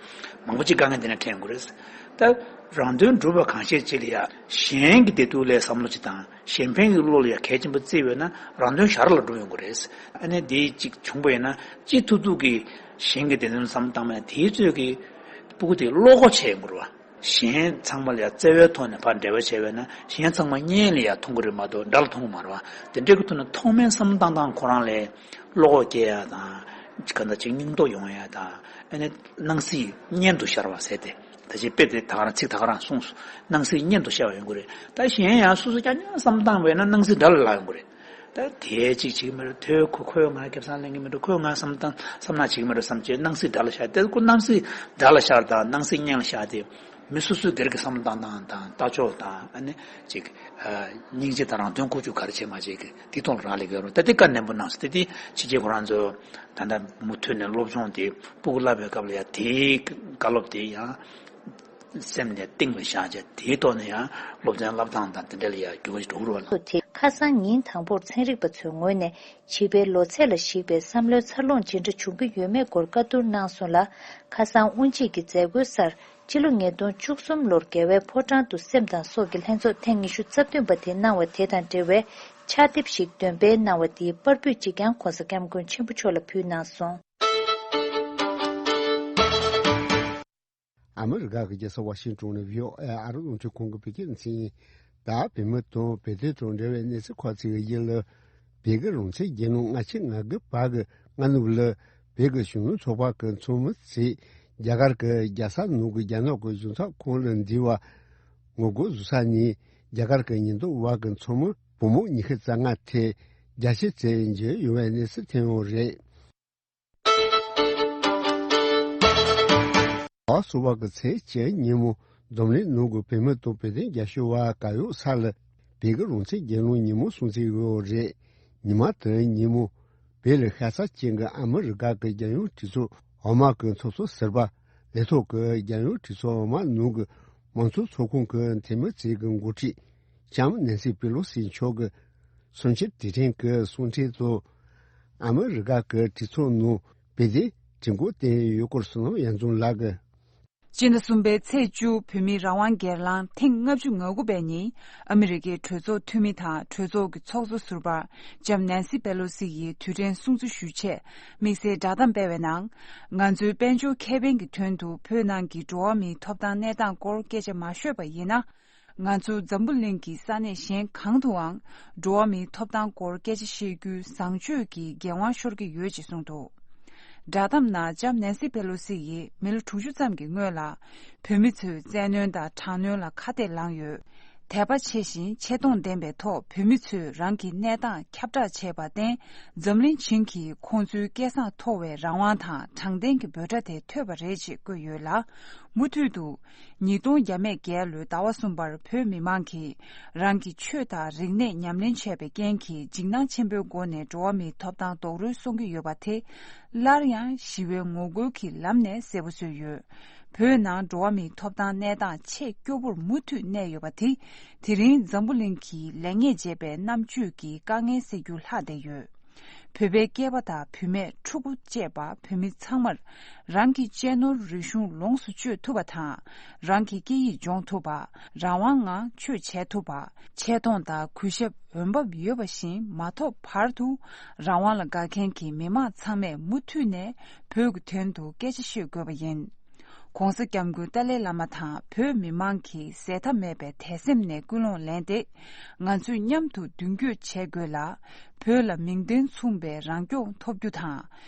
མང་པོ་གཅིག་དཀའ་ངལ་འདི་ནས་འཕྲད་ཡོང་གི་རེད། ད་རང་དོན་སྒྲུབ་པ་གང་ཤེས་གཅིག་ལ་ཡ་གཞན་གྱི་བདེ་སྡུག་ལ་བསམ་བློ་གཅིག་དང་། གཞན་ཕན་གྱི་བློ་ལ་ཡ་གལ་ཆེན་པོ་བརྩིས་པས་ན་རང་དོན་ཞར་ལ་འགྲུབ་ཡོང་གི་རེད། ཨ་ནི་འདི་གཅིག་བྱུང་བས་ན་ཅི་ཐུབ་ཐུབ་ཀྱིས་གཞན་གྱི་བདེ་དོན་བསམ་བློ་བཏང་བས་ན་དེའི་ཚོད་ཀྱི་སྤུ་གུ་དེ་བློ་ཁོག་ཆེ་ཡོང་གི་རེད་བ། གཞན་ཚང་མ་ལ་ཡ་བརྩེ་བའི་ཐོག་ནས་ཕར་འབྲེལ་བ་བྱས་པས་ན་གཞན་ཚང་མ་གཉེན་ལ་ཡ་མཐོང་གི་རེད་མ་གཏོགས་དགྲ་ལ་མཐོང་གི་མ་རེད་བ། དེ་འདྲ་གི་ཐོག་ནས་ཐོག་མའི་བསམ་བློ་བཏང་སྟངས་ཁོ་རང་ལ་བློ་ཁོག་སྐྱེ་ཡ་དང་། གང་ལྟར་ཅིག་སྙིང་སྟོབས་ཡོང་ཡ་དང་། ཨ་ནི་སྣང་སྲིད་གཉེན་དུ་ཤར་བ་ཟེར་ཏེ། ད་ཅི་དཔེ་དེ་ད་ག་རང་ཚིག་ད་ག་རང་གསུངས་སོང་། སྣང་སྲིད་གཉེན་དུ་ཤར་བ་ཡོང་གི་རེད། ད་གཞན་ཡང་སོ་སོ་རྐྱང་རྐྱང་བསམ་བཏང་བས་ན་སྣང་སྲིད་དགྲ་ལ་ལྷག་ཡོང་གི་རེད། ད་དེ་གཅིག་བྱེད་ཀྱི་མ་རེད། དེ་ཁོ་ཁོས་ང་སྐལ་བཟང་ལེན་གྱི་མ་རེད། ཁོས་ང་བསམ་བཏང་བསམ་ན་བྱེད་ཀྱི་མ་རེད་བསམ་བྱས་སྣང་སྲིད་དགྲ་ལ་ཤར། དེ་ཁོ་སྣང་སྲིད་དགྲ་ལ་ཤར་དང་སྣང་སྲིད་གཉེན་ལ་ཤར་ཏེ། མི་སོ་སོའི་སྒེར་གྱི་བསམ་བློ་བཏང་སྟངས་དང་ལྟ་ཕྱོགས་དང་། ཨ་ནི་ཅིག་ཨ་སྙིང་རྗེ་དང་རང་དོན་ཁུར་ཆོག་ག་རེ་བྱེད་མ་བྱེད་ཀྱི་དེ་ཐོག་ལ་རག་ལས་ཀྱི་ཡོད་རེད། ད་དེ་བཀའ་ནན་པོ་གནང་སོང་། དེ་དེ་ཕྱི་རྒྱལ་ཁོ་རང་ཚོ་ད་ལྟ་མུ་མཐུད་ནས་སློབ་སྦྱོང་དེ་སྤུ་གུ་བསླབ་པའི་སྐབས་ལ་ཡང་དེའི་བཀའ་སློབ་དེ་ཡང་སེམས་ནས་གཏིང་ལ་བཞག་བྱས། དེའི་ཐོག་ནས་ཡང་སློབ་ཚན་བསླབ་སྟངས་དང་དེ་འདྲ་ལ་ཡང་འགྱུར་བ་ཞིག་འགྲོ་གི་རེད་བ་ལ། ཁ་སང་ཉིན་དང་པོར་ཚན་རིག་པ་ཚོའི་ངོས་ནས་བྱིས་པའི་ལོ་ཚད་ལ་གཞིགས་པའི་བསམ་བློའི་འཚར་ལོངས་ཇི་འདྲ་བྱུང་གི་ཡོད་མེད་སྐོར་བཀའ་བསྡུར་གནང་སོང་ལ། ཁ་སང་དབུ་འབྱེད་ཀྱི་མཛད་སྒོའི་སར་ཕྱི་ལོ་ཉིས་སྟོང་བཅུ་གསུམ་ལོར་རྒྱལ་བའི་ཕོ་བྲང་དུ་སེམས་དང་སྲོག་གི་ལྷན་ཚོགས་ཐེངས་ཉི་ཤུ་རྩ་བདུན་པ་དེ་གནང་བ་དེ་དང་འབྲེལ་བའི་ཕྱག་དེབ་ཞིག་འདོན་སྤེལ་གནང་བ་དེའི་པར་འབུལ་གཅིག་ཀྱང་༸གོང་ས་༸སྐྱབས་མགོན་ཆེན་པོ་མཆོག་ལ་ཕུལ་གནང་སོང་། ཨ་མི་རི་ཀ་གི་རྒྱལ་ས་ཝ་ཤིང་ཏོན་ནས་བྷི་ཨོ་ཨེ་ཨ་རི་རླུང་འཕྲིན་ཁང་གི་བོད་སྐད་སྡེ་ཚན་ཡིན། ད་བོད་མི་དང་བོད་དོན་དང་འབྲེལ་བའི་གནས་ཚུལ་ཁག་ཅིག་གི་ཡུལ་ལ། བོད་ཀྱི་རང་བཙན་རྒྱལ་ལོ་ལྔ་བཅུ་ང་དགུ་པ་གི་སྔ་ནུབ་ལ་བོད་ཀྱི་གཞོན་ནུ་ཚོགས་པ་གི་ཚོགས་མི་ཚོས་རྒྱ་གར་གྱི་རྒྱལ་ས་ནང་གི་རྒྱ་ནག་གི་གཞུང་ཚབ་ཁང་ལ་འཛུལ་བ། ངོ་རྒོལ་བཟོ་ས་ནས་རྒྱ་གར་གྱི་ཉེན་རྟོག་པ་གི་ཚོགས་མི་བུ་མོ་ཉི་ཤུ་རྩ་ལྔ་ཐེ་རྒྱ་ཆེ་ཚེ་འཇུ་ཡོང་བའི་གནས་ཚུལ་ཐོན་ཡོད་རེད། ཨ་སུ་བ་གི་ཚེས་བཅུ་ཉིན་མོ་འཛམ་གླིང་ནང་གི་བོད་མི་དང་བོད་དོན་རྒྱབ་སྐྱོར་བ་ག་ཡོད་ས་ལ་བོད་ཀྱི་རང་བཙན་རྒྱལ་ལོ་ཉིན་མོ་སྲུང་བརྩི་ཡོད་རེད། ཉི་མ་དེ་ཉིན་མོ་བོད་ལ་ཤ་ཚ་ཅན་གྱི་ཨ་མི་རི་ཀ་གི་རྒྱལ་ཡོངས་གྲོས་ཚོགས་འོག་མ་གི་ཚོགས་གཙོ་ཟུར་པ་ལས་ཐོག་གི་རྒྱལ་ཡོངས་གྲོས་ཚོགས་འོག་མ་ནང་གི་མང་གཙོ་ཚོགས་ཁང་གི་འཐུས་མི་ཚོས་གི་འགོ་ཁྲིད་ལྕམ་ནན་སི་པེ་ལོ་སི་མཆོག་གི་གསུང་ཆོས་དུས་དྲན་གྱི་གསུང་འཕྲིན་དུ། ཨ་མི་རི་ཀ་གི་གྲོས་ཚོགས་ནང་བོད་དོན་དྲི་བཀོད་བསྟན་ཡོད་སྐོར་བསོད་ནམས་གཡང་འཛོམས་ལགས་ཀྱིས། སྤྱི་ཟླ་གསུམ་པའི་ཚེས་བཅུ་བོད་མིའི་རང་དབང་སྒེར་ལངས་ཐེངས་ལྔ་བཅུ་ང་དགུ་པའི་ཉིན་ཨ་མི་རི་ཀའི་གྲོས་ཚོགས་འཐུས་མི་དང་གྲོས་ཚོགས་ཀྱི་ཚོགས་གཙོ་ཟུར་པ་ལྕམ་ནན་སི་པེ་ལོ་སི་ཡིས་དུས་དྲན་སྲུང་བརྩི་ཞུ་ཆེད་དམིགས་བསལ་བསྒྲགས་གཏམ་སྤེལ་བའི་ནང་། ང་ཚོའི་དཔལ་འབྱོར་ཁེ་ཕན་གྱི་དོན་དུ་བོད་ནང་གི་འགྲོ་བ་མིའི་ཐོབ་ཐང་གནས་སྟངས་སྐོར་སྐད་ཆ་མ་ཤོད་པ་ཡིན་ན། ང་ཚོ་འཛམ་བུ་གླིང་གི་ས་གནས་གཞན་གང་དུའང་འགྲོ་བ་མིའི་ཐོབ་ཐང་སྐོར་སྐད་ཆ་བཤད་རྒྱུའི་བཟང་སྤྱོད་ཀྱི་འགན་དབང་ཤོར་གྱི་ཡོད་ཅེས་གསུངས་འདུག་བསྒྲགས་གཏམ་ནང་ལྕམ་ནན་སི་པེ་ལོ་སི་ཡིས་མི་ལོ་དྲུག་ཅུ་ཙམ་གྱི་སྔོན་ལ་བོད་མི་ཚོའི་བཙན་གནོན་དང་དྲག་གནོན་ལ་ཁ་གཏད་ལངས་ཡོད། དད་པ་ཆེ་ཞིང་ཆེ་མཐོང་ལྡན་པའི་ཐོག་བོད་མི་ཚོས་རང་གི་གནས་སྟངས་ཁྱབ་བསྒྲགས་བྱས་པར་བརྟེན། འཛམ་གླིང་བྱིངས་ཀྱིས་ཁོང་ཚོའི་སྐད་གསང་མཐོ་བའི་རང་དབང་དང་དྲང་བདེན་གྱི་འབོད་སྒྲ་དེ་ཐོས་པ་རེད་ཅེས་བཀོད་ཡོད་ལ། མུ་མཐུད་དུ། ཉིས་སྟོང་བརྒྱ་མེད་བརྒྱད་ལོའི་ཟླ་བ་གསུམ་པར་བོད་མི་མང་གིས་རང་གི་ཆོས་དང་རིག་གནས་ཉམས་ལེན་བྱས་པའི་རྐྱེན་གྱིས་འཇིགས་སྣང་ཆེན་པོའི་སྒོ་ནས་འགྲོ་བ་མིའི་ཐོབ་ཐང་རྡོག་རོལ་སོང་གི་ཡོད་པ་དེ། སླར་ཡང་ཞི་བའི་ངོ་རྒོལ་གྱི་ལམ་ནས་གསལ་པོ་བཟོས་ཡོད། བོད་ནང་འགྲོ་བ་མིའི་ཐོབ་ཐང་གནས་སྟངས་ཆེས་སྐྱོ་པོར་མུ་མཐུད་གནས་ཡོད་པ་དེ། དེ་རིང་འཛམ་བུ་གླིང་གིས་ལེགས་ཉེས་འབྱེད་པའི་རྣམ་དཔྱོད་ཀྱི་དཀའ་ངལ་སེལ་རྒྱུ་ལྷག་བསྡད་ཡོད། བོད་པའི་སྐྱེས་པ་དང་བུད་མེད་ཕྲུ་གུ་བཅས་པ་བོད་མི་ཚང་མར་རང་གི་གཅེས་ནོར་རིག་གཞུང་ལོངས་སུ་སྤྱོད་ཐུབ་པ་དང་། རང་གི་སྐད་ཡིག་སྦྱོང་ཐུབ་པ། རང་དབང་ངང་ཆོས་བྱེད་ཐུབ་པ། ཆེ་མཐོང་དང་གུས་ཞབས་འོས་འབབ་ཡོད་པ་བཞིན་མ་ཐོབ་བར་དུ་རང་དབང་ལ་དགའ་མཁན་གྱི་མི་མང་ཚང་མས་མུ་མཐུད་ནས་བོད་ཀྱི་དོན་དུ་སྐད་ཆ་བཤད་དགོས་པ་ཡིན། ༸གོང་ས་༸སྐྱབས་མགོན་ཏཱ་ལའི་བླ་མ་དང་བོད་མི་མང་གིས་ཟད་མཐའ་མེད་པའི་དད་སེམས་ནས་ཀུན་སློང་ལེན་ཏེ། ང་ཚོས་མཉམ་དུ་མདུན་སྐྱོད་བྱེད་དགོས་ལ། བོད་ལ་མིང་དོན་མཚུངས་པའི་རང་སྐྱོང་ཐོབ་རྒྱུ་དང་།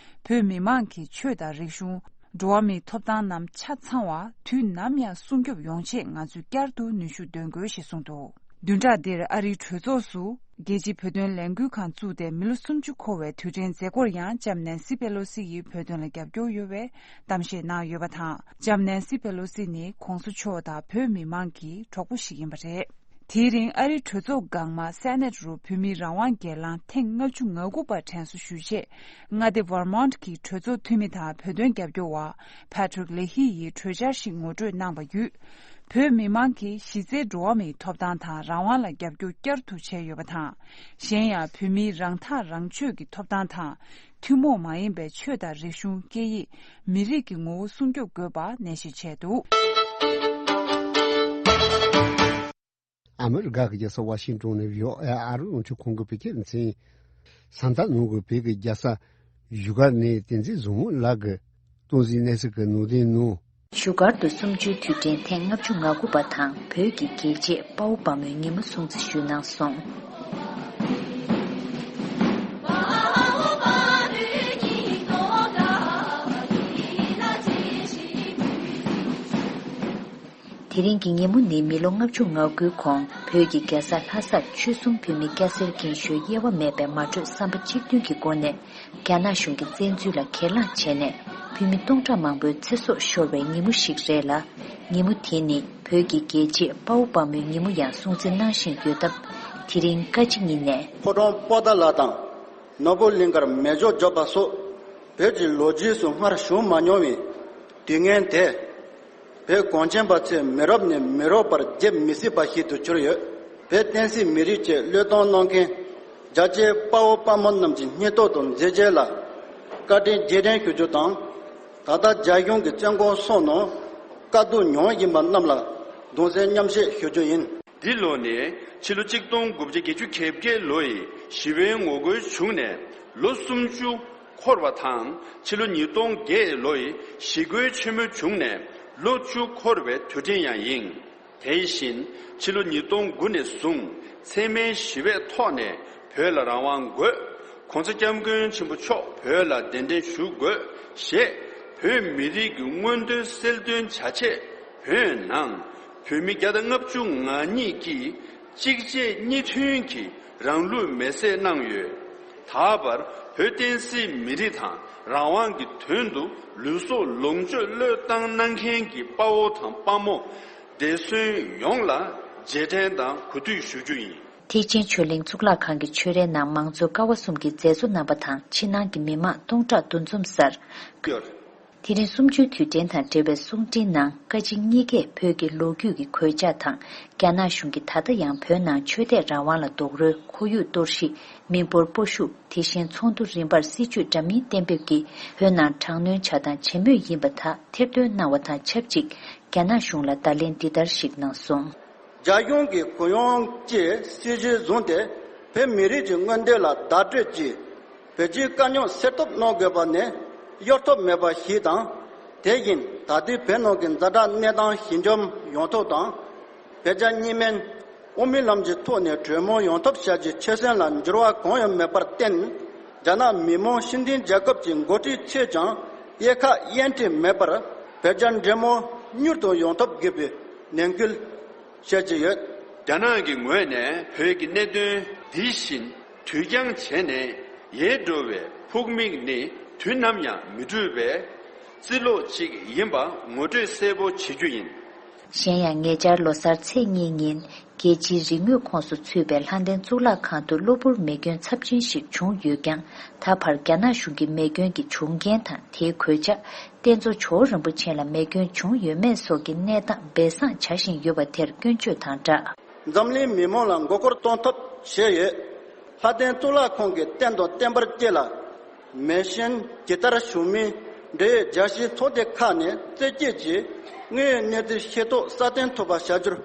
བོད་མི་མང་གི་ཆོས་དང་རིག་གཞུང་། འགྲོ་བ་མིའི་ཐོབ་ཐང་རྣམས་ཆ་ཚང་བ་དུས་ནམ་ཡང་སྲུང་སྐྱོབ་ཡོང་ཆེད་ང་ཚོས་བསྐྱར་དུ་ནུས་ཤུགས་འདོན་དགོས་ཞེས་གསུངས་འདུག་བདུན་ཕྲག་འདིར་ཨ་རིའི་གྲོས་ཚོགས་སུ་རྒྱལ་སྤྱིའི་བོད་དོན་ལས་འགུལ་ཁང་བཙུགས་ཏེ་མི་ལོ་སུམ་ཅུ་འཁོར་བའི་དུས་དྲན་མཛད་སྒོར་ཡང་ལྕམ་ནན་སི་པེ་ལོ་སི་ཡིས་བོད་དོན་ལ་རྒྱབ་སྐྱོར་ཡོད་པའི་གཏམ་བཤད་གནང་ཡོད་པ་དང་། ལྕམ་ནན་སི་པེ་ལོ་སི་ནི་༸གོང་ས་མཆོག་དང་བོད་མི་མང་གི་གྲོགས་པོ་ཞིག་ཡིན་པ་རེད། དེའི་རིང་ཨ་རིའི་གྲོས་ཚོགས་སྒང་མ་སེ་ནེ་ཊི་རུ་བོད་མིའི་རང་དབང་སྒེར་ལངས་ཐེངས་ལྔ་བཅུ་ང་དགུ་པ་དྲན་གསོ་ཞུ་ཆེད། མངའ་སྡེ་ཝར་མོན་ཊི་གི་གྲོས་ཚོགས་འཐུས་མི་དང་བོད་དོན་རྒྱབ་སྐྱོར་བ་ཕ་ཏྲིག་ལེ་ཧི་ཡིས་གྲོས་འཆར་ཞིག་ངོ་སྤྲོད་གནང་བ་བརྒྱུད། བོད་མི་མང་གིས་གཞི་རྩའི་འགྲོ་བ་མིའི་ཐོབ་ཐང་དང་རང་དབང་ལ་རྒྱབ་སྐྱོར་བསྐྱར་དུ་བྱས་ཡོད་པ་དང་། གཞན་ཡང་བོད་མིའི་རང་ཐག་རང་གཅོད་ཀྱི་ཐོབ་ཐང་དང་། ཐུན་མོང་མ་ཡིན་པའི་ཆོས་དང་རིག་གཞུང་། སྐད་ཡིག་མི་རིགས་ཀྱི་ངོ་བོ་སྲུང་སྐྱོབ་དགོས་པ་ནན་བཤད་བྱས་འདུག་ཨ་མི་རི་ཀ་གི་རྒྱལ་ས་ཝ་ཤིང་ཏོན་ནས་བྷི་ཨོ་ཨེ་ཨ་རིའི་རླུང་འཕྲིན་ཁང་གི་བོད་སྐད་སྡེ་ཚན། ས་མཐའ་ནང་གི་བོད་ཀྱི་རྒྱལ་ས་བཞུགས་སྒར་ནས་བསྟན་འཛིན་བཟང་མོ་ལགས་ཀྱིས་སྟོན་གཟིགས་གནས་ཚུལ་གྱི་ནང་དོན་ནང་། བཞུགས་སྒར་དུ་གསུམ་བཅུའི་དུས་དྲན་ཐེངས་ལྔ་བཅུ་ང་དགུ་པ་དང་བོད་ཀྱི་རྒྱལ་གཅེས་དཔའ་བོ་དཔའ་མོའི་ཉིན་མོ་སྲུང་བརྩི་ཞུས་གནང་སོང་། དེ་རིང་གི་ཉིན་མོ་ནི་མི་ལོ་ལྔ་བཅུ་ང་དགུའི་གོང་བོད་ཀྱི་རྒྱལ་ས་ལྷ་སར་ཆོལ་གསུམ་བོད་མི་སྐྱ་སེར་རྒན་གཞོན་དབྱེ་བ་མེད་པའི་མ་གྲོས་བསམ་པ་གཅིག་མཐུན་གྱི་སྒོ་ནས། རྒྱ་ནག་གཞུང་གི་བཙན་འཛུལ་ལ་གྱེན་ལངས་བྱས་ནས་བོད་མི་སྟོང་ཕྲག་མང་པོའི་ཚེ་སྲོག་ཤོར་བའི་ཉིན་མོ་ཞིག་རེད་ལ། ཉིན་མོ་དེ་ནི་བོད་ཀྱི་རྒྱལ་གཅེས་དཔའ་བོ་དཔའ་མོའི་ཉིན་མོ་ཡང་སྲུང་བརྩི་གནང་བཞིན་ཡོད་སྟབས། དེ་རིང་བཀའ་སྤྱི་ཉིན་ནས། ཕོ་བྲང་པོ་ཏཱ་ལ་དང་ནོར་བུ་གླིང་དཀར་མེ་སྒྱོགས་འཇོག་པ་སོགས་བོད་ཀྱི་ལོ་རྒྱུས་སུ་སྔར་བྱུང་མ་མྱོང་བའི་དུས་ངན་དེ། བོད་གངས་ཅན་པ་ཚོས་མི་རབས་ནས་མི་རབས་བར་བརྗེད་མི་སྲིད་པ་ཞིག་ཏུ་གྱུར་ཡོད། བོད་བསྟན་སྲིད་མི་རིགས་ཆེད་བློས་གཏོང་གནང་མཁན་རྒྱལ་གཅེས་དཔའ་བོ་དཔའ་མོ་རྣམས་ཀྱི་སྙིང་སྟོབས་དང་མཛད་རྗེས་ལ་བཀའ་དྲིན་རྗེས་དྲན་ཞུ་རྒྱུ་དང་། ད་ལྟ་རྒྱ་གཞུང་གིས་བཙོན་ཁང་སོགས་ནང་དཀའ་སྡུག་མྱོང་བཞིན་པ་རྣམས་ལ་གདུང་སེམས་མཉམ་བསྐྱེད་ཞུ་རྒྱུ་ཡིན། འདི་ལོ་ནི་ཕྱི་ལོ་གཅིག་སྟོང་དགུ་བརྒྱ་བརྒྱད་ཅུ་གྱ་བརྒྱད་ལོ་ཡི་ཞི་བའི་ངོ་རྒོལ་བྱུང་ནས་ལོ་སུམ་ཅུ་འཁོར་བ་དང་། ཕྱི་ལོ་ཉིས་སྟོང་བརྒྱད་ལོ་ཡི་ཞི་རྒོལ་ཆེན་མོ་བྱུང་ནས་ལོ་བཅུ་འཁོར་བའི་དུས་དྲན་ཡང་ཡིན། དེ་བཞིན་ཕྱི་ལོ་ཉིས་སྟོང་དགུ་ནས་བཟུང་འཚེ་མེད་ཞི་བའི་ཐོག་ནས་བོད་ལ་རང་དབང་དགོས། ༸གོང་ས་༸སྐྱབས་མགོན་ཆེན་པོ་མཆོག་བོད་ལ་གདན་འདྲེན་ཞུ་དགོས་ཞེས་བོད་མི་རིགས་ཀྱི་མངོན་འདོད་གསལ་སྟོན་བྱ་ཆེད་བོད་ནང་བོད་མི་བརྒྱ་དང་ལྔ་བཅུ་ང་གཉིས་ཀྱིས་གཅིག་རྗེས་གཉིས་མཐུན་གྱིས་རང་ལུས་མེར་སྲེག་གནང་ཡོད། ད་བར་བོད་བསྟན་སྲིད་མི་རིགས་དང་རང་དབང་གི་དོན་དུ་ལུས་སྲོག་ལོངས་སྤྱོད་བློས་བཏང་གནང་མཁན་གྱི་དཔའ་བོ་དང་དཔའ་མོ་འདས་གསོན་ཡོངས་ལ་རྗེས་དྲན་དང་གུས་འདུད་ཞུ་རྒྱུ་ཡིན། ཐེག་ཆེན་ཆོས་གླིང་གཙུག་ལག་ཁང་གི་ཆོས་རའི་ནང་མང་གཙོ་ཀ་བ་གསུམ་གྱི་མཛད་གཙོ་རྣམ་པ་དང་ཕྱི་ནང་གི་མི་མང་སྟོང་ཕྲག་འདུ་འཛོམས་སར། ཡོད། དེ་རིང་གསུམ་བཅུའི་དུས་དྲན་དང་འབྲེལ་བའི་གསུང་འཕྲིན་ནང་བཀའ་སྤྱི་གཉིས་ཀས་བོད་ཀྱི་ལོ་རྒྱུས་ཀྱི་གོད་ཆག་དང་རྒྱ་ནག་གཞུང་གིས་ད་ལྟ་ཡང་བོད་ནང་ཆོས་དད་རང་དབང་ལ་རྡོག་རོལ། ཁོར་ཡུག་གཏོར་བཤིག་མི་འབོར་སྤོ་བཤུག་དེ་བཞིན་ཚོགས་འདུ་རིམ་པར་སྲིད་བྱུས་འདྲ་མིན་གཏན་འབེབས་ཀྱིས་བོད་ནང་དྲག་གནོན་བྱ་སྟངས་བྱེད་མུས་ཡིན་པ་དག་ཐེར་འདོན་གནང་བ་དང་ཆབས་ཅིག་རྒྱ་ནག་གཞུང་ལ་བརྡ་ལན་འདི་ལྟར་ཞིག་གནང་སོང་། རྒྱ་གཞུང་གིས་གུ་ཡངས་ཀྱི་སྲིད་བྱུས་བཟུང་སྟེ་བོད་མི་རིགས་ཀྱི་མངོན་འདོད་ལ་བརྡ་སྤྲོད་ཀྱིས་བོད་སྤྱིའི་དཀའ་རྙོག་སེལ་ཐབས་གནང་དགོས་པ་ནི་གཡོལ་ཐབས་མེད་པ་ཞིག་དང་། དེ་བཞིན་ད་ལྟའི་བོད་ནང་གི་ཛ་དྲག་གནས་སྟངས་ཞི་འཇགས་ཡོང་ཐབས་དང་། བོད་རྒྱ་གཉིས་སྨན་དབུ་མའི་ལམ་གྱི་ཐོག་ནས་གྲོས་མོལ་ཡོང་ཐབས་བྱ་རྒྱུའི་ཆོད་སེམས་ལ་འགྱུར་བ་གང་ཡང་མེད་པར་བརྟེན། རྒྱ་ནག་མི་དམངས་སྤྱི་མཐུན་རྒྱལ་ཁབ་ཀྱི་འགོ་ཁྲིད་ཚོས་ཀྱང་དབྱེ་ཁག་དབྱེ་འབྱེད་མེད་པར་བོད་རྒྱ་འབྲེལ་མོལ་མྱུར་དུ་ཡོང་ཐབས་དགོས་པའི་ནན་སྐུལ་བྱེད་ཀྱི་ཡོད། རྒྱ་ནག་གི་ངོས་ནས་བོད་ཀྱི་གནད་དོན་འདི་བཞིན་དུས་འགྱངས་བྱས་ནས་ཡལ་འགྲོ་བའི་ཕུགས་དམིགས་ནི་དུས་ནམ་ཡང་མི་འགྲུབ་པའི་རྩིས་ལོག་ཅིག་ཡིན་པ་ངོ་སྤྲོད་གསལ་པོ་བྱེད་རྒྱུ་ཡིན། གཞན་ཡང་ཉེ་ཆར་ལོ་གསར་ཚེས་གཉིས་ཉིན་རྒྱལ་སྤྱིའི་རིག་དངོས་ཁོངས་སུ་ཚུད་པའི་ལྷ་ལྡན་གཙུག་ལག་ཁང་དུ་གློ་བུར་མེ་སྐྱོན་ཚབས་ཆེན་ཞིག་བྱུང་ཡོད་ཀྱང་། ད་བར་རྒྱ་ནག་གཞུང་གིས་མེ་སྐྱོན་གྱི་བྱུང་རྐྱེན་དང་དེའི་གོད་ཆག་རྟེན་གཙོ་ཇོ་བོ་རིན་པོ་ཆེ་ལ་མེ་སྐྱོན་བྱུང་ཡོད་མེད་སོགས་ཀྱི་གནས་སྟངས་སྦས་གསང་བྱ་བཞིན་ཡོད་པ་དེར་སྐྱོན་བརྗོད་དང་སྦྲགས། འཛམ་གླིང་མི་མང་ལ་མགོ་སྐོར་གཏོང་ཐབས་བྱས་ཡོད། ལྷ་ལྡན་གཙུག་ལག་ཁང་གི་རྟེན་དང་བརྟེན་པར་བཅས་ལ་མེ་ཤན་ཇི་ལྟར་བྱུང་མིན་འབྲེལ་ཡོད་རྒྱལ་སྤྱིའི་ཚོགས་སྡེ་ཁག་ནས་རྩད་བཅད་ཀྱིས་དངོས་ཡོད་གནས་ཚུལ་ཤེས་རྟོགས་སྲ་བརྟན་ཐུབ་པ་བྱ་རྒྱུར་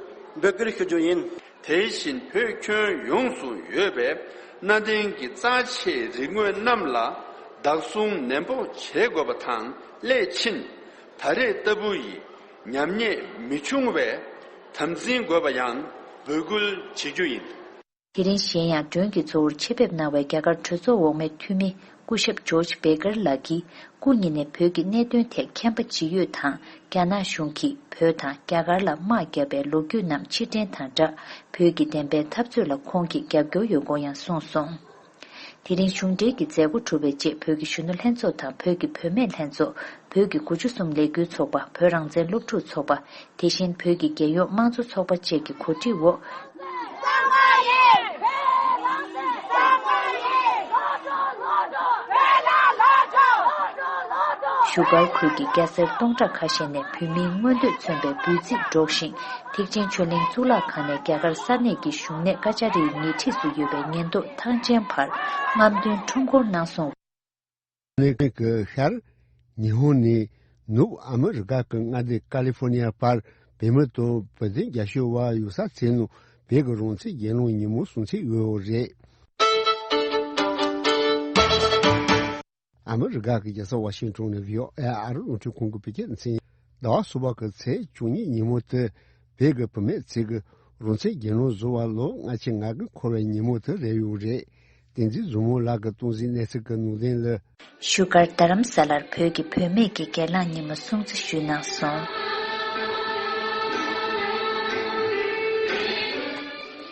འབོད་སྐུལ་ཞུ་རྒྱུ་ཡིན། དེ་བཞིན་བོད་ཁྱོན་ཡོངས་སུ་ཡོད་པའི་གནའ་དེང་གི་རྩ་ཆེའི་རིག་དངོས་རྣམས་ལ་བདག་སྲུང་ནན་པོ་བྱེད་དགོས་པ་དང་སླད་ཕྱིན་ད་རེས་ལྟ་བུ་ཡི་ཉམས་ཉེས་མི་འབྱུང་བའི་དམ་འཛིན་དགོས་པ་ཡང་འབོད་སྐུལ་བྱེད་རྒྱུ་ཡིན། དེ་རིང་གཞན་ཡང་མགྲོན་གྱི་གཙོ་བོར་ཆེད་ཕེབས་གནང་བའི་རྒྱ་གར་གྲོས་ཚོགས་འོག་མའི་འཐུས་མི་སྐུ་ཞབས་ཇོརྗ་བྷེ་ཀར་ལགས་ཀྱིས་སྐུ་ཉིད་ནས་བོད་ཀྱི་གནད་དོན་ཐད་མཁྱེན་པ་ཇི་ཡོད་དང་། རྒྱ་ནག་གཞུང་གིས་བོད་དང་རྒྱ་གར་ལ་དམག་བརྒྱབ་པའི་ལོ་རྒྱུས་རྣམས་ཕྱིར་དྲན་དང་སྦྲགས། བོད་ཀྱི་བདེན་པའི་འཐབ་རྩོད་ལ་ཁོང་གིས་རྒྱབ་སྐྱོར་ཡོད་སྐོར་ཡང་གསུངས་སོང་། དེ་རིང་གཞུང་འབྲེལ་གྱི་མཛད་སྒོ་གྲུབ་པའི་རྗེས་བོད་ཀྱི་གཞོན་ནུ་ལྷན་ཚོགས་དང་བོད་ཀྱི་བུད་མེད་ལྷན་ཚོགས། བོད་ཀྱི་དགུ་བཅུ་གསུམ་ལས་འགུལ་ཚོགས་པ། བོད་རང་བཙན་སློབ་ཕྲུག་ཚོགས་པ། དེ་བཞིན་བོད་ཀྱི་རྒྱལ་ཡོངས་དམངས་གཙོ་ཚོགས་པ་བཅས་ཀྱི་གོ་སྒྲིག་འོག་བཞུགས་སྒར་ཁུལ་གྱི་སྐྱ་སེར་སྟོང་ཕྲག་ཁ་ཤས་ནས་བོད་མིའི་མངོན་འདོད་མཚོན་པའི་འབོད་ཚིག་སྒྲོག་བཞིན། ཐེག་ཆེན་ཆོས་གླིང་གཙུག་ལག་ཁང་ནས་རྒྱ་གར་ས་གནས་ཀྱི་བཞུགས་གནས་ཀ་ཅཱ་རིའི་ཉེ་འཁྲིས་སུ་ཡོད་པའི་ཉེན་རྟོག་ཐང་ཆེན་བར་རྔམ་སྟོན་ཁྲོམ་སྐོར་གནང་སོང་། ནས་ཀྱི་ཤར། ཉི་ཧོང་ནས་ནུབ་ཨ་མི་རི་ཀ་གི་མངའ་སྡེ་ཀ་ལི་ཧྥོ་ནི་ཡ་བར་བོད་མི་དང་བོད་དོན་རྒྱབ་སྐྱོར་བ་ཡོད་ས་ཚོ་ནང་བོད་ཀྱི་རང་བཙན་རྒྱལ་ལོངས་ཉིན་མོ་སྲུང་བརྩི་ཡོད་རེད། ཨ་མི་རི་ཀ་གི་རྒྱལ་ས་ཝ་ཤིང་ཊོན་ནས་བྷི་ཨོ་ཨེ་ཨ་རི་རླུང་འཕྲིན་ཁང་གི་བོད་སྐད་སྡེ་ཚན། ཟླ་བ་གསུམ་པ་གི་ཚེས་བཅུ་གཉིས་ཉིན་མོ་དེ་བོད་ཀྱི་བུད་མེད་ཚོས་ཀྱི་རང་བཙན་རྒྱལ་ལོངས་བཟོ་བར་ལོ་ལྔ་བཅུ་ང་དགུ་འཁོར་བའི་ཉིན་མོ་དེ་རེད་ཡོད་རེད། བསྟན་འཛིན་བཟང་མོ་ལགས་ཀྱིས་གཏོང་གཟིགས་གནས་ཚུལ་གྱི་ནང་དོན་ལ། བཞུགས་སྒར་རྡ་རམ་ས་ལར་བོད་ཀྱི་བུད་མེད་ཀྱི་སྒེར་ལངས་ཉིན་མོ་སྲུང་བརྩི་ཞུས་གནང་སོང་།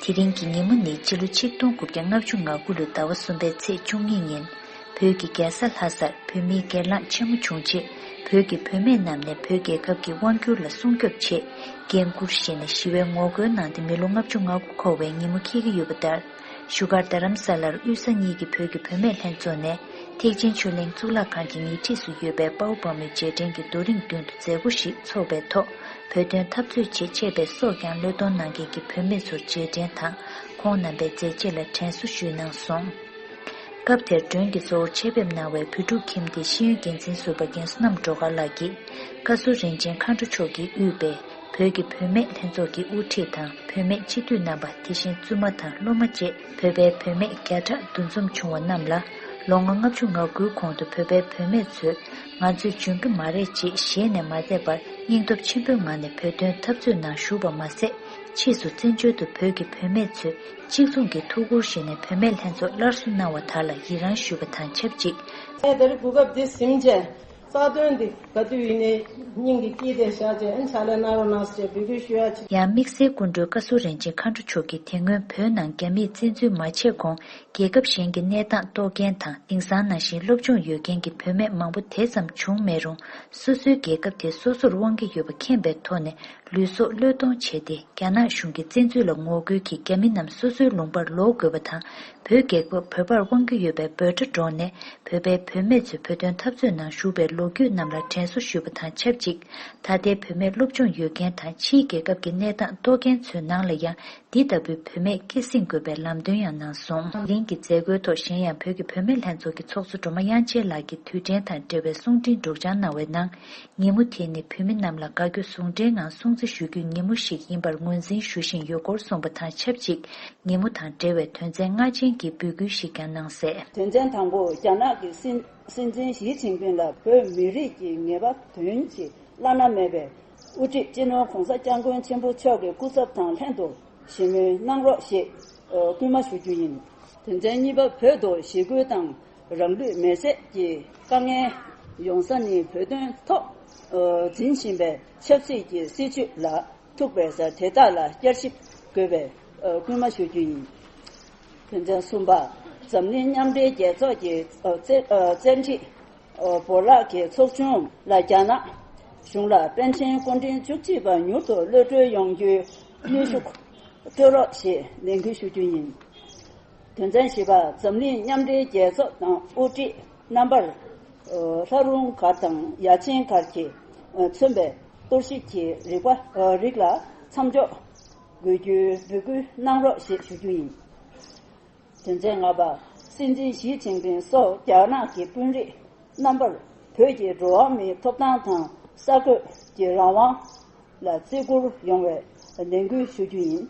དེ་རིང་གི་ཉིན་མོ་ནི་སྤྱི་ལོ་ཆིག་སྟོང་དགུ་བརྒྱ་ལྔ་བཅུ་ང་དགུ་ལོའི་ཟླ་བ་གསུམ་པའི་ཚེས་བཅུ་གཉིས་ཉིན། བོད་ཀྱི་རྒྱལ་ས་ལྷ་སར་བོད་མིའི་སྒེར་ལངས་ཆེན་མོ་བྱུང་རྗེས། བོད་ཀྱི་བུད་མེད་རྣམས་ནས་བོད་རྒྱལ་ཁབ་ཀྱི་དབང་བསྒྱུར་ལ་སྲུང་སྐྱོབ་ཆེད། འགན་འཁུར་བཞེས་ནས་ཞི་བའི་ངོ་རྒོལ་གནང་སྟེ་མི་ལོ་ལྔ་བཅུ་ང་དགུ་འཁོར་བའི་ཉིན་མོ་འཁེལ་གྱི་ཡོད་པ་ལྟར། བཞུགས་སྒར་རྡ་རམ་ས་ལར་དབུས་ས་གཉིས་ཀྱི་བོད་ཀྱི་བུད་མེད་ལྷན་ཚོགས་ནས་ཐེག་ཆེན་ཆོས་གླིང་གཙུག་ལག་ཁང་གི་ཉེ་འཁྲིས་སུ་ཡོད་པའི་དཔའ་བོ་དཔའ་མོའི་རྗེས་དྲན་གྱི་རྡོ་རིང་མདུན་དུ་མཛད་སྒོ་ཞིག་འཚོགས་པའི་ཐོག་བོད་དོན་འཐབ་རྩོད་ཆེད་ཆད་པའི་སྲོག་ཀྱང་བློས་གཏོང་གནང་མཁན་གྱི་བུད་མེད་ཚོར་རྗེས་དྲན་དང་ཁོང་རྣམ་པའི་མཛད་རྗེས་ལ་དྲན་གསོ་ཞུས་གནང་སོང་། སྐབས་དེར་མགྲོན་གྱི་གཙོ་བོར་ཆེད་ཕེབས་གནང་བའི་བོད་ཕྲུག་ཁྱིམ་སྡེའི་ཤེས་ཡོན་འགན་འཛིན་ཟུར་པ་རྒན་བསོད་ནམས་སྒྲོལ་དཀར་ལགས་ཀྱིས། བཀའ་ཟུར་རིན་ཆེན་མཁའ་འགྲོ་མཆོག་གིས་དབུས་པའི་བོད་ཀྱི་བུད་མེད་ལྷན་ཚོགས་ཀྱི་དབུ་ཁྲིད་དང་བུད་མེད་སྤྱི་འཐུས་རྣམ་པ། དེ་བཞིན་བཙུན་མ་དང་སློབ་མ་བཅས་བོད་པའི་བུད་མེད་བརྒྱ་ཕྲག་འདུ་འཛོམས་བྱུང་བ་རྣམས་ལ། ལོ་ངོ་ལྔ་བཅུ་ང་དགུའི་གོང་དུ་བོད་པའི་བུད་མེད་ཚོས་ང་ཚོས་འཇོན་གྱི་མ་རེད་ཅེས་ཞེད་ནས་མ་བསྡད་པར། སྙིང་སྟོབས་ཆེན་པོའི་ངང་ནས་བོད་དོན་འཐབ་རྩོད་ནང་ཞུགས་པ་མ་ཟད། ཕྱིས་སུ་བཙན་བྱོལ་དུ་བོད་ཀྱི་བུད་མེད་ཚོས་གཅིག་མཚུངས་ཀྱི་ཐུགས་ཁུར་བཞེས་ནས་བུད་མེད་ལྷན་ཚོགས་སླར་གསོ་གནང་བ་དག་ལ་ཡི་རངས་ཞུས་པ་དང་ཆབས་ཅིག །ངས་ད་རེས་གོ་སྐབས་འདི་ཟིན་བྱས་རྩ་དོན་འདི་ག་དུས་ཡིན་ནའི་སྙིང་གི་དཀྱིལ་དེ་བཞག་བྱས་ཨ་ཕྱག་ལས་གནང་རོགས་གནང་ཟེར་འབོད་སྐུལ་ཞུ་ཡ་བྱས། ཡང་དམིགས་བསལ་སྐུ་མགྲོན་བཀའ་ཟུར་རིན་ཆེན་མཁའ་འགྲོ་མཆོག་གིས་དེ་སྔོན་བོད་ནང་རྒྱ་མིས་བཙན་འཛུལ་མ་བྱས་གོང་རྒྱལ་ཁབ་གཞན་གྱི་གནས་སྟངས་རྟོགས་མཁན་དང་དེང་སང་ནང་བཞིན་སློབ་སྦྱོང་ཡོད་མཁན་གྱི་བུད་མེད་མང་པོ་དེ་ཙམ་བྱུང་མེད་རུང་། སོ་སོའི་རྒྱལ་ཁབ་དེ་སོ་སོར་དབང་གི་ཡོད་པ་མཁྱེན་པའི་ཐོག་ནས་ལུས་སྲོག་བློས་གཏོང་བྱས་ཏེ། རྒྱ་ནག་གཞུང་གི་བཙན་འཛུལ་ལ་ངོ་རྒོལ་གྱིས་རྒྱ་མི་རྣམས་སོ་སོའི་ལུང་པར་ལོག་དགོས་པ་དང་། བོད་རྒྱལ་ཁབ་བོད་པར་དབང་གི་ཡོད་པའི་འབོད་སྒྲ་སྒྲོག་ནས་བོད་པའི་བུད་མེད་ཚོས་བོད་དོན་འཐབ་རྩོད་ནང་ཞུགས་པའི་ལོ་རྒྱུས་རྣམས་ལ་དྲན་གསོ་ཞུས་པ་དང་ཆབས་ཅིག །ད་ལྟའི་བུད་མེད་སློབ་སྦྱོང་ཡོད་མཁན་དང་ཕྱིའི་རྒྱལ་ཁབ་ཀྱི་གནས་སྟངས་རྟོགས་མཁན་ཚོའི་ནང་ལ་ཡང་འདི་ལྟ་བུའི་བུད་མེད་སྐྱེད་སྲིང་དགོས་པའི་ལམ་སྟོན་ཡང་གནང་སོང་། དེ་རིང་གི་མཛད་སྒོའི་ཐོག་གཞན་ཡང་བོད་ཀྱི་བུད་མེད་ལྷན་ཚོགས་ཀྱི་ཚོགས་གཙོ་སྒྲོལ་མ་དབྱངས་ཅན་ལགས་ཀྱིས་དུས་དྲན་དང་འབྲེལ་བའི་གསུང་འཕྲིན་སྒྲོག་སྦྱང་གནང་བའི་ནང་། ཉིན་མོ་དེ་ནི་བོད་མི་རྣམས་ལ་དགའ་སྐྱོ་ཟུང་འབྲེལ་ངང་སྲུང་བརྩི་ཞུ་རྒྱུའི་ཉིན་མོ་ཞིག་ཡིན་པར་ངོས་འཛིན་ཞུ་བཞིན་ཡོད་སྐོར་གསུངས་པ་དང་ཆབས་ཅིག །ཉིན་མོ་དང་འབྲེལ་བའི་དོན་ཚན་ལྔ་ཅན་གྱི་འབོད་སྐུལ་ཞིག་ཀྱང་གནང་གསལ། དོན་ཚན་དང་པོ། རྒྱ་ནག་གི་སྲིད་སྲིད་འཛིན་ཞི་ཅིན་ཕིང་ལ་བོད་མི་རིགས་ཀྱི་ངེས་པ་དོན་གྱི་བླ་ན་མེད་པའི་དབུ་ཁྲིད་སྤྱི་ནོར་གོང་ས་སྐྱབས་མགོན་ཆེན་པོ་མཆོག་གི་སྐུ་ཚབ་དང་ལྷན་དུ་ཞི་མོལ་གནང་རོགས་ཞེས་སྐུལ་མ་ཞུ་རྒྱུ་ཡིན། དོན་ཚན་གཉིས་པ། བོད་དུ་ཞི་རྒོལ་དང་རང་ལུས་མེར་སྲེག་གི་དཀའ་ངལ་ཡོང་ས་ནི་བོད་དོན་ཐོག་འཛིན་བཞིན་པའི་ཆབ་སྲིད་ཀྱི་སྲིད་བྱུས་ལ་ཐུག་པས་ས་དེ་དག་ལ་བསྐྱར་ཞིབ་དགོས་པའི་སྐུལ་མ་ཞུ་རྒྱུ་ཡིན། དོན་ཚན་གསུམ་པ། འཛམ་གླིང་མཉམ་འབྲེལ་རྒྱལ་ཚོགས་ཀྱི་བཙན་ཁྲིད་བོར་ལག་གི་ཚོགས་ཆུང་ལ་རྒྱ་ནག་གཞུང་ལ་པཎ་ཆེན་སྐུ་ཕྲེང་བཅུ་གཅིག་པ་མྱུར་དུ་གློད་གྲོལ་ཡོང་རྒྱུའི་གནོན་ཤུགས་སྤྲོད་རོགས་ཞེས་ནན་སྐུལ་ཞུ་རྒྱུ་ཡིན། དོན་ཚན་བཞི་པ། འཛམ་གླིང་མཉམ་འབྲེལ་རྒྱལ་ཚོགས་དང་དབུ་ཁྲིད་རྣམ་པར་ལྷ་རུང་སྒར་དང་ཡ་ཆེན་སྒར་གྱིས་མཚོན་པའི་གཏོར་བཤིག་གི་རིག་པ་རིགས་ལ་མཚམས་འཇོག་དགོས་རྒྱུའི་འབོད་སྐུལ་གནང་རོགས་ཞེས་ཞུ་རྒྱུ་ཡིན། དོན་ཚན་ལྔ་པ། སྲིད་འཛིན་ཞི་ཅིན་ཕིང་སོགས་རྒྱ་ནག་གི་དཔོན་རིགས་རྣམ་པར་བོད་ཀྱི་འགྲོ་བ་མིའི་ཐོབ་ཐང་དང་གསར་འགོད་ཀྱི་རང་དབང་ལ་བརྩི་བཀུར་ཡོང་བའི་ནན་སྐུལ་ཞུ་རྒྱུ་ཡིན།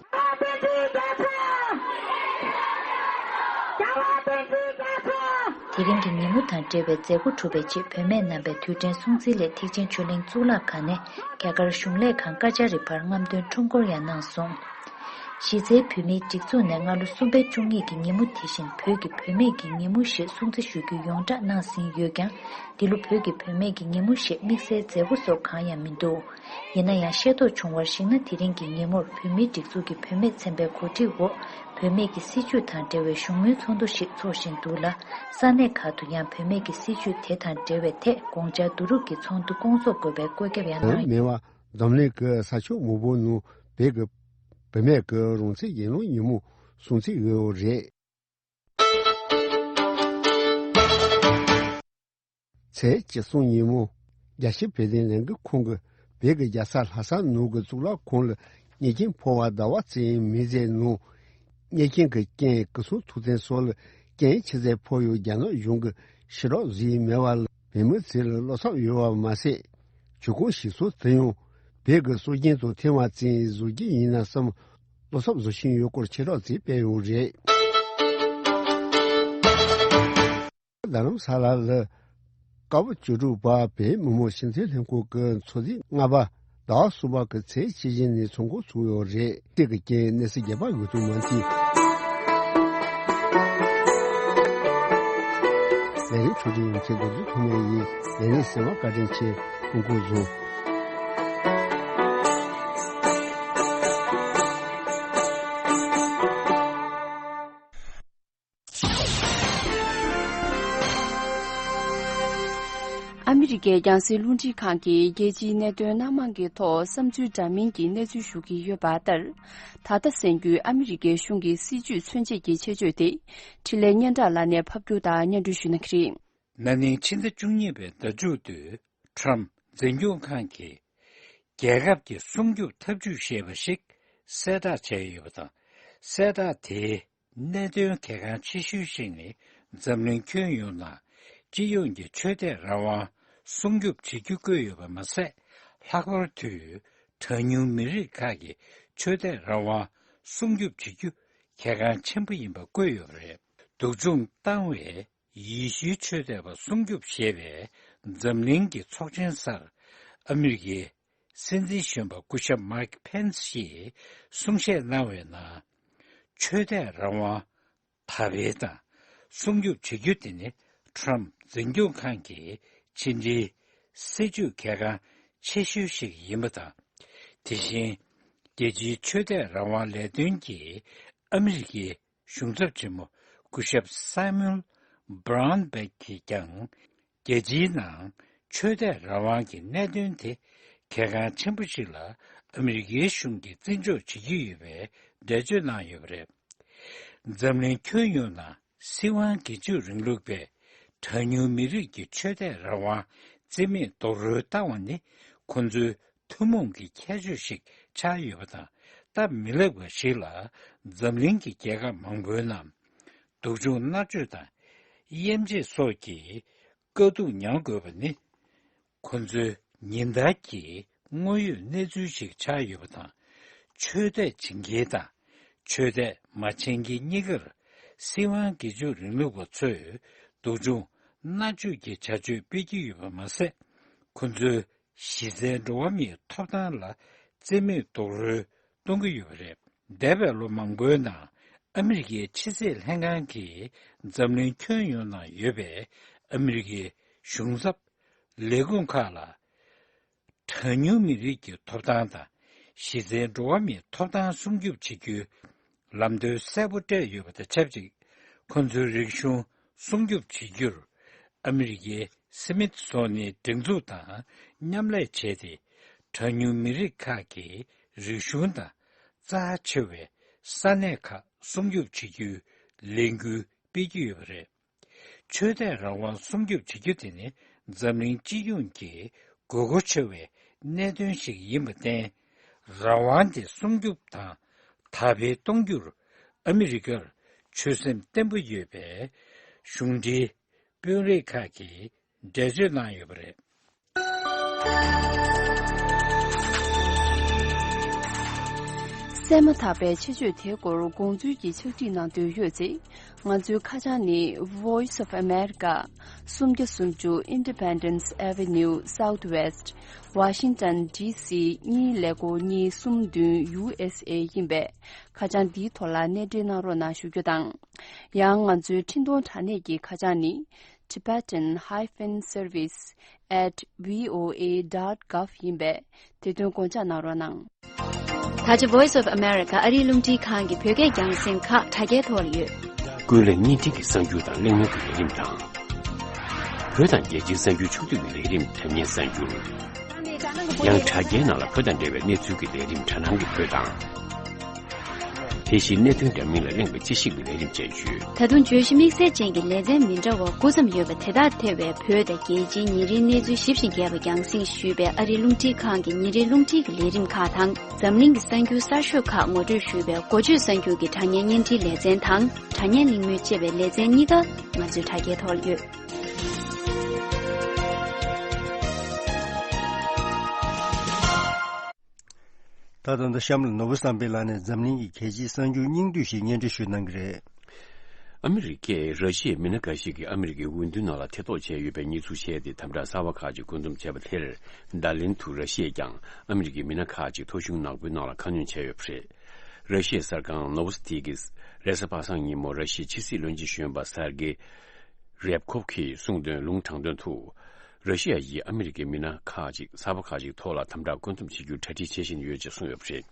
དེ་རིང་གི་ཉིན་མོ་དང་འབྲེལ་བའི་མཛད་སྒོ་གྲུབ་པའི་རྗེས། བུད་མེད་རྣམ་པས་དུས་དྲན་སྲུང་བརྩིའི་སླད་ཐེག་ཆེན་ཆོས་གླིང་གཙུག་ལག་ཁང་ནས་རྒྱ་གར་གཞུང་ལས་ཁང་ཀ་ཅཱ་རི་བར་རྔམ་སྟོན་ཁྲོམ་སྐོར་ཡང་གནང་སོང་། གཞི་རྩའི་བོད་མིའི་སྒྲིག་འཛུགས་ནས་སྔ་ལོ་གསུམ་པའི་བཅུ་གཉིས་ཀྱི་ཉིན་མོ་དེ་བཞིན་བོད་ཀྱི་བུད་མེད་ཀྱི་ཉིན་མོ་ཞེས་སྲུང་བརྩི་ཞུ་རྒྱུ་ཡོངས་བསྒྲགས་གནང་ཟིན་ཡོད་ཀྱང་། འདི་ལོ་བོད་ཀྱི་བུད་མེད་ཀྱི་ཉིན་མོ་ཞེས་དམིགས་བསལ་མཛད་སྒོ་སོགས་གང་ཡང་མི་འདུག །ཡིན་ན་ཡང་ཤེས་རྟོགས་བྱུང་བར་གཞིགས་ན། དེ་རིང་གི་ཉིན་མོར་བོད་མིའི་སྒྲིག་འཛུགས་ཀྱི་བུད་མེད་ཚན་པའི་གོ་སྒྲིག་འོག་བུད་མེད་ཀྱི་སྲིད་བྱུས་དང་འབྲེལ་བའི་བཞུགས་མོལ་ཚོགས་འདུ་ཞིག་འཚོགས་བཞིན་འདུག་ལ། ས་གནས་ཁག་ཏུ་ཡང་བུད་མེད་ཀྱི་སྲིད་བྱུས་དེ་དང་འབྲེལ་བའི་ཐད་དགོངས་འཆར་བསྡུ་རུབ་ཀྱི་ཚོགས་འདུ་སྐོང་ཚོགས་དགོས་པའི་བཀོད་ཁྱབ་ཡང་གནང་ཡོད། མེད་པ། འཛམ་གླིང་གི་ས་ཕྱོགས་མང་པོའི་ནང་བོད་ཀྱི་བུད་མེད་ཀྱི་རང་བཙན་རྒྱལ་ལོངས་ཉིན་མོ་སྲུང་བརྩི་ཡོད་རེད། ཚེས་བཅུ་གསུམ་ཉིན་མོ། རྒྱལ་སྤྱིའི་བོད་དོན་ལས་འགུལ་ཁང་གིས་བོད་ཀྱི་རྒྱལ་ས་ལྷ་ས་ནང་གི་གཙུག་ལག་ཁང་ལ་གཉེར་སྐྱོང་འཕོ་བ་ཟླ་བ་ཚེ་རིང་མི་ཚེའི་ནང་གཉེར་སྐྱོང་གི་རྐྱེན་སྐུ་སྲུང་ཐུགས་བརྟན་སོགས་ལ་རྐྱེན་ཆེ་ཚད་ཕོག་ཡོད། རྒྱ་ནག་གཞུང་གིས་ཕྱིར་སློག་བཟོས་མེད་པ་ལ་བོད་མི་ཚོ་ལ་བློ་འཚབ་ཡོད་པ་མ་ཟད། བྱུང་ཁུངས་ཞིབ་ཚགས་དེ་ཡང་བོད་ཀྱི་སྲོལ་རྒྱུན་དང་མཐུན་པ་ཙམ་བཟོ་རྒྱུ་ཡིན་ན་བསམ་བློ་འཚབ་བཟོ་བཞིན་ཡོད་སྐོར་ཕྱིར་སློག་ཅིག་སྤེལ་ཡོད་རེད། རྡ་རམ་ས་ལ་ལ་དཀར་པོ་བཅུ་དྲུག་པ་བོད་མི་མང་སྤྱི་འཐུས་ལྷན་ཁང་གི་ཚོགས་ཐེངས་ལྔ་པ་ཟླ་བ་གསུམ་པ་གི་ཚེས་གཅིག་ཉིན་ནས་ཚོགས་འགོ་ཚུགས་ཡོད་རེད། དེ་གི་རྐྱེན་གནས་ཚུལ་རྒྱས་པ་ཡོད་དུ་མ་མཐུན། ལས་རིམ་ཕྱོགས་སྒྲིག་ཡོང་མཁན་རྡོ་རྗེ་ཐོགས་མེད་ཡིན། ལས་རིམ་གསན་པར་བཀའ་དྲིན་ཆེ། སྐུ་ཁམས་བཟང་། ཨ་མི་རི་ཀའི་རྒྱང་སྲིང་རླུང་འཕྲིན་ཁང་གིས་རྒྱལ་སྤྱིའི་གནད་དོན་སྣ་མང་གི་ཐོག་བསམ་ཚུལ་འདྲ་མིན་གྱི་གནས་ཚུལ་ཞུ་གི་ཡོད་པ་ལྟར། ད་ལྟ་གསན་རྒྱུའི་ཨ་མི་རི་ཀའི་གཞུང་གི་སྲིད་ཇུས་མཚོན་བྱེད་ཀྱི་ཆེད་བརྗོད་དེ་འཕྲིན་ལས་སྙན་གྲགས་ལགས་ནས་ཕབ་སྒྱུར་དང་སྙན་སྒྲོན་ཞུ་གནང་གི་རེད། ན་ནིང་ཕྱི་ཟླ་བཅུ་གཉིས་པའི་ཟླ་མཇུག་ཏུ་ཊམ་འཛིན་སྐྱོང་ཁང་གིས་རྒྱལ་ཁབ་ཀྱི་སྲུང་སྐྱོབ་ཐབས་ཇུས་ཞེས་པ་ཞིག་གསལ་བསྒྲགས་བྱས་ཡོད་པ་དང་། གསལ་བསྒྲགས་དེའི་གནད་དོན་གལ་འགངས་ཆེ་ཤོས་ཤིག་ནི་འཛམ་གླིང་ཁྱོན་ཡོངས་ནང་སྤྱི་ཡོངས་ཀྱི་ཆོས་དད་རང་དབང་སྲུང་སྐྱོབ་བྱེད་རྒྱུ་བཀོད་ཡོད་པ་མ་ཟད། ལྷག་པར་དུ་གྲངས་ཉུང་མི་རིགས་ཁག་གི་ཆོས་དད་རང་དབང་སྲུང་སྐྱོབ་བྱེད་རྒྱུ་གལ་འགངས་ཆེན་པོ་ཡིན་པ་བཀོད་ཡོད་པ་རེད། སྡུག་སྦྱོང་བཏང་བའི་ཡེ་ཤུའི་ཆོས་དད་པ་སྲུང་སྐྱོབ་ཞེས་པའི་འཛམ་གླིང་གི་ཚོགས་ཆེན་སར་ཨ་མི་རི་ཀའི་སྲིད་འཛིན་གཞོན་པ་སྐུ་ཞབས་མའིག་ཕེན་སི་ཡིས་གསུང་བཤད་གནང་བའི་ནང་། ཆོས་དད་རང་དབང་དར་སྤེལ་དང་སྲུང་སྐྱོབ་བྱེད་རྒྱུ་དེ་ནི་ཊམ་འཛིན་སྐྱོང་ཁང་གི་ཕྱི་འབྲེལ་སྲིད་ཇུས་གལ་འགངས་ཆེ་ཤོས་ཤིག་ཡིན་པ་དང་། དེ་བཞིན་རྒྱལ་སྤྱིའི་ཆོས་དད་རང་དབང་ལས་དོན་གྱི་ཨ་མི་རི་ཀའི་གཞུང་ཚབ་ཆེན་མོ་སྐུ་ཞབས་སཱི་མུ་ཨེལ་བྷ་རའུན་བྷེག་གིས་ཀྱང་། རྒྱལ་སྤྱིའི་ནང་ཆོས་དད་རང་དབང་གི་གནད་དོན་དེ་གལ་འགངས་ཆེན་པོ་ཞིག་ལ་ཨ་མི་རི་ཀའི་གཞུང་གིས་བརྩི་འཇོག་བྱེད་ཀྱི་ཡོད་པའི་འགྲེལ་བརྗོད་གནང་ཡོད་པ་རེད། འཛམ་གླིང་ཁྱོན་ཡོངས་ནང་སྲིད་དབང་སྒེར་གཅོད་རིང་ལུགས་པས་གྲངས་ཉུང་མི་རིགས་ཀྱི་ཆོས་དད་རང་དབང་རྩིས་མེད་རྡོག་རོལ་བཏང་བ་ནི་ཁོ་ཚོའི་ཐུན་མོང་གི་ཁྱད་ཆོས་ཤིག་ཆགས་ཡོད་པ་དང་། སྟབས་མི་ལེགས་པ་ཞིག་ལ་འཛམ་གླིང་གི་རྒྱལ་ཁབ་མང་པོའི་ནང་སྡུག་སྦྱོང་མནར་གཅོད་དང་དབྱེ་འབྱེད་སོགས་ཀྱི་དཀའ་སྡུག་མྱང་དགོས་པ་ནི་ཁོ་ཚོའི་ཉིན་ལྟར་གྱི་དངོས་ཡོད་གནས་ཚུལ་ཞིག་ཆགས་ཡོད་པ་དང་། ཆོས་དད་བྱེད་མཁན་དང་ཆོས་དད་མ་བྱེད་མཁན་གཉིས་ཀར་སྲིད་དབང་སྒེར་གཅོད་རིང་ལུགས་པ་ཚོས་སྡུག་སྦྱོང་མནར་གཅོད་ཀྱི་བྱ་སྤྱོད་སྤེལ་གྱི་ཡོད་པ་མ་ཟད། ཁོ་ཚོའི་གཞི་རྩའི་འགྲོ་བ་མིའི་ཐོབ་ཐང་ལ་རྩིས་མེད་རྡོག་རོལ་གཏོང་གི་ཡོད་པ་རེད། འདས་པའི་ལོ་མང་པོའི་ནང་ཨ་མི་རི་ཀའི་ཕྱི་སྲིད་ལྷན་ཁང་གིས་འཛམ་གླིང་ཁྱོན་ཡོངས་ནང་ཡོད་པའི་ཨ་མི་རི་ཀའི་གཞུང་ཚབ་ལས་ཁུངས་ཁག་ལ། གྲངས་ཉུང་མི་རིགས་ཀྱི་ཐོབ་ཐང་དང་གཞི་རྩའི་འགྲོ་བ་མིའི་ཐོབ་ཐང་སྲུང་སྐྱོབ་བྱེད་རྒྱུའི་ལམ་སྟོན་གསལ་པོ་སྤྲད་ཡོད་པ་དང་ཆབས་ཅིག་ཁོ་ཚོའི་རིག་གཞུང་སྲུང་སྐྱོབ་བྱེད་རྒྱུར་ཨ་མི་རི་ཀའི་སི་མིད་སོ་ནི་སྒྲིག་འཛུགས་དང་མཉམ་ལས་བྱས་ཏེ། གྲངས་ཉུང་མི་རིགས་ཁག་གི་རིག་གཞུང་དང་རྩ་ཆེ་བའི་ས་གནས་ཁག་སྲུང་སྐྱོབ་བྱེད་རྒྱུའི་ལས་འགུལ་སྤེལ་གྱི་ཡོད་པ་རེད། ཆོས་དད་རང་དབང་སྲུང་སྐྱོབ་བྱེད་རྒྱུ་དེ་ནི་འཛམ་གླིང་སྤྱི་ཡོངས་ཀྱི་དགོས་མཁོ་ཆེ་བའི་གནད་དོན་ཞིག་ཡིན་པར་བརྟེན། རང་དབང་དེ་སྲུང་སྐྱོབ་དང་དར་སྤེལ་གཏོང་རྒྱུར་ཨ་མི་རི་ཀར་ཆོད་སེམས་བརྟན་པོ་ཡོད་པའི་གཞུང་འབྲེལ་དཔོན་རིགས་ཁག་གིས་འགྲེལ་བརྗོད་གནང་ཡོད་པ་རེད། གསན་མ་ཐག་པའི་ཆེད་བརྗོད་དེའི་སྐོར་དགོངས་ཚུལ་གྱི་ཕྱག་བྲིས་གནང་འདོད་ཡོད་ཚེ། ང་ཚོའི་ཁ་བྱང་ནི་Voice of America། སུམ་བརྒྱ་སུམ་ཅུ་Independence Avenue Southwest Washington D C གཉིས་ཀླད་ཀོར་གཉིས་གསུམ་བདུན་U S A ཡིན་པས། ཁ་བྱང་འདིའི་ཐོག་ལ་གནས་འབྲེལ་གནང་རོགས་གནང་ཞུ་རྒྱུ་དང་། ཡང་ང་ཚོའི་འཕྲིན་གཏོང་དྲ་གནས་ཀྱི་ཁ་བྱང་ནི། Tibetan hyphen service at V O A dot gov ཡིན་པས། དེ་དོན་དགོངས་འཇགས་གནང་རོགས་གནང་། ད་ཆ་Voice of America ཨ་རིའི་རླུང་འཕྲིན་ཁང་གི་བོད་སྐད་རྒྱང་སྲིང་ཁག་དྲ་རྒྱའི་ཐོག་ལ་ཡོད། ཀུན་གླེང་བརྙན་འཕྲིན་གྱི་གསར་འགྱུར་དང་གླེང་མོལ་གྱི་ལས་རིམ་དང་། བོད་དང་རྒྱལ་སྤྱིའི་གསར་འགྱུར་ཕྱོགས་བསྡུས་ཀྱི་ལས་རིམ་དྲ་བརྙན་གསར་འགྱུར། ཡང་དྲ་རྒྱའི་ནང་ལ་བོད་དང་འབྲེལ་བའི་གནས་ཚུལ་གྱི་ལས་རིམ་དྲ་སྣང་གི་བོད་དང་། དེ་བཞིན་གནད་དོན་འདྲ་མིན་ལ་གླེང་བའི་དཔྱད་ཞིབ་ཀྱི་ལས་རིམ་སྤྱད་ཡོད། ད་དུང་བརྗོད་གཞི་དམིགས་བསལ་ཅན་གྱི་ལེ་ཚན་མི་འདྲ་བ་དགུ་ཙམ་ཡོད་པ་དེ་དག་ཐེ་བའི་བོད་དང་རྒྱལ་སྤྱིའི་ཉིན་རེའི་གནས་ཚུལ་ཞིབ་ཅིང་རྒྱས་པ་རྒྱང་སྲིང་ཞུས་པའི་ཨ་རིའི་རླུང་འཕྲིན་ཁང་གི་ཉིན་རེའི་རླུང་འཕྲིན་གྱི་ལས་རིམ་ཁག་དང་། འཛམ་གླིང་གི་གསར་འགྱུར་གསར་ཤོས་ཁག་ངོ་སྤྲོད་ཞུས་པའི་འགོ་བརྗོད་གསར་འགྱུར་གྱི་དྲ་བརྙན་བརྙན་འཕྲིན་ལེ་ཚན་དང་། དྲ་བརྙན་གླེང་མོལ་ཅེས་པའི་ལེ་ཚན་གཉིས་ཀ་ང་ཚོའི་དྲ་རྒྱའི་ཐོག་ལ་ཡོད། ད་ད་ལྟ་གཤམ་ལ་ནོར་བུ་བསམ་འཕེལ་ལགས་ནས་འཛམ་གླིང་གི་གལ་ཆེའི་གསར་འགྱུར་སྙིང་བསྡུས་ཤིག་སྙན་སྒྲོན་ཞུ་གནང་གི་རེད། ཨ་མི་རི་ཀས་ར་ཤི་ཡའི་མི་སྣ་འགའ་ཞིག་གིས་ཨ་མི་རི་ཀའི་འོས་བསྡུའི་ནང་ལ་ཐེ་གཏོགས་བྱས་ཡོད་པའི་གནས་ཚུལ་བཤད་དེ་དམ་དྲག་གསར་པ་ཁག་ཅིག་བཀོད་འདོམས་བྱས་པ་དེར། བརྡ་ལན་དུ་ར་ཤི་ཡས་ཀྱང་ཨ་མི་རི་ཀའི་མི་སྣ་ཁག་ཅིག་ཐོ་གཞུང་ནག་པོའི་ནང་ལ་ཁ་སྣོན་བྱས་ཡོད་པ་རེད། ར་ཤི་ཡའི་གསར་ཁང་ནོ་ཝོ་སི་ཏི་གིས་རེས་གཟའ་པ་སངས་ཉིན་མོ་ར་ཤི་ཡའི་ཕྱི་སྲིད་བློན་ཆེན་གཞོན་པ་སར་གེ་རེབ་ཁོབ་ཀྱིས་གསུངས་དོན། ལུང་དྲངས་དོན་དུ། ར་ཤི་ཡ་ཡིས་ཨ་མི་རི་ཀའི་མི་སྣ་ཁག་ཅིག་གསར་པ་ཁག་ཅིག་ཐོག་ལ་དམ་དྲག་བཀོད་འདོམས་བྱེད་རྒྱུར་གྲ་སྒྲིག་བྱེད་བཞིན་ཡོད་ཅེས་གསུངས་ཡོད་པ་རེད།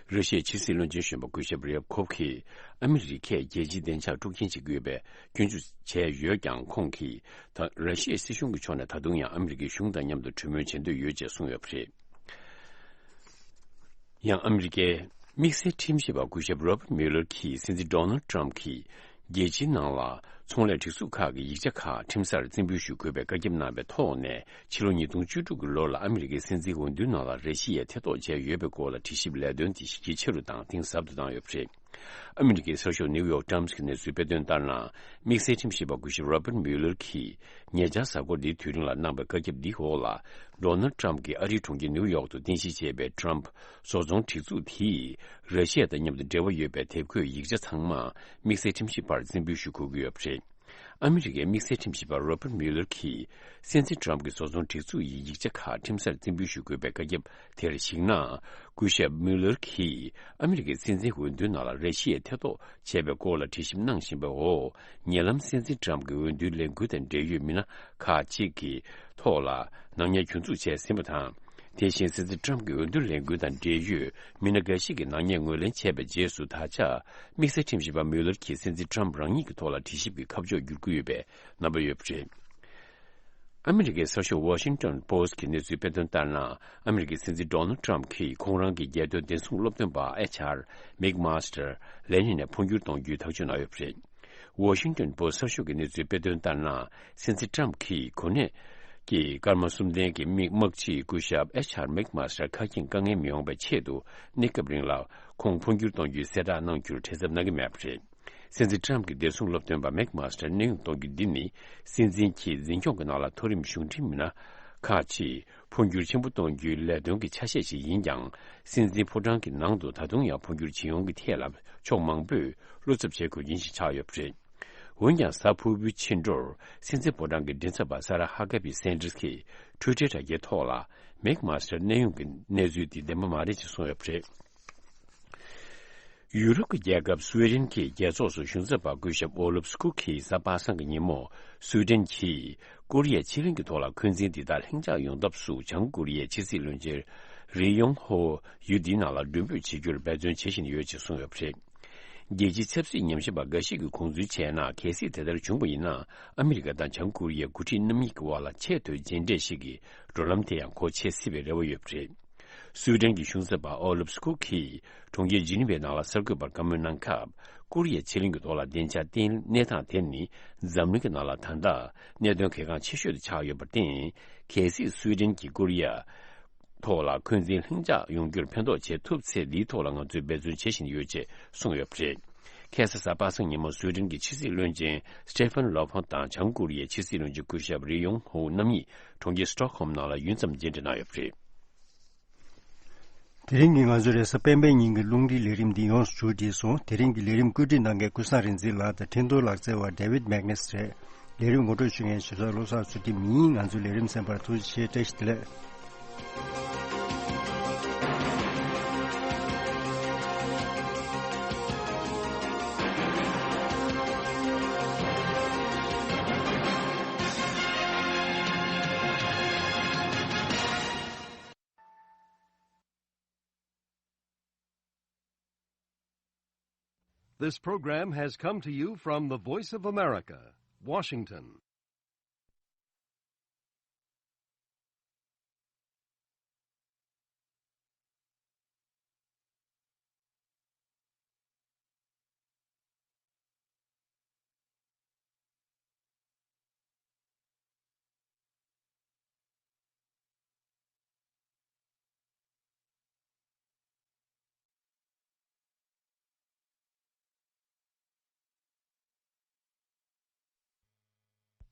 ར་ཤི་ཡའི་ཕྱི་སྲིད་བློན་ཆེན་གཞོན་པ་སྐུ་ཞབས་རེབ་ཁོབ་ཀྱིས་ཨ་མི་རི་ཀས་རྒྱལ་སྤྱིའི་བདེ་འཇགས་དཀྲུག་རྐྱེན་བྱེད་ཀྱི་ཡོད་པའི་སྐྱོན་བརྗོད་བྱས་ཡོད་ཀྱང་། ཁོང་གིས་ད་ར་ཤི་ཡའི་སྲིད་གཞུང་གི་ཕྱོགས་ནས་ད་དུང་ཡང་ཨ་མི་རི་ཀའི་གཞུང་དང་མཉམ་དུ་གྲོས་མོལ་བྱེད་འདོད་ཡོད་ཅེས་གསུངས་ཡོད་པ་རེད། ཡང་ཨ་མི་རི་ཀའི་དམིགས་བསལ་ཁྲིམས་ཞིབ་པ་སྐུ་ཞབས་རོ་པར་མིའུ་ལར་གྱིས་སྲིད་འཛིན་ཌོ་ནལ་ཊམ་གྱིས་རྒྱལ་སྤྱིའི་ནང་ལ་ཚོང་ལས་སྒྲིག་འཛུགས་ཁག་གི་ཡིག་ཆ་ཁག་ཁྲིམས་སར་རྩིས་འབུལ་ཞུ་དགོས་པའི་བཀའ་ཁྱབ་གནང་བའི་ཐོག་ནས། ཕྱི་ལོ་ཉིས་སྟོང་བཅུ་དྲུག་གི་ལོ་ལ་ཨ་མི་རི་ཀའི་སྲིད་འཛིན་འོས་བསྡུའི་ནང་ལ་ར་ཤི་ཡས་ཐེ་གཏོགས་བྱས་ཡོད་པའི་སྐོར་ལ་དྲི་ཞིབ་ལས་དོན་དེ་ཞིབ་ཇེ་ཆེ་རུ་དང་གཏིང་ཟབ་ཏུ་བཏང་ཡོད་པ་རེད། ཨ་མི་རི་ཀའི་གསར་ཤོག་ནིའུ་ཡོག་ཊམ་སི་གི་གནས་ཚུལ་སྤེལ་དོན་ལྟར་ན། དམིགས་བསལ་ཁྲིམས་ཞིབ་པ་སྐུ་ཞབས་རོ་པར་མིའུ་ལར་གྱིས་ཉེ་ཆར་གཟའ་འཁོར་འདིའི་དུས་རིང་ལ་གནང་བའི་བཀའ་ཁྱབ་འདིའི་འོག་ལ། ཌོ་ནལ་ཊམ་གྱིས་ཨ་རིའི་གྲོང་ཁྱེར་ནིའུ་ཡོག་ཏུ་རྟེན་གཞི་བྱས་པའི་ཊམ་བཟོ་ཚོང་སྒྲིག་འཛུགས་དེས་ར་ཤི་ཡ་དང་མཉམ་དུ་འབྲེལ་བ་ཡོད་པའི་དེབ་འགོད་ཡིག་ཆ་ཚང་མ་དམིགས་བསལ་ཁྲིམས་ཞིབ་པར་རྩིས་འབུལ་ཞུ་དགོས་ཀྱི་ཡོད་པ་རེད། ཨ་མི་རི་ཀའི་དམིགས་བསལ་ཁྲིམས་ཞིབ་པ་རོ་པར་མིའུ་ལར་གྱིས་སྲིད་འཛིན་ཊམ་གྱི་བཟོ་ཚོང་སྒྲིག་འཛུགས་ཡི་ཡིག་ཆ་ཁག་ཁྲིམས་སར་རྩིས་འབུལ་ཞུ་དགོས་པའི་བཀའ་ཁྱབ་དེར་གཞིགས་ན། སྐུ་ཞབས་མིའུ་ལར་གྱིས་ཨ་མི་རི་ཀའི་སྲིད་འཛིན་འོས་བསྡུའི་ནང་ལ་ར་ཤི་ཡས་ཐེ་གཏོགས་བྱས་པའི་སྐོར་ལ་དྲི་ཞིབ་གནང་བཞིན་པའི་འོག་ཉེ་ལམ་སྲིད་འཛིན་ཊམ་གྱི་འོས་བསྡུའི་ལས་འགུལ་དང་འབྲེལ་ཡོད་མི་སྣ་ཁག་ཅིག་གི་ཐོག་ལ་ནག་ཉེས་གྱོད་འཛུགས་བྱས་ཟིན་པ་དང་། དེ་བཞིན་སྲིད་འཛིན་ཊམ་གྱི་འོས་བསྡུ་ལས་འགུལ་དང་འབྲེལ་ཡོད་མི་སྣ་འགའ་ཞིག་གིས་ནག་ཉེས་ངོས་ལེན་བྱས་པའི་རྗེས་སུ། ད་ཆ་དམིགས་བསལ་ཁྲིམས་ཞིབ་པ་མིའུ་ལར་གྱིས་སྲིད་འཛིན་ཊམ་རང་ཉིད་ཀྱི་ཐོག་ལ་དྲི་ཞིབ་ཀྱི་ཁ་ཕྱོགས་བསྒྱུར་དགོས་ཡོད་པའི་རྣམ་པ་ཡོད་པ་རེད། ཨ་མི་རི་ཀའི་གསར་ཤོག་ཝ་ཤིང་ཊོན་པོ་སི་ཊི་གི་གནས་ཚུལ་སྤེལ་དོན་ལྟར་ན། ཨ་མི་རི་ཀའི་སྲིད་འཛིན་ཌོ་ནལ་ཊམ་གྱིས་ཁོང་རང་གི་རྒྱལ་དོན་བདེ་སྲུང་སློབ་སྟོན་པ་ཨེཆ་ཨར་མེག་མཱ་སི་ཊར་ལས་གནས་ནས་འཕོ་འགྱུར་གཏོང་རྒྱུའི་ཐག་གཅོད་གནང་ཡོད་པ་རེད། ཝ་ཤིང་ཊོན་པོ་སི་ཊི་གསར་ཤོག་གི་གནས་ཚུལ་སྤེལ་དོན་ལྟར་ན། སྲིད་འཛིན་ཊམ་གྱིས་གོ་གནས་ཀྱི་སྐར་མ་གསུམ་ལྡན་གྱི་དམིགས་དམག་སྤྱིའི་སྐུ་ཞབས་ཨེཆ་ཨར་མེག་མཱ་སི་ཊར་ཁ་རྒྱུན་དཀའ་ངལ་མི་ཡོང་བའི་ཆེད་དུ། གནས་སྐབས་རིང་ལ་ཁོང་འཕོ་འགྱུར་གཏོང་རྒྱུའི་གསལ་བསྒྲགས་གནང་རྒྱུར་བྲེལ་འཚབ་གནང་གི་མེད་པ་རེད། སྲིད་འཛིན་ཊམ་གྱི་བདེ་སྲུང་སློབ་སྟོན་པ་མེག་མཱ་སི་ཊར་གནས་དབྱུང་གཏོང་རྒྱུ་འདི་ནི། སྲིད་འཛིན་གྱི་འཛིན་སྐྱོང་གི་ནང་ལ་མཐོ་རིམ་གཞུང་འབྲེལ་མི་སྣ་ཁག་ཅིག་འཕོ་འགྱུར་ཆེན་པོ་གཏོང་རྒྱུའི་ལས་དོན་གྱི་ཆ་ཤས་ཤིག་ཡིན་ཀྱང་། སྲིད་འཛིན་ཕོ་བྲང་གི་ནང་དུ་ད་དུང་ཡང་འཕོ་འགྱུར་ཇི་ཡོང་གི་ཐད་ལ་ཕྱོགས་མང་པོས་བློ་འཚབ་བྱེད་དགོས་རྐྱེན་ཞིག་ཆགས་ཡོད་པ་རེད། འོན་ཀྱང་། གཟའ་ཕུར་བུའི་ཕྱི་དྲོར་སྲིད་འཛིན་ཕོ་བྲང་གི་མགྲིན་ཚབ་པ་ས་ར་ཧ་ཀ་བི་སན་ཏྲེས་ཀྱིས་ཊུའི་ཊར་དྲ་རྒྱའི་ཐོག་ལ། མེག་མཱ་སི་ཊར་གནས་དབྱུང་གི་གནས་ཚུལ་འདི་བདེན་པ་མ་རེད་ཅེས་གསུངས་ཡོད་པ་རེད། ཡུ་རོབ་ཀྱི་རྒྱལ་ཁབ་སུའེ་ཌེན་གྱི་རྒྱལ་ཚོགས་སུ་གཞུང་ཚབ་པ་སྐུ་ཞབས་ཨོ་ལུབ་སྐུ་གིས་གཟའ་པ་སངས་ཀྱི་ཉིན་མོ། སུའེ་ཌེན་གྱིས་ཀོ་རི་ཡའི་ཕྱེད་གླིང་གི་ཐོག་ལ་འཁོན་འཛིན་འདི་དག་ལྷིང་འཇགས་ཡོང་ཐབས་སུ། བྱང་ཀོ་རི་ཡའི་ཕྱི་སྲིད་བློན་ཆེན་རི་ཡོང་ཧོ་ཡུལ་འདིའི་ནང་ལ་མགྲོན་འབོད་བྱེད་རྒྱུར་འབད་བརྩོན་བྱེད་བཞིན་ཡོད་ཅེས་གསུངས་ཡོད་པ་རེད། རྒྱལ་སྤྱིའི་ཆབ་སྲིད་ཉམས་ཞིབ་པ་འགའ་ཞིག་གིས་དགོངས་ཚུལ་བྱས་ན། གལ་སྲིད་དེ་ལྟར་བྱུང་བ་ཡིན་ན། ཨ་མི་རི་ཀ་དང་བྱང་ཀོ་རི་ཡའི་འགོ་ཁྲིད་རྣམ་གཉིས་ཀྱི་དབར་ལ་ཆེས་མཐོའི་མཇལ་འཕྲད་ཞིག་གི་བགྲོད་ལམ་དེ་ཡང་སྒོ་ཕྱེ་སྲིད་པའི་རེ་བ་ཡོད་པ་རེད། སུའེ་ཌེན་གྱི་གཞུང་ཚབ་པ་ཨོ་ལུབ་སྐུ་གིས་གྲོང་ཁྱེར་ཇི་ནི་ཝའི་ནང་ལ་གསར་འགོད་པར་བཀའ་མོལ་གནང་སྐབས། ཀོ་རི་ཡའི་ཕྱེད་གླིང་གི་ཐོག་ལ་བདེ་འཇགས་བརྟན་གནས་སྟངས་དེ་ནི། འཛམ་གླིང་གི་ནང་ལ་ད་ལྟ་གནད་དོན་གལ་འགངས་ཆེ་ཤོས་དུ་ཆགས་ཡོད་པར་བརྟེན། གལ་སྲིད་སུའེ་ཌེན་གྱིས་ཀོ་རི་ཡ་ཐོག་ལ་འཁོན་འཛིན་ལྷིང་འཇགས་ཡོང་རྒྱུར་ཕན་ཐོགས་བྱེད་ཐུབ་ཚེ། འདིའི་ཐོག་ལ་ང་ཚོས་འབད་བརྩོན་བྱེད་བཞིན་ཡོད་ཅེས་གསུངས་ཡོད་པ་རེད། ཁ་སང་གཟའ་པ་སངས་ཉིན་མོ། སུའེ་ཌེན་གྱི་ཕྱི་སྲིད་བློན་ཆེན་སི་ཊེ་ཕན་ལོ་ཕོན་དང་། བྱང་ཀོ་རི་ཡའི་ཕྱི་སྲིད་བློན་ཆེན་སྐུ་ཞབས་རི་ཡོང་ཧོ་རྣམ་གཉིས་གྲོང་ཁྱེར་སི་ཊོག་ཧོམ་ནང་ལ་ཡུན་ཙམ་མཇལ་འཕྲད་གནང་ཡོད་པ་རེད། དེ་རིང་གི་ང་ཚོའི་རེས་གཟའ་སྤེན་པའི་ཉིན་གྱི་རླུང་འཕྲིན་ལས་རིམ་འདི་ཡོངས་སུ་མཇུག་བསྒྲིལ་སོང་། དེ་རིང་གི་ལས་རིམ་བཀོད་སྒྲིག་གནང་མཁན་ཀུན་བཟང་རིག་འཛིན་ལགས་དང་འཕྲིན་གཏོང་ལག་རྩལ་བ་ཌེ་ཝིད་མེག་ནེ་སི་རེད། ལས་རིམ་ངོ་སྤྲོད་ཞུ་མཁན་ཞིབ་ཚགས་བློ་བཟང་ཚུལ་ཁྲིམས་ཡིན། ང་ཚོའི་ལས་རིམ་གསན་པར་ཐུགས་རྗེ་ཆེ། བཀྲ་ཤིས་བདེ་ལེགས། This program has come to you from the Voice of America, Washington.